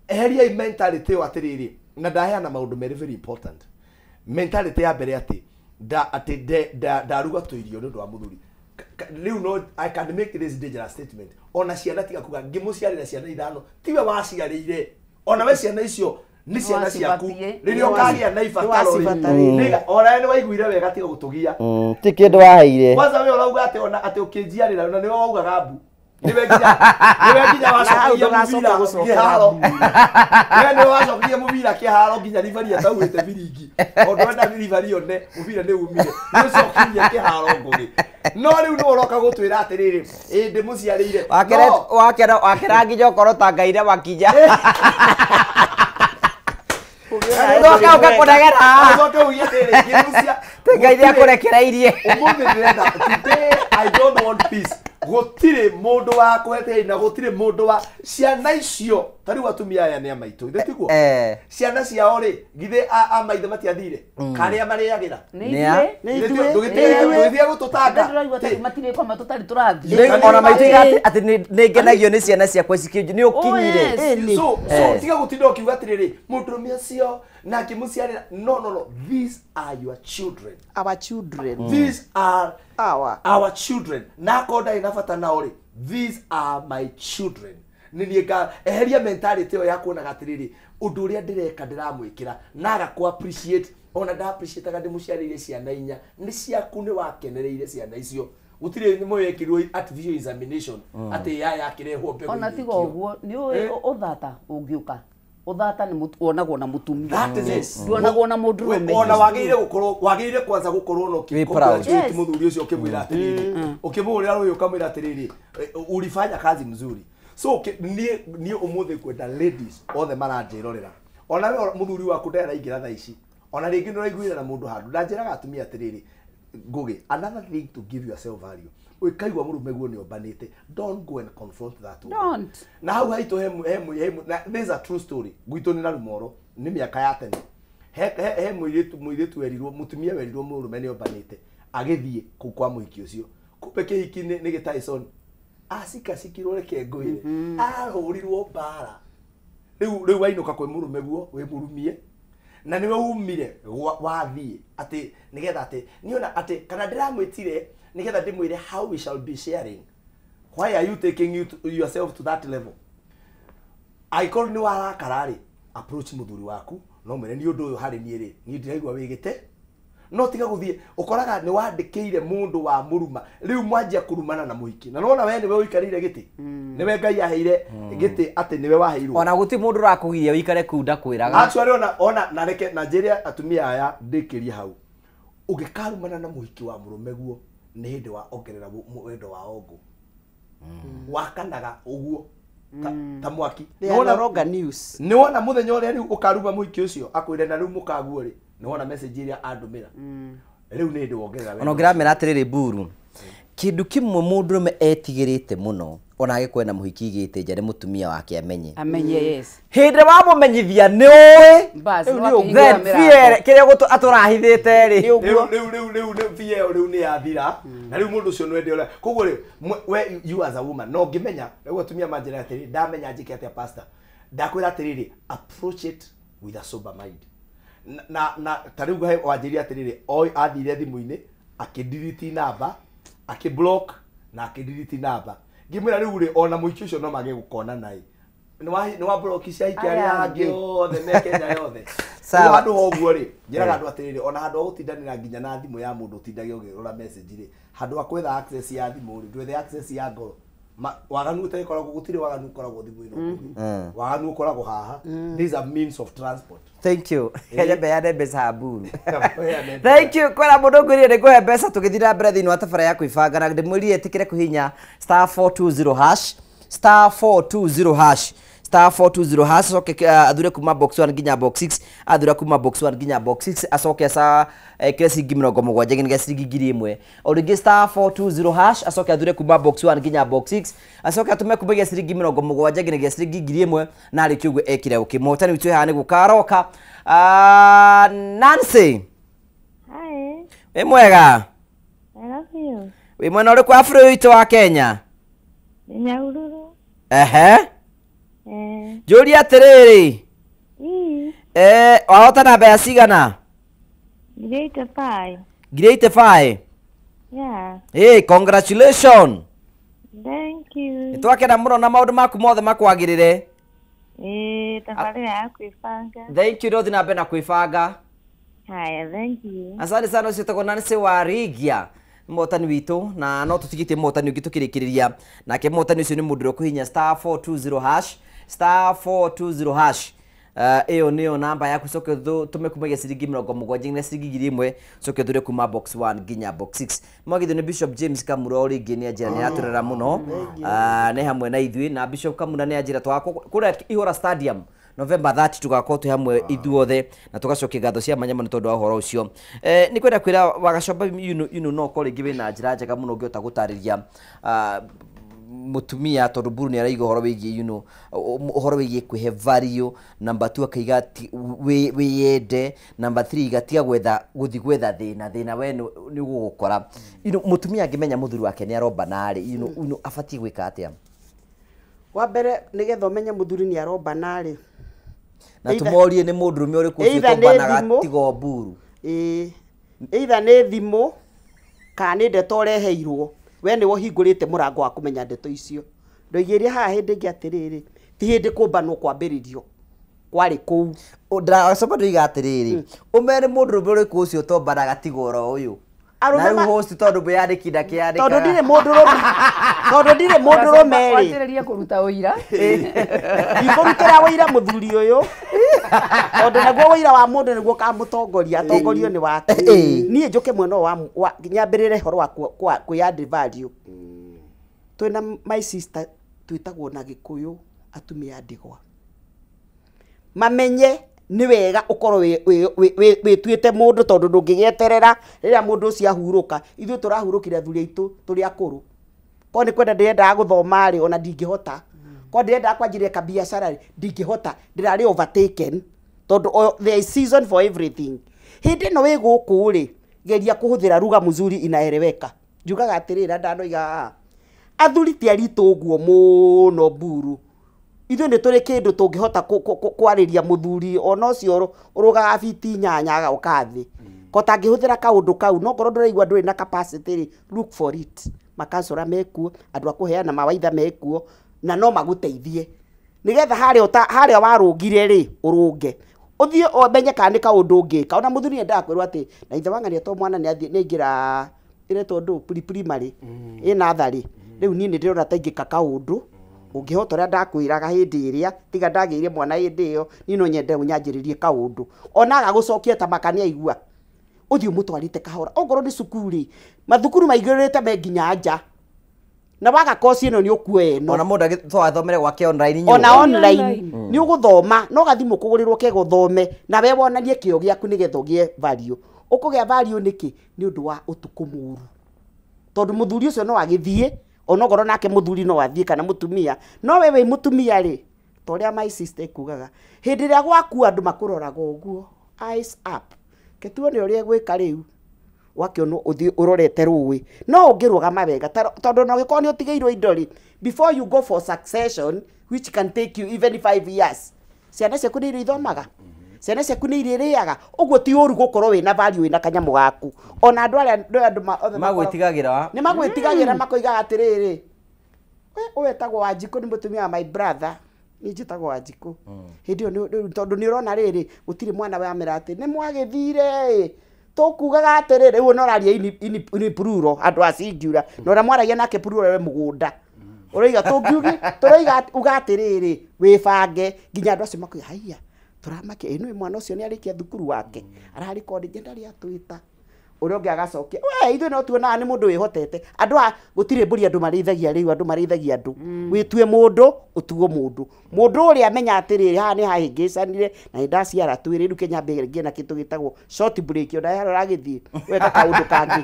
eheriai mentality ĩyo atĩrĩrĩ, na ndaheana maũndũ merĩ very important. Mentality ya mbere atĩ ndaruga tũirio nĩ ũndũ wa mũthuri. Rĩu no I can make this dangerous statement. Ona ciana tiga kuga ngĩmũciarĩra ciana ithano tiwe waciarĩire, ona we ciana icio nĩ ciana ciaku rĩrĩa ũkagĩa na ibataro rĩ, ona we nĩ waiguire wega tiga gũtũgia ti kĩndũ waheire. Kwanza we ũrauga atĩ ona atĩ ũkĩnjiarĩra na nĩwe waugaga mbu, nĩwe nginya wacokirie mũbira kĩharo, we nĩwe wacokirie mũbira kĩharo nginya ribari ataugĩte biringi tondũ wenda ribari one mũbira nĩ umire nĩ ũcokirie kĩharo ngũgĩ. No rĩu nĩ ũroka gũtwĩra atĩrĩrĩ, ĩ ndĩmũciarĩire wakera nginya ũkorwo ta Ngai na makinya. Ndoka ũgakũregera. Ũcoke uge atĩrĩrĩ, ngĩmũcia Ngai nĩakũrekereirie. Ũmũthĩ ndĩrenda today I don't want peace. Gũtirĩ mũndũ wa kweterera na gũtirĩ mũndũ wa ciana icio. Ta rĩu atumia aya nĩ a maitũ, ithe tiguo? Ciana ciao rĩ, githĩ a maithe matiathire karĩa marĩagĩra? Ndũgĩtige gũtũtanga. Matirĩ tũrathiĩ. Ona maitũ atĩ nĩ ngenagio nĩ ciana ciakwa ici nĩ ũkinyire. So tiga gũtinda ũkiuga atĩrĩrĩ, mũndũrũme ũcio na akĩmũciarĩra. No no no, these are your children. Our children. These are our children. Na akorwo ndarĩ na bata nao rĩ, these are my children. Nĩ niĩ nga eheria mentality ĩyo ya kuonaga atĩrĩrĩ, ũndũ ũrĩa ndĩreka ndĩramwĩkĩra na agakũ appreciate. Ona nda appreciate ndĩmũciarĩire ciana inya, nĩ ciaku, nĩ wakenereire ciana icio. Gũtirĩ nĩ mwekirwo artificial insemination atĩ yaya akĩrehwo mbegũ. Ona tiga ũguo nĩ ũĩ ũthata ũngĩũka, ũthata nĩ wonagwo na mũtumia, ndwonagwo na mũndũrũme. Ona wagĩrĩire gũkorwo, wagĩrĩire kwanza gũkorwo na ũkĩ mũthuri ũcio ũkĩmwĩra atĩrĩrĩ, ũkĩmũhũrĩra rũĩ ũkamwĩra atĩrĩrĩ, ulifanya kazi mzuri. So niĩ ũmũthĩ kwenda ladies othe maranjĩrorera, ona we mũthuri waku ndaraingĩra thaa ici, ona rĩngĩ nĩ ũraiguĩra na mũndũ handũ. Ndanjĩraga atumia atĩrĩrĩ, Ngũgĩ, another thing to give yourself value, ũkaigua mũrũme guo nĩ ombanĩte, don't go and confront that woman. Don't. Na hau haitũ he this is a true story. Gwitũ nĩ na Rumoro nĩ mĩaka ya tene, he mũirĩtu werirwo, mũtumia werirwo mũrũme nĩ ombanĩte, agĩthiĩ kũu kwa mũhiki ũcio, kumbe kĩhiki nĩ gĩ Tyson acikacikirwo, reke ngwĩre, ahũrirwo mbara. Rĩu wainũka kwĩ mũrũme guo wĩ mũrumie, na nĩwe umire wathiĩ atĩ nĩgetha atĩ niona atĩ kana ndĩramwĩtire nĩgetha ndĩmwĩre how we shall be sharing. Why are you taking yourself to that level? Angĩkorwo nĩ warakara rĩ, approach mũthuri waku no mwĩre nĩ ũndũ ũyũ harĩ niĩ rĩ, niĩ ndĩraigua wĩgĩte. No tiga gũthiĩ ũkoraga nĩ wandĩkĩire mũndũ wa mũruma, rĩu mwanjia kũrumana na mũhiki, na nona we nĩwe ũikarĩire gĩtĩ, nĩwe Ngai aheire gĩtĩ atĩ nĩwe waheirwo. Ona gũtirĩ mũndũ ũrakũgiria ũikare kũu ndakwĩraga. Actually ona na reke na njĩre atumia aya ndĩkĩrie hau, ũngĩkarumana na mũhiki wa mũrũme guo nĩ hĩndĩ wa ongerera wendo wa ongũ, wakanaga ũguo ta mwaki. Nĩwona mũthenya ũrĩa rĩu ũkaruma mũhiki ũcio akwĩre na rĩu mũkaguo rĩ, nĩwona message ĩrĩa andũmĩra rĩu nĩ hĩndĩ wongerera wendo. Ona ũngĩramera atĩrĩrĩ Mburu, kĩndũ kĩmwe mũndũrũme etigĩrĩte mũno ona agĩkorwo na mũhiki igĩte nja nĩ mũtumia wake amenye. Amenye, yes. Hĩndĩ wamũmenyithia nĩ ũĩ, then fear kĩrĩa atũrahithĩte rĩ, rĩu fear rĩu nĩ yathira, na rĩu mũndũ ũcio nĩwende ũrĩa. Koguo rĩ, we you as a woman no ngĩmenya rĩu atumia manjĩra atĩrĩrĩ, ndamenya njĩke atĩa pastor, ndakwĩra atĩrĩrĩ, approach it with a sober mind. Na ta rĩu wanjĩrire atĩrĩrĩ, oi athire thimũ-inĩ akĩdiriti namba, akĩblock na akĩdiriti namba. Ngĩmwĩra rĩu rĩ, ona mũhiki ũcio no mage gũkona naĩ, nĩ wa block cia aiki arĩa angĩ othe me Kenya yothe. Rĩu handũ ha ũguo rĩ, njĩraga andũ atĩrĩrĩ, ona handũ ha gũtindanĩra nginya na thimũ ya mũndũ ũtindage ũkĩrora message rĩ, handũ ha kwetha access ya thimũ rĩ, ndwethe access ya ngoro. Waganu ũtagĩkoragwo gũtirĩ waganu ũkoragwo thimũ-inĩ. Waganu ũkoragwo haha. These are means of transport. Thank you. Kenya ya mbeca mburu. Thank you. Kwera mũndũ ngwĩrire nĩ ngũhe mbeca tũgĩthiĩ na mbere thĩinĩ wa tabarĩra ya kwĩbanga na ndĩmwĩrire ĩtĩkĩre kũhihinya *420# *420# *420# acoke athure kuma box 1 nginya box 6 athura kuma box 1 nginya box 6 acoke aca ekĩre ciringi 70 nginya ciringi 1000 o rĩngĩ *420# acoke athure kuma box 1 nginya box 6 acoke atume kumagia ciringi 70 nginya ciringi 1000 na rĩkĩ ũguo ekĩre ũkĩ mũhotani witũ haha nĩ gũkaroka. Nancy. Hi. Wĩ mwega? I love you. Wĩ mwena ũrĩkũ wa bũrũri witũ wa Kenya? Nĩ Nyahururu. Ehe. Njũrie atĩrĩrĩ, wahotana mbeca cigana? 85. 85. Yeah. Hey, congratulations. Thank you. Nĩtwakena mũno na maũndũ maku mothe makwagĩrĩre. Tabarĩra ya kwĩbanga. Thank you, ndũthiĩ na mbere na kwĩbanga. Haya, thank you. Asante sana ũcio wĩtagwo Nancy Warigia mũhotani witũ na no tũtigĩtie mũhotani ũngĩ tũkĩrĩkĩrĩria nake mũhotani ũcio nĩ mũndũ ũrĩa ũkũhihinya *420# *420# ĩyo nĩyo namba yaku coke tũme kumagia ciringi 70 nginya ciringi 1000 coke thure kuma box 1 nginya box 6 mwagithio nĩ Bishop James Kamura o rĩngĩ nĩ anjĩra nĩ aratũrera mũno nĩ hamwe na ithuĩ na Bishop Kamura nĩ anjĩra tũgakorwo kũrĩa Ihũra Stadium November 30 tugakorwo twĩ hamwe ithuothe na tugacokia ngatho cia mwanya mũno tondũ wa ũhoro ũcio. Nĩ kwenda kwĩra Wagacomba you no ũkorwo rĩngĩ wĩna njĩra njega mũno ũngĩhota gũtarĩria mũtumia tondũ Mburu nĩ araiga ũhoro wĩgiĩ you know, ũhoro wĩgiĩ kwĩhe value, number 2 akaiga wĩyende, number 3 igatiga gwetha gũthiĩ gwetha thĩna thĩna we nĩ ũgũgũkora. You know, mũtumia angĩmenya mũthuri wake nĩ arombana rĩ, you know, abatiĩ gwĩka atĩa? Wa mbere nĩgetha ũmenye mũthuri nĩ arombana rĩ, na tũmorie nĩ mũndũrũme ũrĩkũ ũcio ũtombanaga tiga Mburu. Ĩĩ, either nĩ thimũ kana nĩ ndeto ũreheirwo we nĩwe ũhingũrĩte mũrango wa kũmenya ndeto icio. Ndoigĩire haha hĩndĩ ĩngĩ atĩrĩrĩ, ti hĩndĩ kũmbanwo kwambĩrĩrio kwarĩ kũu. Ndĩracoka ndoiga atĩrĩrĩ, ũmere mũndũrũme ũrĩkũ ũcio ũtombanaga tiga oro ũyũ. Na rĩu host tondũ mwĩyandĩki ndakĩandĩkaga. Tondũ ndirĩ mũndũrũme, tondũ ndirĩ mũndũrũme rĩ. Wanjĩrĩria kũruta ũira. Ndikũrutĩra ũira mũthuri ũyũ. Tondũ naguo ũira wa mũndũ nĩguo ũkamũtongoria, atongorio nĩ wake. Niĩ njũke mwena wa nyambĩrĩre ũhoro wa kwĩ value. Twĩna my sister twĩtagwo na Gĩkũyũ atumia a ndigwa. Mamenye nĩ wega ũkorwo wĩtuĩte mũndũ tondũ ndũngĩgĩeterera rĩrĩa mũndũ ũcio ahurũka. Ithuĩ tũrahurũkire athuri aitũ tũrĩ akũrũ. Korwo nĩ kwenda ndĩrendaga gũthoma rĩ, ona ndingĩhota. Korwo ndĩrendaga kwanjĩrĩria kabiacara rĩ, ndingĩhota. Ndĩrarĩ overtaken tondũ there is season for everything. Hĩndĩ ĩno wĩ gũkũ rĩ, geria kũhũthĩra lugha mzuri inaeleweka. Njugaga atĩrĩrĩ na ndanoiga haha, athuri ti aritũ ũguo mũno Mburu. Ithuĩ nĩ tũrĩ kĩndũ tũngĩhota kwarĩria mũthuri ona ũcio ũrũgaga biti 8 agoka thĩ. Ko tangĩhũthĩra kaũndũ kau, no ngorwo ndũraigua ndũrĩ na capacity rĩ, look for it. Makancora mekuo, andũ a kũheana mawaitha mekuo, na no magũteithie. Nĩgetha harĩa warũngire rĩ, ũrũnge. Ũthiĩ ũmenye kana nĩ kaũndũ ũngĩka. Ona mũthuri endaga kwĩrwo atĩ na ithe wa ng'ania to mwana nĩ athiĩ nĩ aingĩra ĩretwo ndũ primary ĩ natharĩ. Rĩu niĩ nĩ ndĩrona ta ingĩka kaũndũ ũngĩhota ũrĩa ndakwĩraga hĩndĩ ĩrĩa tiga ndagĩire mwana hĩndĩ ĩyo, niĩ no nyende ũnyanjĩrĩrie kaũndũ. Ona agagũcokia ta maka nĩaigua. Ũthiĩ ũmũtwarĩte kahora. Ongorwo nĩ cukuru rĩ, mathukuru maigĩrĩrĩte me nginya nja. Na waga kosi ĩno nĩ ũkuoya ĩno. Ona mũndũ agĩthomere gwake online nyũmba. Ona online nĩ ũgũthoma, no gathimũ kũgũrĩrwo kega ũthome, na we wonanie kĩo gĩaku nĩgetha ũgĩe value. Ũkũgĩa value nĩkĩ? Nĩ ũndũ wa ũtukũ mũru. Tondũ mũthuri ũcio no agĩthiĩ, onokorwo nake mũthuri no athiĩ kana mũtumia, no we wĩ mũtumia rĩ, ta ũrĩa my sister ekugaga, hĩndĩ ĩrĩa gwaku andũ makũroraga ũguo, eyes up. Ke tuone ũrĩa egwĩka rĩu. Wakĩonwo ũthiĩ ũrorete rũĩ. No ũngĩrũgama wega, tondũ ona ũngĩkorwo nĩ ũtigĩirwo indo rĩ, before you go for succession, which can take you even 5 years, ciana ciaku nĩ irĩthomaga, ciana ciaku nĩ irĩrĩaga, ũguo ti ũru gũkorwo wĩna value wĩna kanyamũ gaku. Ona andũ arĩa andũ othe magwĩtigagĩra, nĩ magwĩtigagĩra makoigaga atĩrĩrĩ, we ũwetagwo Wanjikũ nĩ mũtumia wa my brother, niĩ njĩtagwo Wanjikũ. Hĩndĩ ĩyo tondũ nĩ ũrona rĩrĩ, gũtirĩ mwana wamera atĩ nĩ mwagĩthire tũkugaga atĩrĩrĩ, rĩu no ũraria ini plural andũ a singular, na ũrĩa mwaragia nake plural we mũgũnda. Ũroiga tũngiugi tũroiga uga atĩrĩrĩ wĩbange nginya andũ acio makuga haiya tũramakia ĩno mwana ũcio nĩ arĩkia thukuru wake ararĩ college ndarĩ atwĩta ũrĩa ũngĩ agacokia we ithuĩ no tuonaga nĩ mũndũ wĩhotete andũ a gũtirĩ mbũri andũ marĩithagia rĩu andũ marĩithagia andũ wĩtue mũndũ ũtuo mũndũ mũndũ ũrĩa amenya atĩrĩrĩ haha nĩ hahĩngĩcanire na nĩ ndaciara twĩrĩ rĩu Kenya ngĩe na kĩndũ gĩtagwo short break ona harĩa ũragĩthiĩ weka kaũndũ kangĩ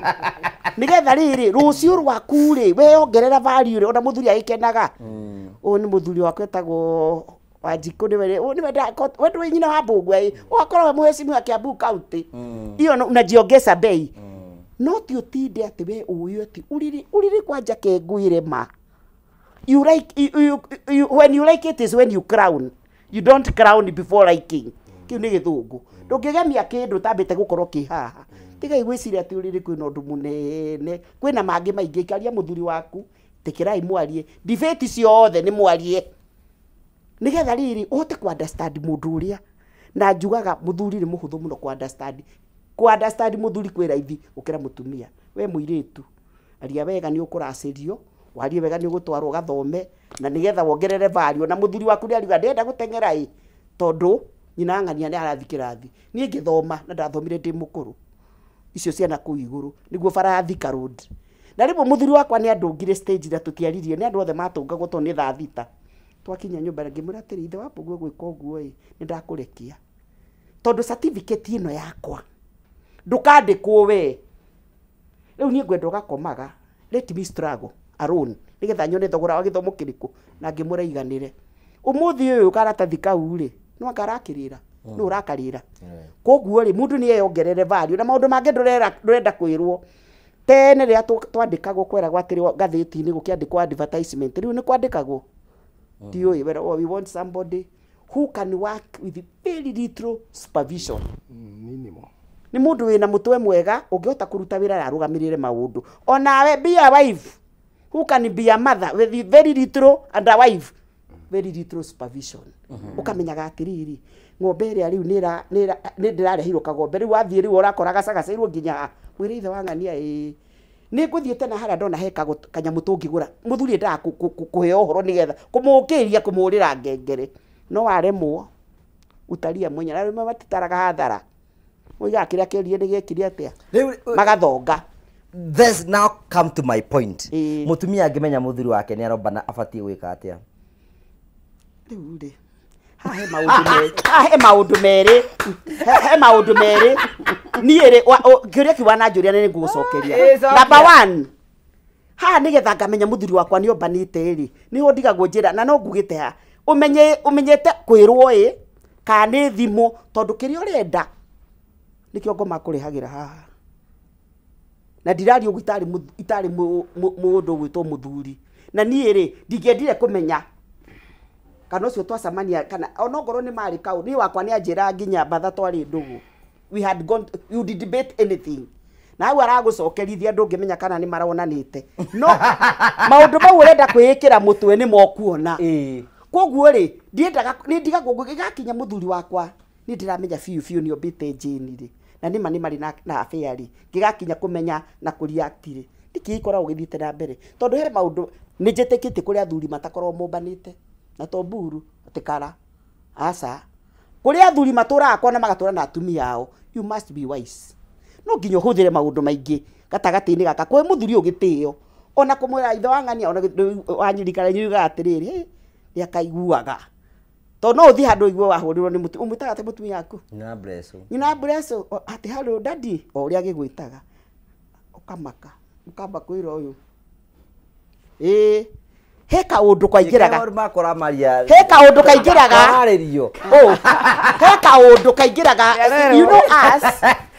nĩgetha rĩrĩ rũciũ rwaku rĩ weyongerera value rĩ ona mũthuri agĩkenaga ũyũ nĩ mũthuri wakwa etagwo Wanjikũ nĩwe we ndũĩ nyina wa Mbũgua ĩ ũgakorwo we mũhecimu wa Kiambu County iyo unajiongeza bei no ti ũtinde atĩ we ũĩ atĩ ũrĩrĩ ũrĩrĩ kwanja kengwĩre ma you like you, when you like it is when you crown you don't crown before liking kĩu nĩ gĩthũngũ ndũngĩgemia kĩndũ ũtambĩte gũkorwo kĩ haha tigai gwĩciria atĩ ũrĩrĩ kwĩna ũndũ mũnene kwĩna mangĩ maingĩ ikaria mũthuri waku tĩkĩrai mwarie debate ciothe nĩ mwarie nigetha riri uhote ku understand mundu uria na njugaga muthuri ni muhuthu muno ku understand muthuri kwi raithi gukira mutumia we muiritu aria wega ni ukuracirio warie wega ni ugutwarwo ugathome na nigetha wongerere value na muthuri waku ni ariuga ndenda guteng'era i tondu nyina ng'ania ni arathi kirathi nie ngithoma na ndathomire ndi mukuru icio ciana kuu iguru niguo bara ya Thika Road na rimwe muthuri wakwa ni andungire stage na tutiaririe ni andu othe matungagwo tondu ni thaa thita twakinya nyumba ngimwira atĩrĩ ithe wa Mbũgua gwĩka ũguo ĩ nĩ ndakũrekia tondũ certificate ĩno yakwa ndũkandĩkwo we rĩu niĩ ngwenda ũgakomaga let me struggle alone nĩgetha nyone thogora wa gĩthomo kĩrĩkũ na ngĩmwĩra iganĩre ũmũthĩ ũyũ karatathi kau rĩ no akarakĩrĩra nĩ ũrakarĩra koguo rĩ mũndũ nĩ eyongerere value na maũndũ mangĩ ndũrenda kwĩrwo tene rĩrĩa twandĩkagwo kweragwo atĩrĩ ngathĩti-inĩ gũkĩandĩkwo advertisement rĩu nĩ kwandĩkagwo DOA, well, we want somebody who can work with very little supervision. Minimal. Ni mundu wina mutwe mwega ungihota kuruta wira na arugamirire maundu. Onawe be a wife who can be a mother with very little and a wife very little supervision. Ukamenyaga atiriri ng'ombe ĩrĩa rĩu nĩ ndĩrarehirwo kagombe rĩu wathiĩ rĩu ũrakora gacagacairwo nginya mwĩre ithe wa ng'ania ĩĩ nĩ ngũthiĩte na harĩa ndona he kanyamũ tũngĩgũra mũthuri endaga kũheo ũhoro nĩgetha kũmũũkĩria kũmũrĩra ngengere no waremwo utaria mwenye na rĩmwe matitaraga hathara oigaga kĩrĩa kĩorie nĩ gĩekire atĩa magathonga. This now come to my point. Mũtumia angĩmenya mũthuri wake nĩ arombana abatiĩ gwĩka atĩa? Rĩu rĩ haha he maũndũ merĩ he maũndũ merĩ niĩ rĩ kĩũria kĩu wananjũria nĩ ngũgũcokeria. Number one haha nĩgetha ngamenya mũthuri wakwa nĩ ombanĩte rĩ nĩho ndigagwo njĩra na no ngugĩte ha ũmenyete kwĩrwo ĩ kana nĩ thimũ tondũ kĩrĩa ũrenda nĩkĩo ngoma kũrehagĩra haha na ndiraria ũguo itarĩ mũndũ ũgwĩtwo mũthuri na niĩ rĩ ndingĩendire kũmenya kana ũcio twacemania kana onongorwo nĩ marĩ kau niĩ wakwa nĩ anjĩra nginya mbatha twarĩ ndũgũ we had gone you did debate anything na hau aragũcokerithia ndũngĩmenya kana nĩ maronanĩte no maũndũ mau ũrenda kwĩĩkĩra mũtwe nĩ mokuona koguo rĩ ndiendaga nĩ ndigagwo gĩgakinya mũthuri wakwa nĩ ndĩramenya biũ biũ nĩ ombĩte njĩni rĩ na nĩ ma nĩ marĩ na affair rĩ ngĩgakinya kũmenya na kũreact rĩ nĩkĩ gĩkoragwo gĩthiĩte na mbere tondũ he maũndũ nĩ njĩtĩkĩtie kũrĩ athuri matakoragwo mombanĩte na to mburu atikara aca kũrĩ athuri matũraga kwana magatũra na atumia ao you must be wise no nginya ũhũthĩre maũndũ maingĩ gatagatĩ-inĩ gaka kwĩ mũthuri ũgĩtĩo ona kũmwĩra ithe wa ng'ania ona wanyirikara yugaga atĩrĩrĩ nĩ akaiguaga tondũ no ũthiĩ handũ ũigue wahũrĩrwo nĩ mũtumia ũmwĩtaga atĩ mũtumia waku nyina Mbreco atĩ hello daddy o ũrĩa agĩgwĩtaga ũkamaka ũkamba kwĩra ũyũ ĩĩ he kaũndũ kaingĩraga he kaũndũ kaingĩraga he kaũndũ kaingĩraga you know us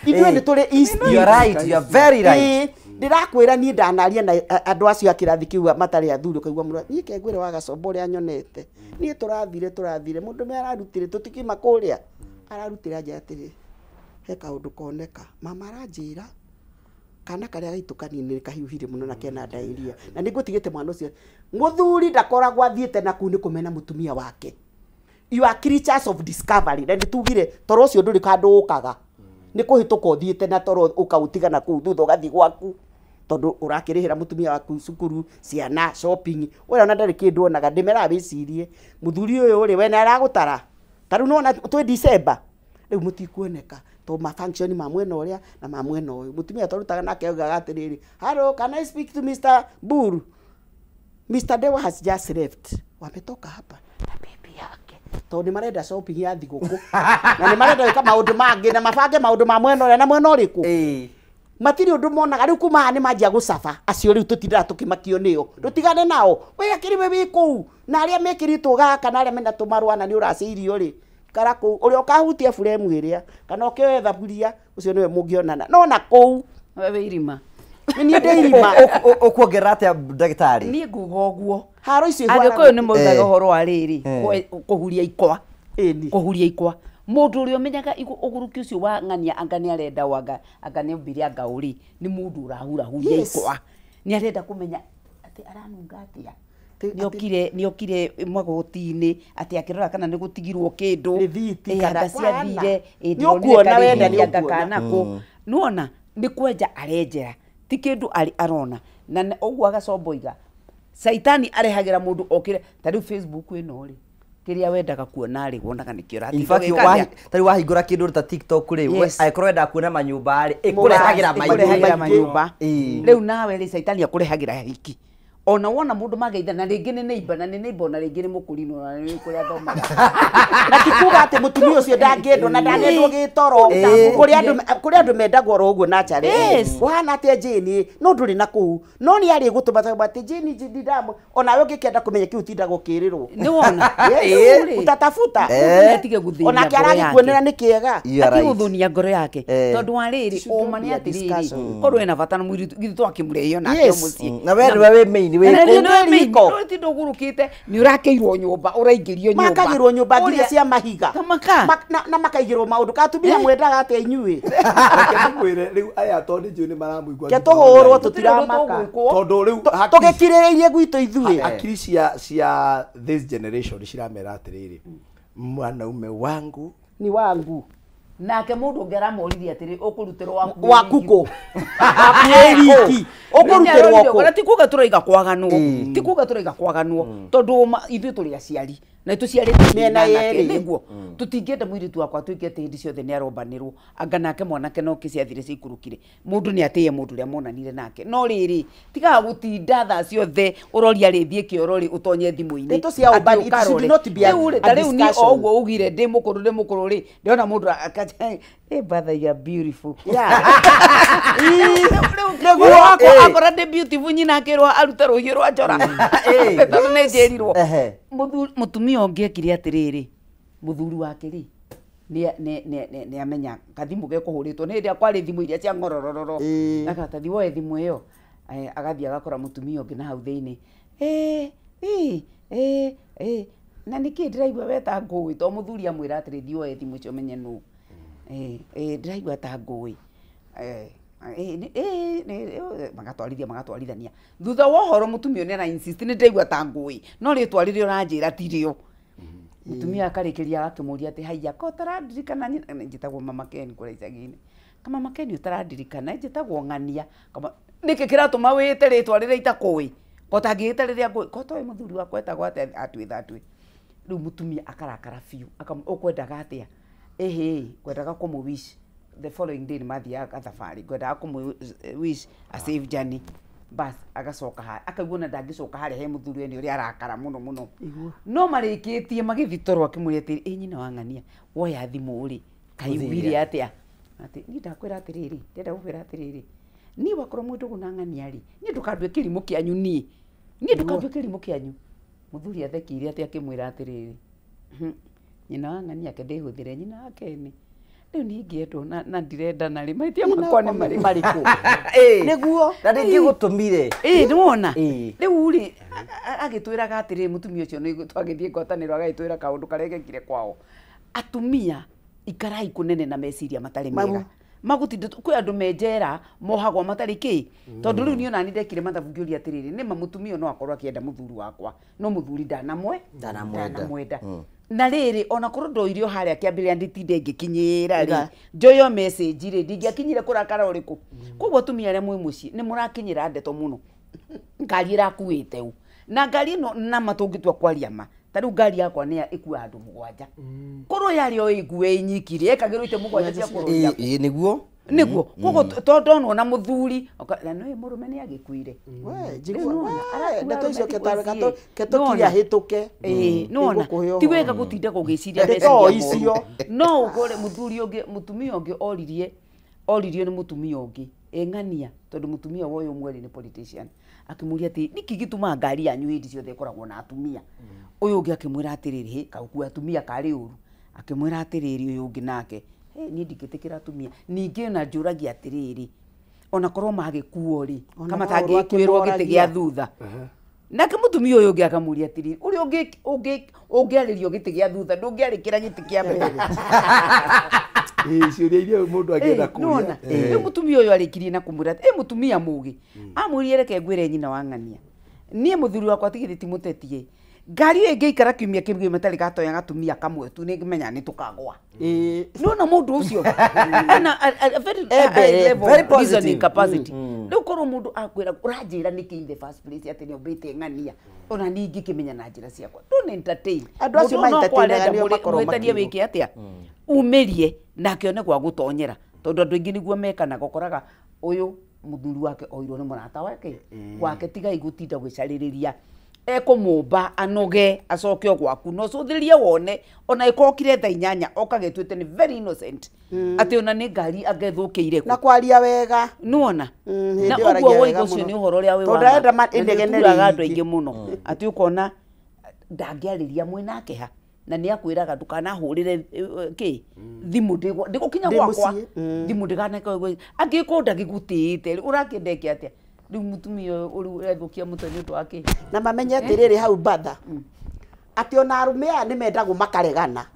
ithuĩ nĩ tũrĩ instinct. You are right, you are very right. Ndĩrakwĩra niĩ ndanaria na andũ acio a kĩrathi kĩu matarĩ athuri ũkaigua mũndũ niĩ kengwĩre wa gacomba ũrĩa nyonete niĩ tũrathire mũndũ me ararutire tũtikiuma kũrĩa ararutire anja atĩrĩ he kaũndũ koneka mama aranjĩra kana karĩa gaitũ kanini kahiũhire mũno na kena diarrhea na nĩngũtigĩte mwana ũcio mũthuri ndakoragwo athiĩte na kũu nĩ kũmena mũtumia wake. You are creatures of discovery na nĩtugire toro ũcio ndũrĩ handũ ũkaga nĩ kũhĩtũka ũthiĩte na toro ũkaũtiga na kũu thutha ũgathiĩ gwaku Tondu urakirihira mutumia waku cukuru ciana shopping uria ona ndari kindu onaga ndimeraga wicirie muthuri uyu ri we ni aragutara ta riu nona twi December riu mutikuoneka to ma function ma mwena uria na ma mwena uyu mutumia torutaga nake augaga atiriri, hello, can I speak to Mr. Buru? Mr. Dewa has just left, wametoka hapa na bibi yake tondu ni marenda shopping ya thiguku na ni marenda gwika maundu mangi na mabange maundu ma mwena uria na mwena uriku. Matiri undu monaga riu kuma ni manjia gucaba acio riu tutindaga tukimakio nio ndutigane nao we akiri we wi kuu na aria mekiritwo gaka na aria mena tumarwa na ni uraciirio ri kara kuu uria ukahutia buremu iria kana ukioe thaburia ucio niwe mungionana no na kuu we wi irima ni ndi irima. Ukuongerera atia ndagitari? Ni nguga uguo haro icio Agikuyu ni maugaga uhoro wa riri kuhuria ikwa, kuhuria ikwa mundu uria umenyaga uguruki ucio wa ng'ania anga ni arenda wanga anga ni ombire anga uri ni mundu urahura huria ikwa ni arenda kumenya ati aranunga atia niokire magoti-ini ati akirora kana ni gutigirwo kindu anga ciathire ni wenda ni anga kana ku nuona ni kwenja arenjera ti kindu arona na uguo agacomboiga Saitani arehagira mundu okire ta riu Facebook ino ri kiria wendaga kuona ri wonaga nikio ratinda ta riu wahingura kindu ta TikTok ri akorwo wenda kuona manyumba ri ikurehagira manyumba riu nawe ri Saitani akurehagira hiki ona wona mundu mageitha na ringi ni neighbor na ni neighbor na ringi ni mukurino na ni kuria thomaga na tikuga ati mutumia ucio ndangĩendwo na ndanendwo gĩtoro kuri andu mendagwo oro uguo naturally uhana atia Jane no nduri na kuu no ni ari gutuma tagwa ati Jane ndindamu ona we ũngĩkĩenda kũmenya kiu tindagwo kĩrĩrwo ni wona utatafuta atige gũthĩnia ona kĩaragĩkuonera nĩ kĩega atige gũthũnia ngoro yake tondu wa rĩrĩ ũma nĩ atĩrĩrĩ korwo ena bata na mũirĩtu githĩ twakĩmũrehe onake mũciĩ na we nĩwe wĩ main tinda ũgũrũkĩte nĩ ũrakĩirwo nyũmba ũraingĩrio nyũmba makagĩrwo nyũmba nginya cia mahiga na makaigĩrwo maũndũ ka atumia mwendaga atĩa inyuĩ reke ndĩmwĩre rĩu aya tondũ njũĩ nĩ maramũigua ke tũhũrwo tũtiramaka tondũ rĩu tũgĩkirĩrĩirie gwitũ ithuĩ akiri cia this generation ciramera atĩrĩrĩ mwanaume wangu ni wangu nake mundu ungi aramuririe atiri ukurutirwo waku waku ku waku ukurutirwo ku ti kuga turaiga kwaganwo ti kuga turaiga kwaganwo tondu ithuĩ tũrĩ aciari na tuciarĩte mĩena yerĩ nĩguo tũtingĩenda mũirĩtu wakwa atuĩke atĩ hĩndĩ ciothe nĩ arombanĩrwo anga nake mwanake no kĩciathire ciikũrũkire mũndũ nĩ atĩye mũndũ ũrĩa monanire nake no rĩrĩ tigaga gũtinda thaa ciothe ũroria rĩthiĩ kĩoro rĩ ũtonye thimũ-inĩ ta rĩu ni o ũguo ugire ndĩ mũkũrũ rĩ ndĩrona mũndũ akaja hey brother you are beautiful nĩguo akora ndĩ beautiful nyina akĩrwo arute rũhiũ rwa njora tondũ nĩ njĩrirwo mutumia ũngĩ ekire atĩrĩrĩ mũthuri wake rĩ nĩ amenya kathimũ gekũhũrĩtwo nĩ hĩndĩ ĩrĩa kwarĩ thimũ iria cia ng'ororororo agatathi woe thimũ ĩyo agathiĩ agakora mũtumia ũngĩ na hau thĩinĩ na nĩkĩ ndĩraigua we ta ngũĩ to mũthuri amwĩra atĩrĩ thiĩ woe thimũ icio ũmenye nũ ndĩraigua ta ngũĩ magatwarithania thutha wa ũhoro mũtumia nĩ ara insist nĩ ndĩraigua ta ngũĩ no rĩtwa rĩrĩa ũranjĩra ti rĩo mũtumia akarĩkĩria agakĩmũria atĩ haiya ko ũtarandirikana njĩtagwo Mama Ken kũrĩa icagi-inĩ kama Mama Ken ũtarandirikana njĩtagwo Ng'ania nĩkĩ kĩratũma wĩte rĩtwa rĩrĩa itakũĩ ko ũtangĩĩta rĩrĩa ngũĩ ko toĩ mũthuri wakwa etagwo atĩa atwĩtha atwĩ rĩu mũtumia akarakara biũ ũkwendaga atĩa ĩhĩ ngwendaga kũmũ wish the following day mathiaga thabarĩ ngwendaga kũmũ wish a safe journey bas agacoka harĩa akaigua ona ndangĩcoka harĩa he mũthuri we nĩ ũrĩa arakara mũno mũno no marĩkĩtie magĩthiĩ toro akĩmũria atĩrĩ ĩ nyina wa Ng'ania woya thimũ rĩ kaiguire atĩa atĩ niĩ ndakwĩra atĩrĩrĩ ndĩrenda gũkwĩra atĩrĩrĩ niĩ wakorwo mwĩ ndũgũ na Ng'ania rĩ niĩ ndũkandue kĩrimũ kĩanyu niĩ ndũkandue kĩrimũ kĩanyu mũthuri athekire atĩ akĩmwĩra atĩrĩrĩ nyina wa Ng'ania ake ndĩhũthĩre nyina wa Keni rĩu niĩ ingĩendwo na ndirendana rĩ mahĩtia makwa nĩ marĩkũ nĩguo na ndĩngĩgũtũmire nĩ wona rĩu rĩ agĩtwĩraga atĩrĩ mũtumia ũcio nĩ twagĩthiĩ ngwatanĩro agagĩtwĩra kaũndũ karĩa gekire kwao atumia ikarai kũnene na meciria matarĩ mega magutinda kwĩ andũ me njera mohagwo matarĩ kĩ tondũ rĩu niĩ ona niĩ ndekire mathabu ngĩũria atĩrĩrĩ nĩma mũtumia no akorwo akĩenda mũthuri wakwa no mũthuri ndanamwenda Na rĩrĩ ona korwo ndoirio harĩa kĩambĩrĩria nditinde ngĩkinyĩra rĩ njoyo message rĩ ndingĩakinyire kũrakara ũrĩkũ. Koguo atumia arĩa mwĩ mũciĩ nĩ mũrakinyĩra ndeto mũno. Ngari ĩrakuĩte ũ na ngari ĩno nama tũngĩtua kwaria ma ta rĩu ngari yakwa nĩ ĩkuaga andũ 7. Korwo yarĩ o ĩngue ĩnyiki rĩ ĩkagĩrwo itĩ 7 cia kũrũria. Ĩ nĩguo nĩguo koguo tondũ ndonwo na mũthuri na nĩ mũrũme nĩ agĩkuire. We njigua ndeto icio ketũkiria hĩtũke. Nĩwona ti wega gũtinda gũgĩciria ndeto icio. No ũkore mũthuri ũngĩ mũtumia ũngĩ oririo nĩ mũtumia ũngĩ ĩng'ania tondũ mũtumia wa ũyũ ũmwe rĩ nĩ politician akĩmũria atĩ nĩkĩ gĩtũmaga ngari yanyu hĩndĩ ciothe ĩkoragwo na atumia. Ũyũ ũngĩ akĩmwĩra atĩrĩrĩ kaũkua atumia karĩ ũru. Akĩmwĩra atĩrĩrĩ ũyũ ũngĩ nake niĩ ndingĩtĩkĩra atumia. Ningĩ ona njũragia atĩrĩrĩ ona korwo magĩkuo rĩ kama tangĩkuĩrwo gĩtĩ gĩa thutha. Nake mũtumia ũyũ ũngĩ akamũria atĩrĩrĩ ũrĩa ũngĩarĩrio gĩtĩ gĩa thutha ndũngĩarĩkĩra gĩtĩ kĩa mbere. Ciũria iria mũndũ angĩenda kũria. Rĩu mũtumia ũyũ arĩkirie na kũmwĩra atĩ mũtumia mũgĩ amwĩrire reke ngwĩre nyina wa ng'ania niĩ mũthuri wakwa tigĩrĩ ti mũtetie ngari ĩyo ĩngĩikara kiumia kĩmwe matarĩ gatoya gatumia kamwe tu nĩngĩmenya nĩ tũkagwa. Nĩwona mũndũ ũcio ena a very high level reasoning capacity. Rĩu korwo mũndũ akwĩra ũranjĩra nĩkĩ in the first place atĩ nĩombĩte ng'ania ona niĩ ingĩkĩmenya na njĩra ciakwa. Don't entertain. Andũ acio Mũndũ no ma-entertainaga kwarenda nĩo makoragwo mũhĩtanie makiugwo. wĩke atĩa umĩrie nake one gwa gũtonyera tondũ andũ aingĩ nĩguo mekanaga ũkoraga ũyũ mũthuri wake oirwo nĩ mũrata wake wake tigai gũtinda gwĩcarĩrĩria ekũmũmba anoge acoke o gwaku no cũthĩrĩrie wone ona ĩkokire thaa 8 okagĩtuĩte nĩ very innocent atĩ ona nĩ ngari angĩthũkĩire na kwaria wega nĩwona hĩndĩ na ĩyo aragia ũguo wega woiga ũcio mũno. nĩ ũhoro ũrĩa wĩ Tondũ wa ma. arenda Na inegene nĩũturaga andũ rĩingĩ. aingĩ mũno atĩ ũkona ndangĩarĩria mwĩnake ha na nĩ akwĩraga ndũkanahũrĩre kĩ thimũ ndĩgũkinya Ndĩ gwakwa mũciĩ. thimũ ndĩkaneke angĩkorwo ndagĩgũtĩĩte ũrakĩenda ĩke atĩa rĩu mũtumia ũyũ rĩu ũrethũkia mũtwe nĩ ũndũ wa kĩ Na mamenye atĩrĩrĩ hau batha atĩ ona arũme aya nĩ mendagwo makaregana.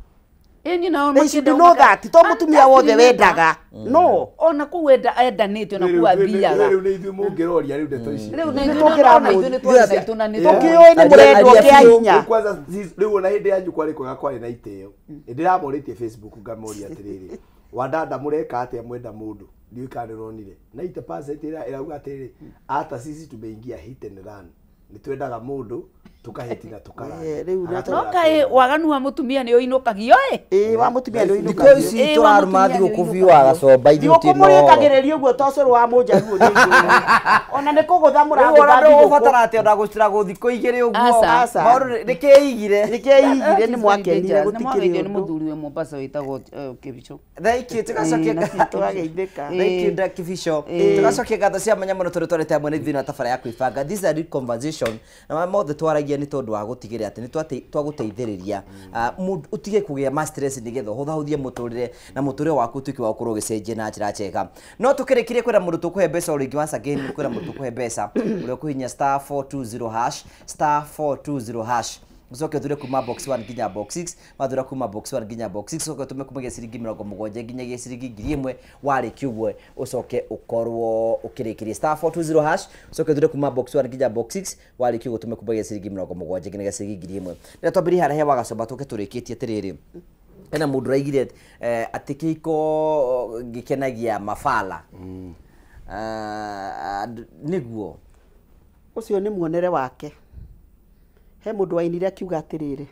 Ĩni nao They should makĩenda know that to mũtumia wothe Actually, wendaga no ona kũu endanĩte ona kũu athiaga Rĩu nĩ ithuĩ mũngĩroria rĩu ndeto ici. rĩu Nĩ nĩ tũngĩramũria. ona ithuĩ nĩ twarĩ na itũ na nĩ Tũkĩũĩ nĩ mũrendwo kĩa hinya. Rĩu kwanza rĩu ona hĩndĩ yanyu kwarĩ kwega kwarĩ na itĩo. Ndĩramorĩtie Facebook ngamoria atĩrĩrĩ wadada mũreka atĩa mwenda mũndũ ndiũĩ kana nĩũronire 90% ĩrauga atĩrĩrĩ ata sisi tumeingia hit and run nĩ twendaga mũndũ tukahĩti na tukarara. Rĩu nĩ no kaĩ waganu wa mũtumia nĩ ũinũkagio ĩ Ĩ wa mũtumia nĩ Thikũ ũinũkagio. ici Ĩ, wa tũrarũma mũtumia nĩ thigũkũ biũ ũinũkagio. wa gacomba ithuĩ Thigũkũ tũtirĩ na ũhoro. mũrĩkagĩrĩria ũguo to cũrũ wa mũnjaruo nĩ njũĩ. Ona nĩ kũgũtha Rĩu mũragũtha ona thigũkũ. ndũgũbatara atĩ ona gũcira gũthikũ igĩrĩ ũguo. Aca. Aca. Maũndũ nĩkĩigire. Nĩkĩigire nĩ mwakenire gũtikĩrĩ nĩmwageithio nĩ ũndũ. mũthuri wĩ Mombasa wĩtagwo Kĩbicho. Thank you tugacokia Tũgageithĩka. Thank you Nda Kibicho. Tugacokia ngatho cia mwanya mũno tondũ twarĩte hamwe na ithuĩ na tabara ya kwĩbanga. This is a real conversation na marĩa mothe twaragia nĩ tondũ wa gũtigĩrĩra atĩ nĩ twagũteithĩrĩria mũndũ ũtige kũgĩa ma stress nĩgetha ũhũthahũthie mũtũrĩre na mũtũrĩre waku ũtuĩke wa gũkorwo ũgĩcenjia na njĩra njega. No tũkĩrĩkirie kwĩra mũndũ tũkũhe mbeca o rĩngĩ once again kwĩra mũndũ tũkũhe mbeca ũrĩa ũkũhihinya star 420 hash star 420 hash ucoke ũthure kuma box 1 nginya box 6 wathura kuma box 1 nginya box 6 ucoke ũtũme kumagia ciringi 70 nginyagia ciringi 1000 warĩkia ũguo ũcoke ũkorwo ũkĩrĩkĩria star 420 hash ucoke ũthure kuma box 1 nginya box 6 warĩkia ũguo ũtũme kumagia ciringi 70 nginyagia ciringi 1000. Rĩrĩa twambĩrĩria harĩa he wagacomba tũke tũrĩkĩtie atĩrĩrĩ hena mũndũ ũraigire atĩ kĩhiko gĩkenagia mabala. Nĩguo Ũcio nĩ muonere wake. He mũndũ wainire akiuga atĩrĩrĩ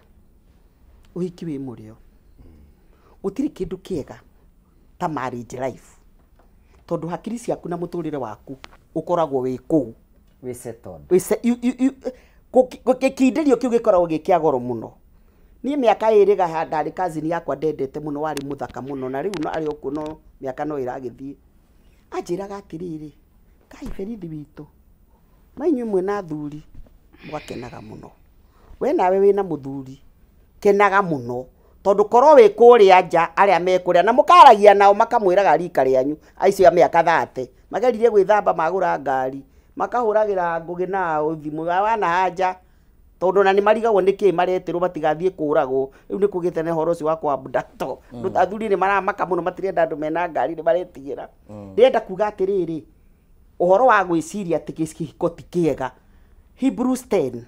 ũhiki wĩ mũrĩo gũtirĩ kĩndũ kĩega ta marriage life tondũ hakiri ciaku na mũtũrĩre waku ũkoragwo wĩ kũu wĩ settled. Gĩkindĩrio kĩu gĩkoragwo gĩ kĩa goro mũno. Niĩ mĩaka ĩrĩ gaha ndarĩ cousin yakwa ndendete mũno warĩ mũthaka mũno na rĩu arĩ o kuo no mĩaka no ĩragĩthiĩ. Anjĩraga atĩrĩrĩ kai berithi witũ ma inyuĩ mwĩna athuri mwakenaga mũno we nawe wĩna mũthuri kenaga mũno tondũ korwo wĩ kũrĩa nja arĩa me kũrĩa na mũkaragia nao makamwĩraga rika rĩanyu aicio a mĩaka 30 mageririe gwĩthamba magũra ngari makahũragĩra ngũgĩ nao thimũ wana haja tondũ ona nĩ marigagwo nĩ kĩ maretĩrwo matigathiĩ kũragwo rĩu nĩ kũgĩte na ũhoro ũcio wa kwabdato. Athuri nĩ maramaka mũno matirenda andũ mena ngari nĩ maretigĩra. Ndĩrenda kuga atĩrĩrĩ ũhoro wa gwĩciria atĩ kĩhiko ti kĩega Hebrews 10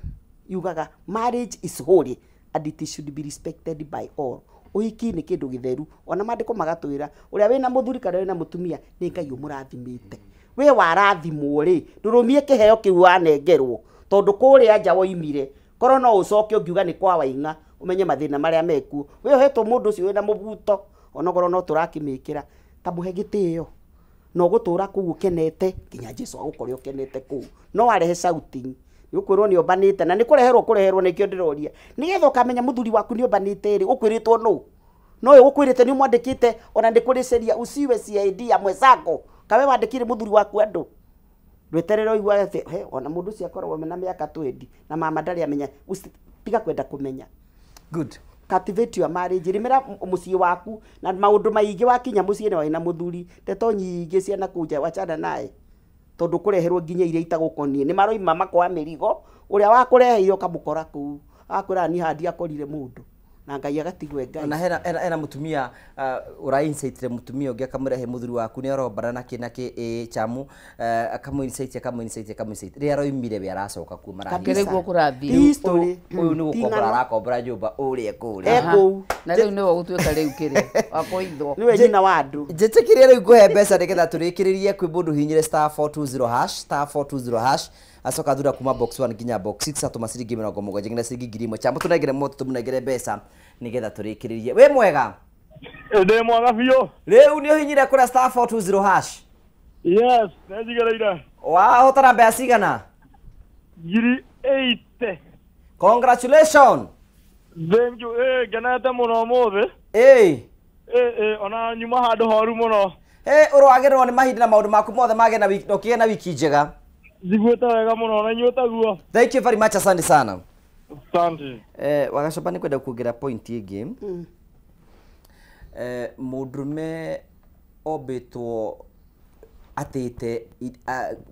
yugaga marriage is holy And it should be respected by all. Ũhiki nĩ kĩndũ gĩtheru, ona maandĩko magatwĩra ũrĩa wĩna mũthuri kana wĩna mũtumia nĩ Ngai ũmũrathimĩte. We warathimwo rĩ, ndũrũmie kĩheo kĩu wanengerwo, tondũ kũrĩa nja woimire korwo no ũcoke ũngiuga nĩ kwa waing'a, ũmenye mathĩna marĩa mekuo. We ũhetwo mũndũ ũcio wĩna mũbuto, onokorwo no tũrakĩmĩkĩra, ta mũhe gĩtĩo na ũgũtũra kũu ũkenete nginya Jesũ agũkore ũkenete kũu. No warehe shouting, nĩ ũkwĩrwo nĩ ombanĩte, na nĩ kũreherwo kũreherwo, nĩkĩo ndĩroria nĩgetha ũkamenya mũthuri waku nĩ ombanĩte rĩ, ũkwĩrĩtwo nũ? No ũyũ ũkwĩrĩte nĩ ũmwandĩkĩte, ona nĩ kũrĩ sheria usiwe CID ya mwenzako, kawe wandĩkire mũthuri waku andũ ndweterere ũigua atĩ he ona mũndũ ũcio akoragwo mena mĩaka 20 na mama ndarĩ amenya. Tiga kwenda kũmenya. Good. Cultivate your marriage, rĩmĩra mũciĩ waku na maũndũ maingĩ. Wakinya mũciĩ nĩ wĩna mũthuri, ndeto nyingĩ ciana kũu nja wachana naye, tondũ kũreherwo nginya iria itagũkoniĩ nĩ maroima makoa mĩrigo, ũrĩa wakũreheire ũkamũkora kũu akwĩra ni handi akorire mũndũ na Ngai agatigwe Ngai. Na hena mutumia ura insight mutumia ũngĩ akamũrehe mũthuri waku nĩ arombana na kĩ na kĩ ĩ chamu, akamũ insight akamũ insight akamũ insight, rĩrĩa aroimire we aracoka kuo marahiĩ Kĩrĩguo kũrathiĩ. History. Ũyũ nĩ gũkombora arakombora nyũmba ũrĩa kũrĩa. Ekũu. Na rĩu nĩwe ũgũtuĩka rĩu kĩrĩa wakũithwo. Nĩwe nyina wa andũ. Njĩtĩkĩrie rĩu ngũhe mbeca nĩgetha tũrĩkĩrĩrie kwĩ mũndũ hinyire *420#, *420# acoka thura kuma box 1 nginya box 6 atũma ciringi 70 nginya ciringi 1000. Chamba tũnengere moto tũmũnengere mbeca nĩgetha tũrĩkĩrĩrie. Wĩ mwega? Ndĩ mwega biũ. Rĩu nĩ ũhinyire kũrĩa *420#? Yes, nĩnjigereire. Wahotana mbeca cigana? 80,000. Congratulations. Thank you. Ngenete mũno ũmũthĩ. Ona nyuma handũ horu mũno. Ũroagĩrĩrwo nĩ mahinda na maũndũ maku mothe mage na wiki, ũkĩgĩe na wiki njega. Njiguĩte wega mũno na inyuĩ taguo. Thank you very much, asante sana. Asante. Wagacoba nĩ kwenda kuongerera point ĩngĩ. Mũndũrũme ombĩtwo atĩte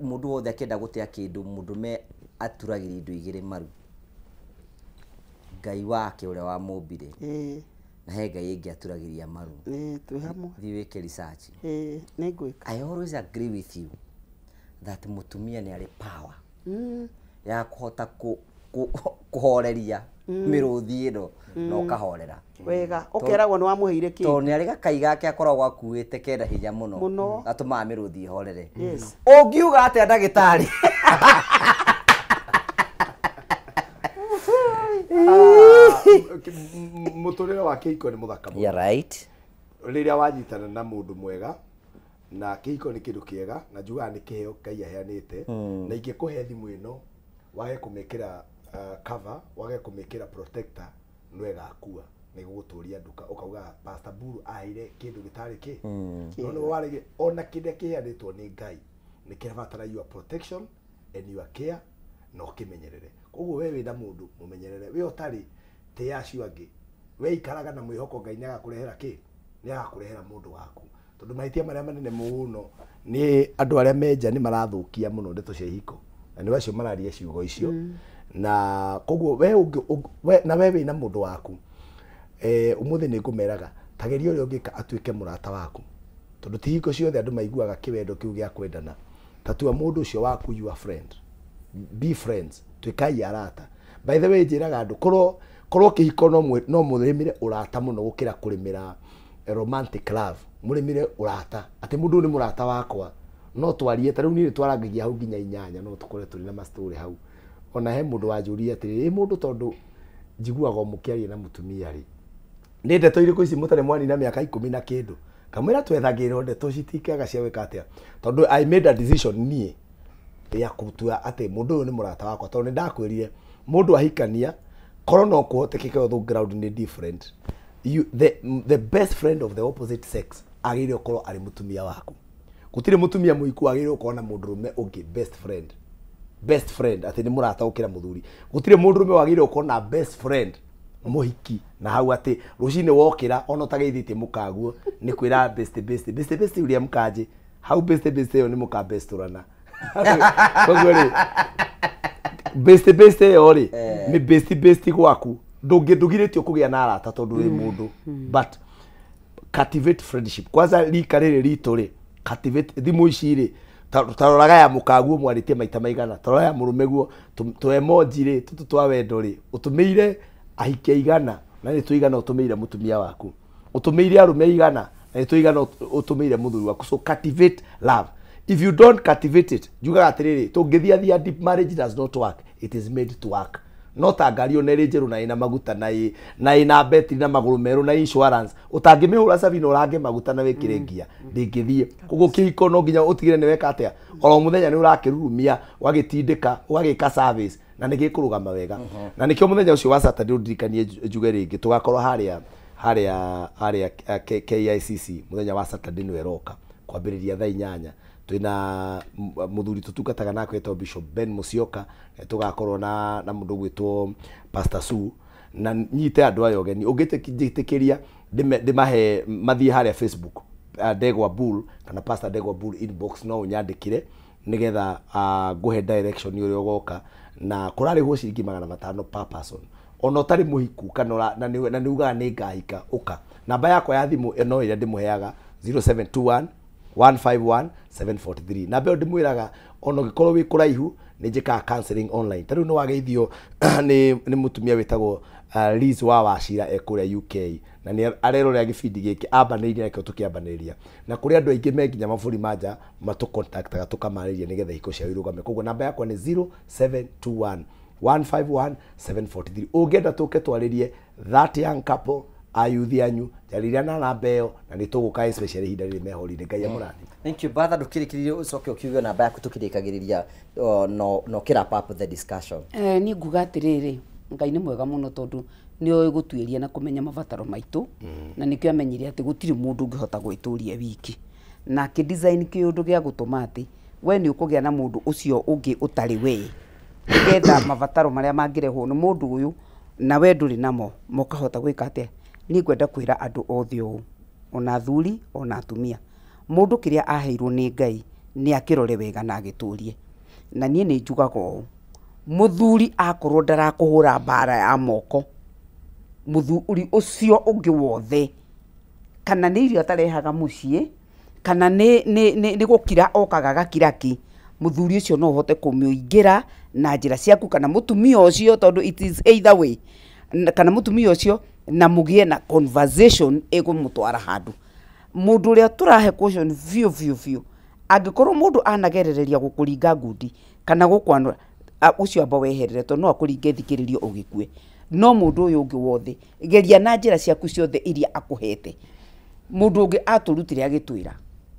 mũndũ wothe akĩenda gũtea kĩndũ, mũndũrũme aturagĩria indo igĩrĩ maru. Ngai wake ũrĩa wamũmbire na he Ngai ĩngĩ aturagĩria maru. Twĩ hamwe. Thiĩ wĩke research. Nĩ ngwĩka. I always agree with you that mũtumia nĩ arĩ power ya kũhota kũhoreria mĩrũthi ĩno na ũkahorera wega, ũkeragwo nĩ wamũheire kĩndũ, tondũ nĩ arĩ gakai gake akoragwo akuĩte kenda hinya mũno gatũmaga mĩrũthi ĩhorere. Ũngiuga atĩa ndagĩtarĩ? Mũtũrĩre wa kĩhiko nĩ mũthaka mũno. Yeah, right. Rĩrĩa wanyitana na mũndũ mwega, na kĩhiko nĩ kĩndũ kĩega, na njugaga nĩ kĩheo Ngai aheanĩte, na ingĩkũhe thimũ ĩno wage kũmĩkĩra cover, wage kũmĩkĩra protector, no ĩgakua na ĩgũgũtũria nduka, ũkauga Pastor Buru aheire kĩndũ gĩtarĩ kĩ. No nĩ warege ona kĩrĩa kĩheanĩtwo nĩ Ngai nĩ kĩrabatara your protection and your care, na ũkĩmenyerere. Koguo we wĩna mũndũ mũmenyerere, we ũtarĩ tĩa acio angĩ, we ikaraga na mwĩhoko Ngai nĩ agakũrehera kĩ, nĩ agakũrehera mũndũ waku. Tondũ mahĩtia marĩa manene mũno nĩ andũ arĩa menja nĩ marathũkia mũno ndeto cia ihiko, na nĩ acio mararia ciugo icio. Na koguo we na we wĩna mũndũ waku, ũmũthĩ nĩ ngũmeraga tageria ũrĩa ũngĩka atuĩke mũrata waku, tondũ ti hingo ciothe andũ maiguaga kĩwendo kĩu gĩa kwendana. Tatua mũndũ ũcio waku your friend, be friends, tuĩkai arata. By the way, njĩraga andũ korwo kĩhiko no mũrĩmĩre ũrata mũno gũkĩra kũrĩmĩra romantic love. Mũrĩmĩre ũrata, atĩ mũndũ nĩ mũrata wakwa, no twarie. Ta rĩu niĩ nĩtwarangagia hau nginya 8, no tũkore tũrĩ na mastori hau. Ona he mũndũ wanjũria atĩrĩrĩ, ĩ mũndũ tondũ njiguaga o mũkĩaria na mũtumia rĩ, nĩ ndeto irĩkũ ici mũtarĩ mwanina mĩaka 10 na kĩndũ? Kamwĩra twethagĩrwo ndeto citikĩaga cia gwĩka atĩa, tondũ I made a decision niĩ ya gũtua atĩ mũndũ ũyũ nĩ mũrata wakwa, tondũ nĩndakwĩrire mũndũ ahikania korwo no kũhotekeke although ground nĩ different, the best friend of the opposite sex agĩrĩire gũkorwo arĩ mũtumia waku. Gũtirĩ mũtumia mũhiku agĩrĩire gũkorwo na mũndũrũme ũngĩ best friend, best friend atĩ nĩ mũrata gũkĩra mũthuri. Gũtirĩ mũndũrũme wagĩrĩire gũkorwo na best friend mũhiki na hau atĩ rũcinĩ wokĩra ona ũtageithĩtie mũkaguo nĩ kwĩra best best best best ũrĩa mũkanjĩ hau best best ĩyo nĩ mũkabestũrana. Koguo rĩ best best ĩyo rĩ nĩ best best gwaku, ndũngĩrĩtio kũgĩa na arata tondũ wĩ mũndũ, but cultivate friendship kwanza. Rika rĩrĩ ritũ rĩ, cultivate thimũ ici rĩ, taroraga ya mũkaguo mwarĩtie maita maigana, tarora ya mũrũme guo tũ emoji rĩ tũtũ twa wendo rĩ ũtũmĩire Ahiki aigana na nĩ tũigana ũtũmĩire mũtumia waku, ũtũmĩire arũme aigana na nĩ tũigana ũtũmĩire mũthuri waku. So cultivate love. If you don't cultivate it, njugaga atĩrĩrĩ, tũngĩthiathia deep, marriage does not work, it is made to work. No ta ngari ona ĩrĩ njerũ na ĩna maguta na ĩna betri na magũrũ merũ na insurance, ũtangĩmĩhũra cabi na ũrange maguta na wĩkĩre ngia, ndĩngĩthiĩ. Koguo kĩhiko no nginya ũtigĩre nĩ weka atĩa, oro mũthenya nĩ ũrakĩrurumia, ũgagĩtindĩka, ũgagĩka service na nĩ gĩkũrũgama wega. Na nĩkĩo mũthenya ũcio wa Saturday ũndirikanie njuge rĩngĩ, tũgakorwo harĩa KICC mũthenya wa Saturday nĩwe ĩroka kwambĩrĩria thaa 8. Twina muthuri tutungataga nake etwo Bishop Ben Musyoka, tugakorwo na mundu gwitwo Pastor Sue, na nyite andu aya ũgeni. Ũngĩtĩkĩria ndimahe mathie haria Facebook, Ndegwa Bull kana Pastor Ndegwa Bull inbox, no ũnyandĩkire nigetha nguhe direction ũrĩa ũgoka, na kũrarĩhwo ciringi 500 per person. Ona ũtarĩ mũhiku kana na nĩ ugaga nĩ ngahika, ũka. Namba yakwa ya thimũ ĩno ĩrĩa ndĩmũheaga 0721 151 743. Na mbeo ndimwiraga ona ũngĩkorwo wĩ kũraihu nĩ njĩkaga counseling online. Ta rĩu nĩ wageithio nĩ mũtumia wĩtagwo Liz wa Wachira e kũrĩa UK, na nĩ arerorera gĩbindi gĩkĩ ambanĩirie nakĩo tũkĩambanĩria, na kũrĩ andũ aingĩ me nginya mabũrũri ma nja matũcontactaga tũkamarĩria nĩgetha ihiko ciao irũgame. Koguo namba yakwa nĩ 0721 151 743. Ũngĩenda tũke twarĩrie that young couple, ayuthi anyu, njarĩria na namba ĩyo na nĩ tũgũka especially ihinda rĩrĩ mehorire. Ngai amũrathime. Thank you brother, ndũkĩrĩkĩrĩrie ũcoke ũkiuge namba yaku tũkĩrĩkagĩrĩria no kĩ wrap up the discussion. Niĩ nguga atĩrĩrĩ, Ngai nĩ mwega mũno tondũ nĩ oĩ gũtuĩria na kũmenya mabataro maitũ, na nĩkĩo amenyire atĩ gũtirĩ mũndũ ũngĩhota gwĩtũria wiki, na akĩ design kĩũndũ gĩa gũtũma atĩ we nĩ ũkũgĩa na mũndũ ũcio ũngĩ ũtarĩ we, nĩgetha mabataro marĩa mangĩrehwo nĩ mũndũ ũyũ na we ndũrĩ namo mũkahota gwĩka atĩa. Niĩ ngwenda kwĩra andũ othe ũũ, ona athuri ona atumia, mũndũ kĩrĩa aheirwo nĩ Ngai nĩ akĩrore wega na agĩtũrie. Na niĩ nĩ njugaga ũũ, mũthuri akorwo ndarakũhũra mbara ya moko, mũthuri ũcio ũngĩ wothe, kana nĩ irio atarehaga mũciĩ, kana nĩ gũkira okaga gakiraki, mũthuri ũcio no ũhote kũmũingĩra na njĩra ciaku, kana mũtumia ũcio, tondũ it is either way, kana mũtumia ũcio na mũgĩe na conversation ĩkũmũtwara handũ. Mũndũ ũrĩa tũrahe caution biũ biũ biũ, angĩkorwo mũndũ anagerereria gũkũringa ngundi kana gũkwanũra, ũcio amba weherere, tondũ no akũringe thikĩrĩrio ũgĩkue. No mũndũ ũyũ ũngĩ wothe, geria na njĩra ciaku ciothe iria akũhete. Mũndũ ũngĩ atũrutire agĩtwĩra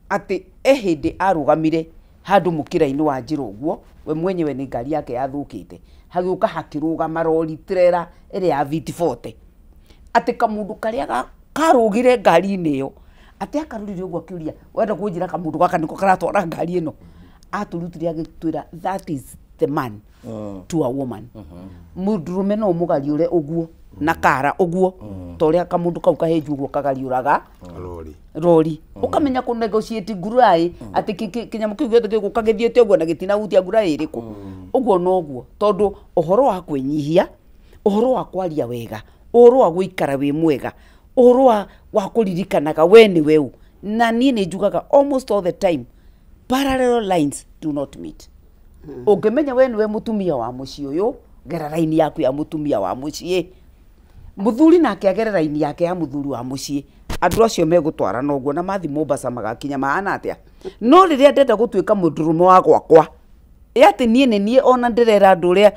atĩ e hĩndĩ arũgamire handũ mũkĩra-inĩ wa njĩra ũguo, we mwenyewe nĩ ngari yake yathũkĩte, hagĩũka hakĩrũgama rori trailer ĩrĩa ya VT40, atĩ kamũndũ karĩa karũgire ngari-inĩ ĩyo, atĩ akarorire ũguo akĩũria, wenda kũnjĩra kamũndũ gaka nĩko karatwara ngari ĩno? Atũrutire agĩtwĩra that is the man to a woman. Mũndũrũme no ũmũgariũre ũguo na kara ũguo, ta ũrĩa kamũndũ kau kahĩnju ũguo kagariũraga rori, ũkamenya kũ negotiate ngurai atĩ kĩnyamũ kĩu gĩothe gĩgũka gĩthiĩte ũguo na gĩtinahutia ngurai ĩrĩkũ. Ũguo noguo, tondũ ũhoro wa kwĩnyihia, ũhoro wa kwaria wega, ũhoro wa gũikara wĩ mwega, ũhoro wa kũririkanaga we nĩ weũ. Na niĩ nĩ njugaga almost all the time, parallel lines do not meet. Ũngĩmenya we nĩwe mũtumia wa mũciĩ ũyũ, gera raini yaku ya mũtumia wa mũciĩ, mũthuri nake agere raini yake ya mũthuri wa mũciĩ, andũ acio megũtwarana ũguo na mathi Mombasa magakinya mahana atĩa. No rĩrĩa ndenda gũtuĩka mũndũrũme wa gwakwa, ĩ atĩ niĩ nĩ niĩ ona ndĩrera andũ ũrĩa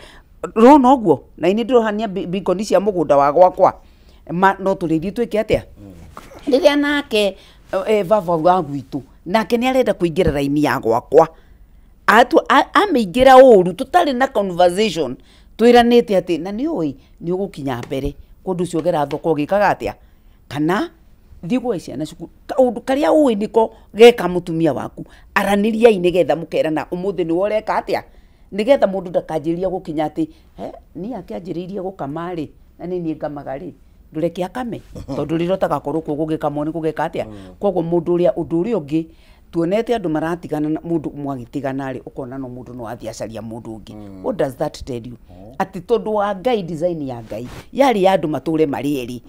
rona ũguo, na ini ndĩrohania bikoni cia mũgũnda wa gwakwa, no tũrĩthiĩ twĩke atĩa. Rĩrĩa nake baba wa gwitũ nake nĩ arenda kũingĩra raini ya gwakwa, amĩingĩra ũru tũtarĩ na conversation, twĩranĩte atĩ na nĩ ũĩ nĩ ũgũkinya mbere kũndũ ũcio gera thoko ũgĩkaga atĩa, kana thiĩ gwe ciana cukuru, kaũndũ karĩa ũĩ nĩko geka mũtumia waku, aranĩriai nĩgetha mũkerana ũmũthĩ nĩwe ũreka atĩa, nĩgetha mũndũ ndakanjĩrĩria gũkinya atĩ niĩ akĩanjĩrĩirie gũkama rĩ, na nĩ niĩ ngamaga rĩ, ndũreke akame, tondũ rĩrĩa ũtagakorwo kuo gũgĩkamwo nĩ gũgeka atĩa. Koguo mũndũ ũrĩa ũndũ ũrĩa ũngĩ tuonete andũ maratigana, mũndũ mwagĩtigana rĩ, ũkona no mũndũ no athiĩ acaria mũndũ ũngĩ. What does that tell you? Atĩ tondũ wa Ngai, design ya Ngai yarĩ ya andũ matũre marĩ erĩ,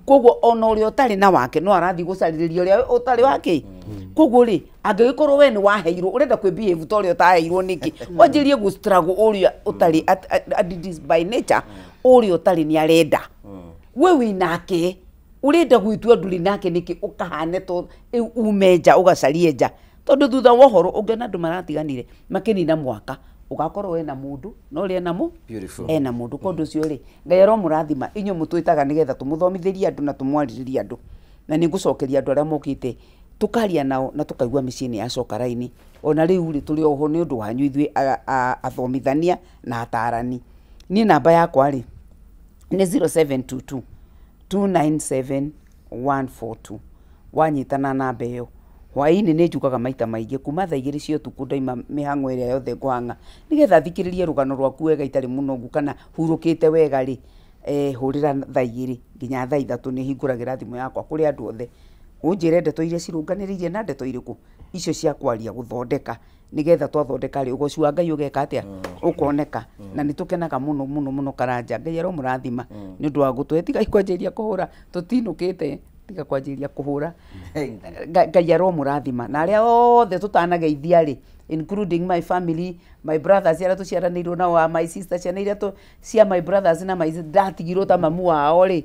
koguo ona ũrĩa ũtarĩ na wake no arathiĩ gũcarĩrĩria ũrĩa ũtarĩ wake. Koguo rĩ, angĩgĩkorwo we nĩ waheirwo, ũrenda kwĩ behave ta ũrĩa ũtaheirwo nĩkĩ? Wanjĩrĩrie gũ struggle ũrĩa ũtarĩ, it is by nature, ũrĩa ũtarĩ nĩ arenda We wĩ nake ũrenda gwĩtua ndũrĩ nake nĩkĩ ũkahane to ume nja ũgacarie nja tondũ thutha wa ũhoro ũngĩona andũ maratiganire makĩnina mwaka ũgakorwo ena mũndũ no ũrĩa ena mũ ena mũndũ kondũ ũcio rĩ Ngai aromũrathima inyuĩ mũtwĩtaga nĩgetha tũmũthomithĩrie andũ na tũmwarĩrĩrie andũ na nĩngũcokeria andũ arĩa mokĩte tukaria nao na tukaigua mĩciĩ nĩ yacoka raini ona rĩu rĩ tũrĩ oho nĩ ũndũ wanyu ithuĩ athomithania na atarani. Niĩ namba yakwa rĩ nĩ 0722 297 142 wanyitana namba ĩyo hwaĩ-inĩ nĩ njugaga maita maingĩ kuma thaa 2 cia ũtukũ ndaima mĩhang'o ĩrĩa yothe ngũhang'a nĩgetha thikĩrĩrie rũgano rwaku wega itarĩ mũnogu kana hurũkĩte wega rĩ hũrĩra thaa 2 nginya thaa 3 nĩ hingũragĩra thimũ yakwa kũrĩ andũ othe ũnjĩre ndeto iria cirũnganĩrĩirie na ndeto irĩkũ icio cia kwaria gũthondeka nĩgetha twathondeka rĩ ũgoci wa Ngai ũgeka atĩa ũkoneka na nĩ tũkenaga mũno mũno mũno Karanja Ngai aromũrathima nĩ ũndũ wa gũtũhe tiga kwanjĩrĩria kũhũra tũtinũkĩte tiga kwanjĩrĩria kũhũra Ngai aromũrathima na arĩa othe tũtanageithia rĩ including my family, my brothers arĩa tũciaranĩirwo nao, my sisters ciana iria cia my brothers na my ndatigirwo ta mamu wao rĩ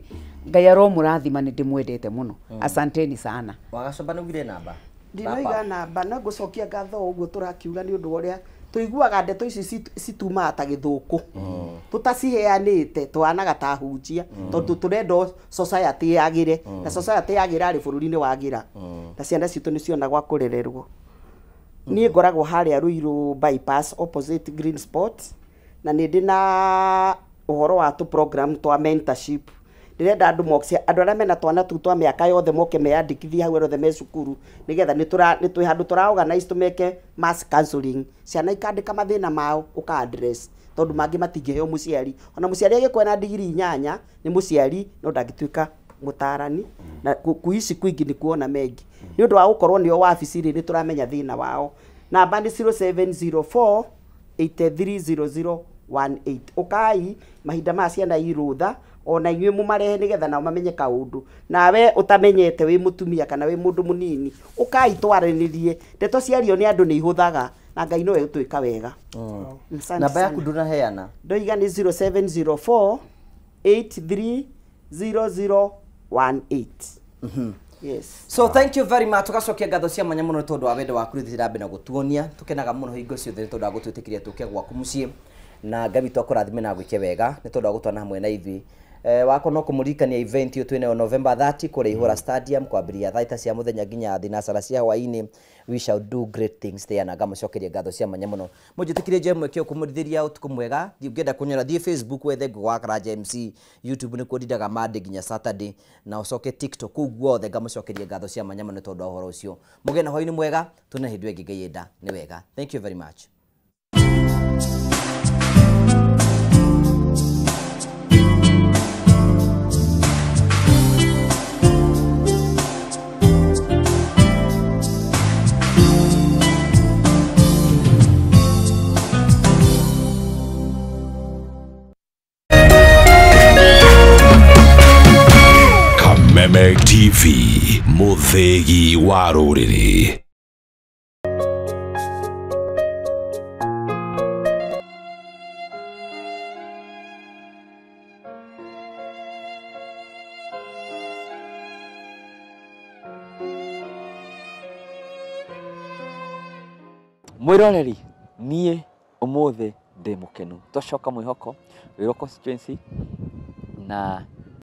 Ngai aromũrathima nĩ ndĩmwendete mũno. Asanteni sana. Wagacomba nĩ ugire namba ndinoiga namba no ngũcokia ngatho ũguo tũrakiuga nĩ ũndũ wa ũrĩa tũiguaga ndeto ici citumaga ta gĩthũkũ tũtaciheanĩte tũhanaga ta hunjia tondũ tũrenda society yagĩre na society yagĩra rĩ bũrũri nĩ wagĩra na ciana citũ nĩ ciona gwa kũrererwo. Niĩ ngoragwo harĩa Ruiru bypass opposite Green Spot na nĩ ndĩ na ũhoro wa tũ program twa mentorship ndĩrenda andũ moke andũ arĩa mena twana tu twa mĩaka yothe moke meyandĩkithie hau othe me cukuru nĩgetha nĩ twĩ handũ tũra organize tũmeke mass counseling ciana ikandĩka mathĩna mao ũka address tondũ mangĩ matingĩheo mũciari ona mũciari agĩkorwo na digiri 8 nĩ mũciari no ndangĩtuĩka mũtarani na kuici kwingi nĩ kuona mengi nĩ ũndũ wa gũkorwo nĩo wabici rĩ nĩ tũramenya thĩna wao. Namba nĩ 0704 830018 ũkai mahinda ma ciana irũtha ona inyuĩ mũmarehe nĩgetha nao mamenye kaũndũ nawe ũtamenyete wĩ mũtumia kana wĩ mũndũ mũnini ũkai twaranĩrie ndeto ciario nĩ andũ nĩ ihũthaga na Ngai nowe ũtwĩka wega. Namba yaku ndũnaheana ndoiga nĩ 0704 830018. Yes. So thank you very much. Tugacokia ngatho cia mwanya mũno tondũ wa wendo waku rĩthira mbere na gũtuonia tukenaga mũno hingo ciothe nĩ tondũ wa gũtwĩtĩkĩria tũke gwaku mũciĩ na Ngai witũ akũrathime na agwĩke wega nĩ tondũ wa gũtwana hamwe na ithuĩ. Wako no kũmũririkania event ĩyo twĩnayo November 30 kũrĩa Ihũra Stadium kwambĩrĩria thaa 3 cia mũthenya nginya thinacara cia hwaĩ-inĩ. We shall do great things there na ngamũcokeria ngatho cia mwanya mũno. Mũnjĩtĩkĩrie njoe mweke kũmũrithĩria ũtukũ mwega. Ũngĩenda kũnyora thiĩ Facebook wethe Ngũgĩ wa Karanja MC, YouTube nĩkuo ndindaga Monday nginya Saturday na ũcoke TikTok kũu guothe ngamũcokeria ngatho cia mwanya mũno tondũ wa ũhoro ũcio. Mũgĩe na hwaĩ-inĩ mwega tuna hĩndĩ ĩngĩ Ngai enda nĩ wega. Thank you very much. Kameme TV, mũthĩgi wa rũrĩrĩ. Mwĩroreri niĩ ũmũthĩ ndĩ mũkenu twacoka mwĩhoko Ruiru constituency na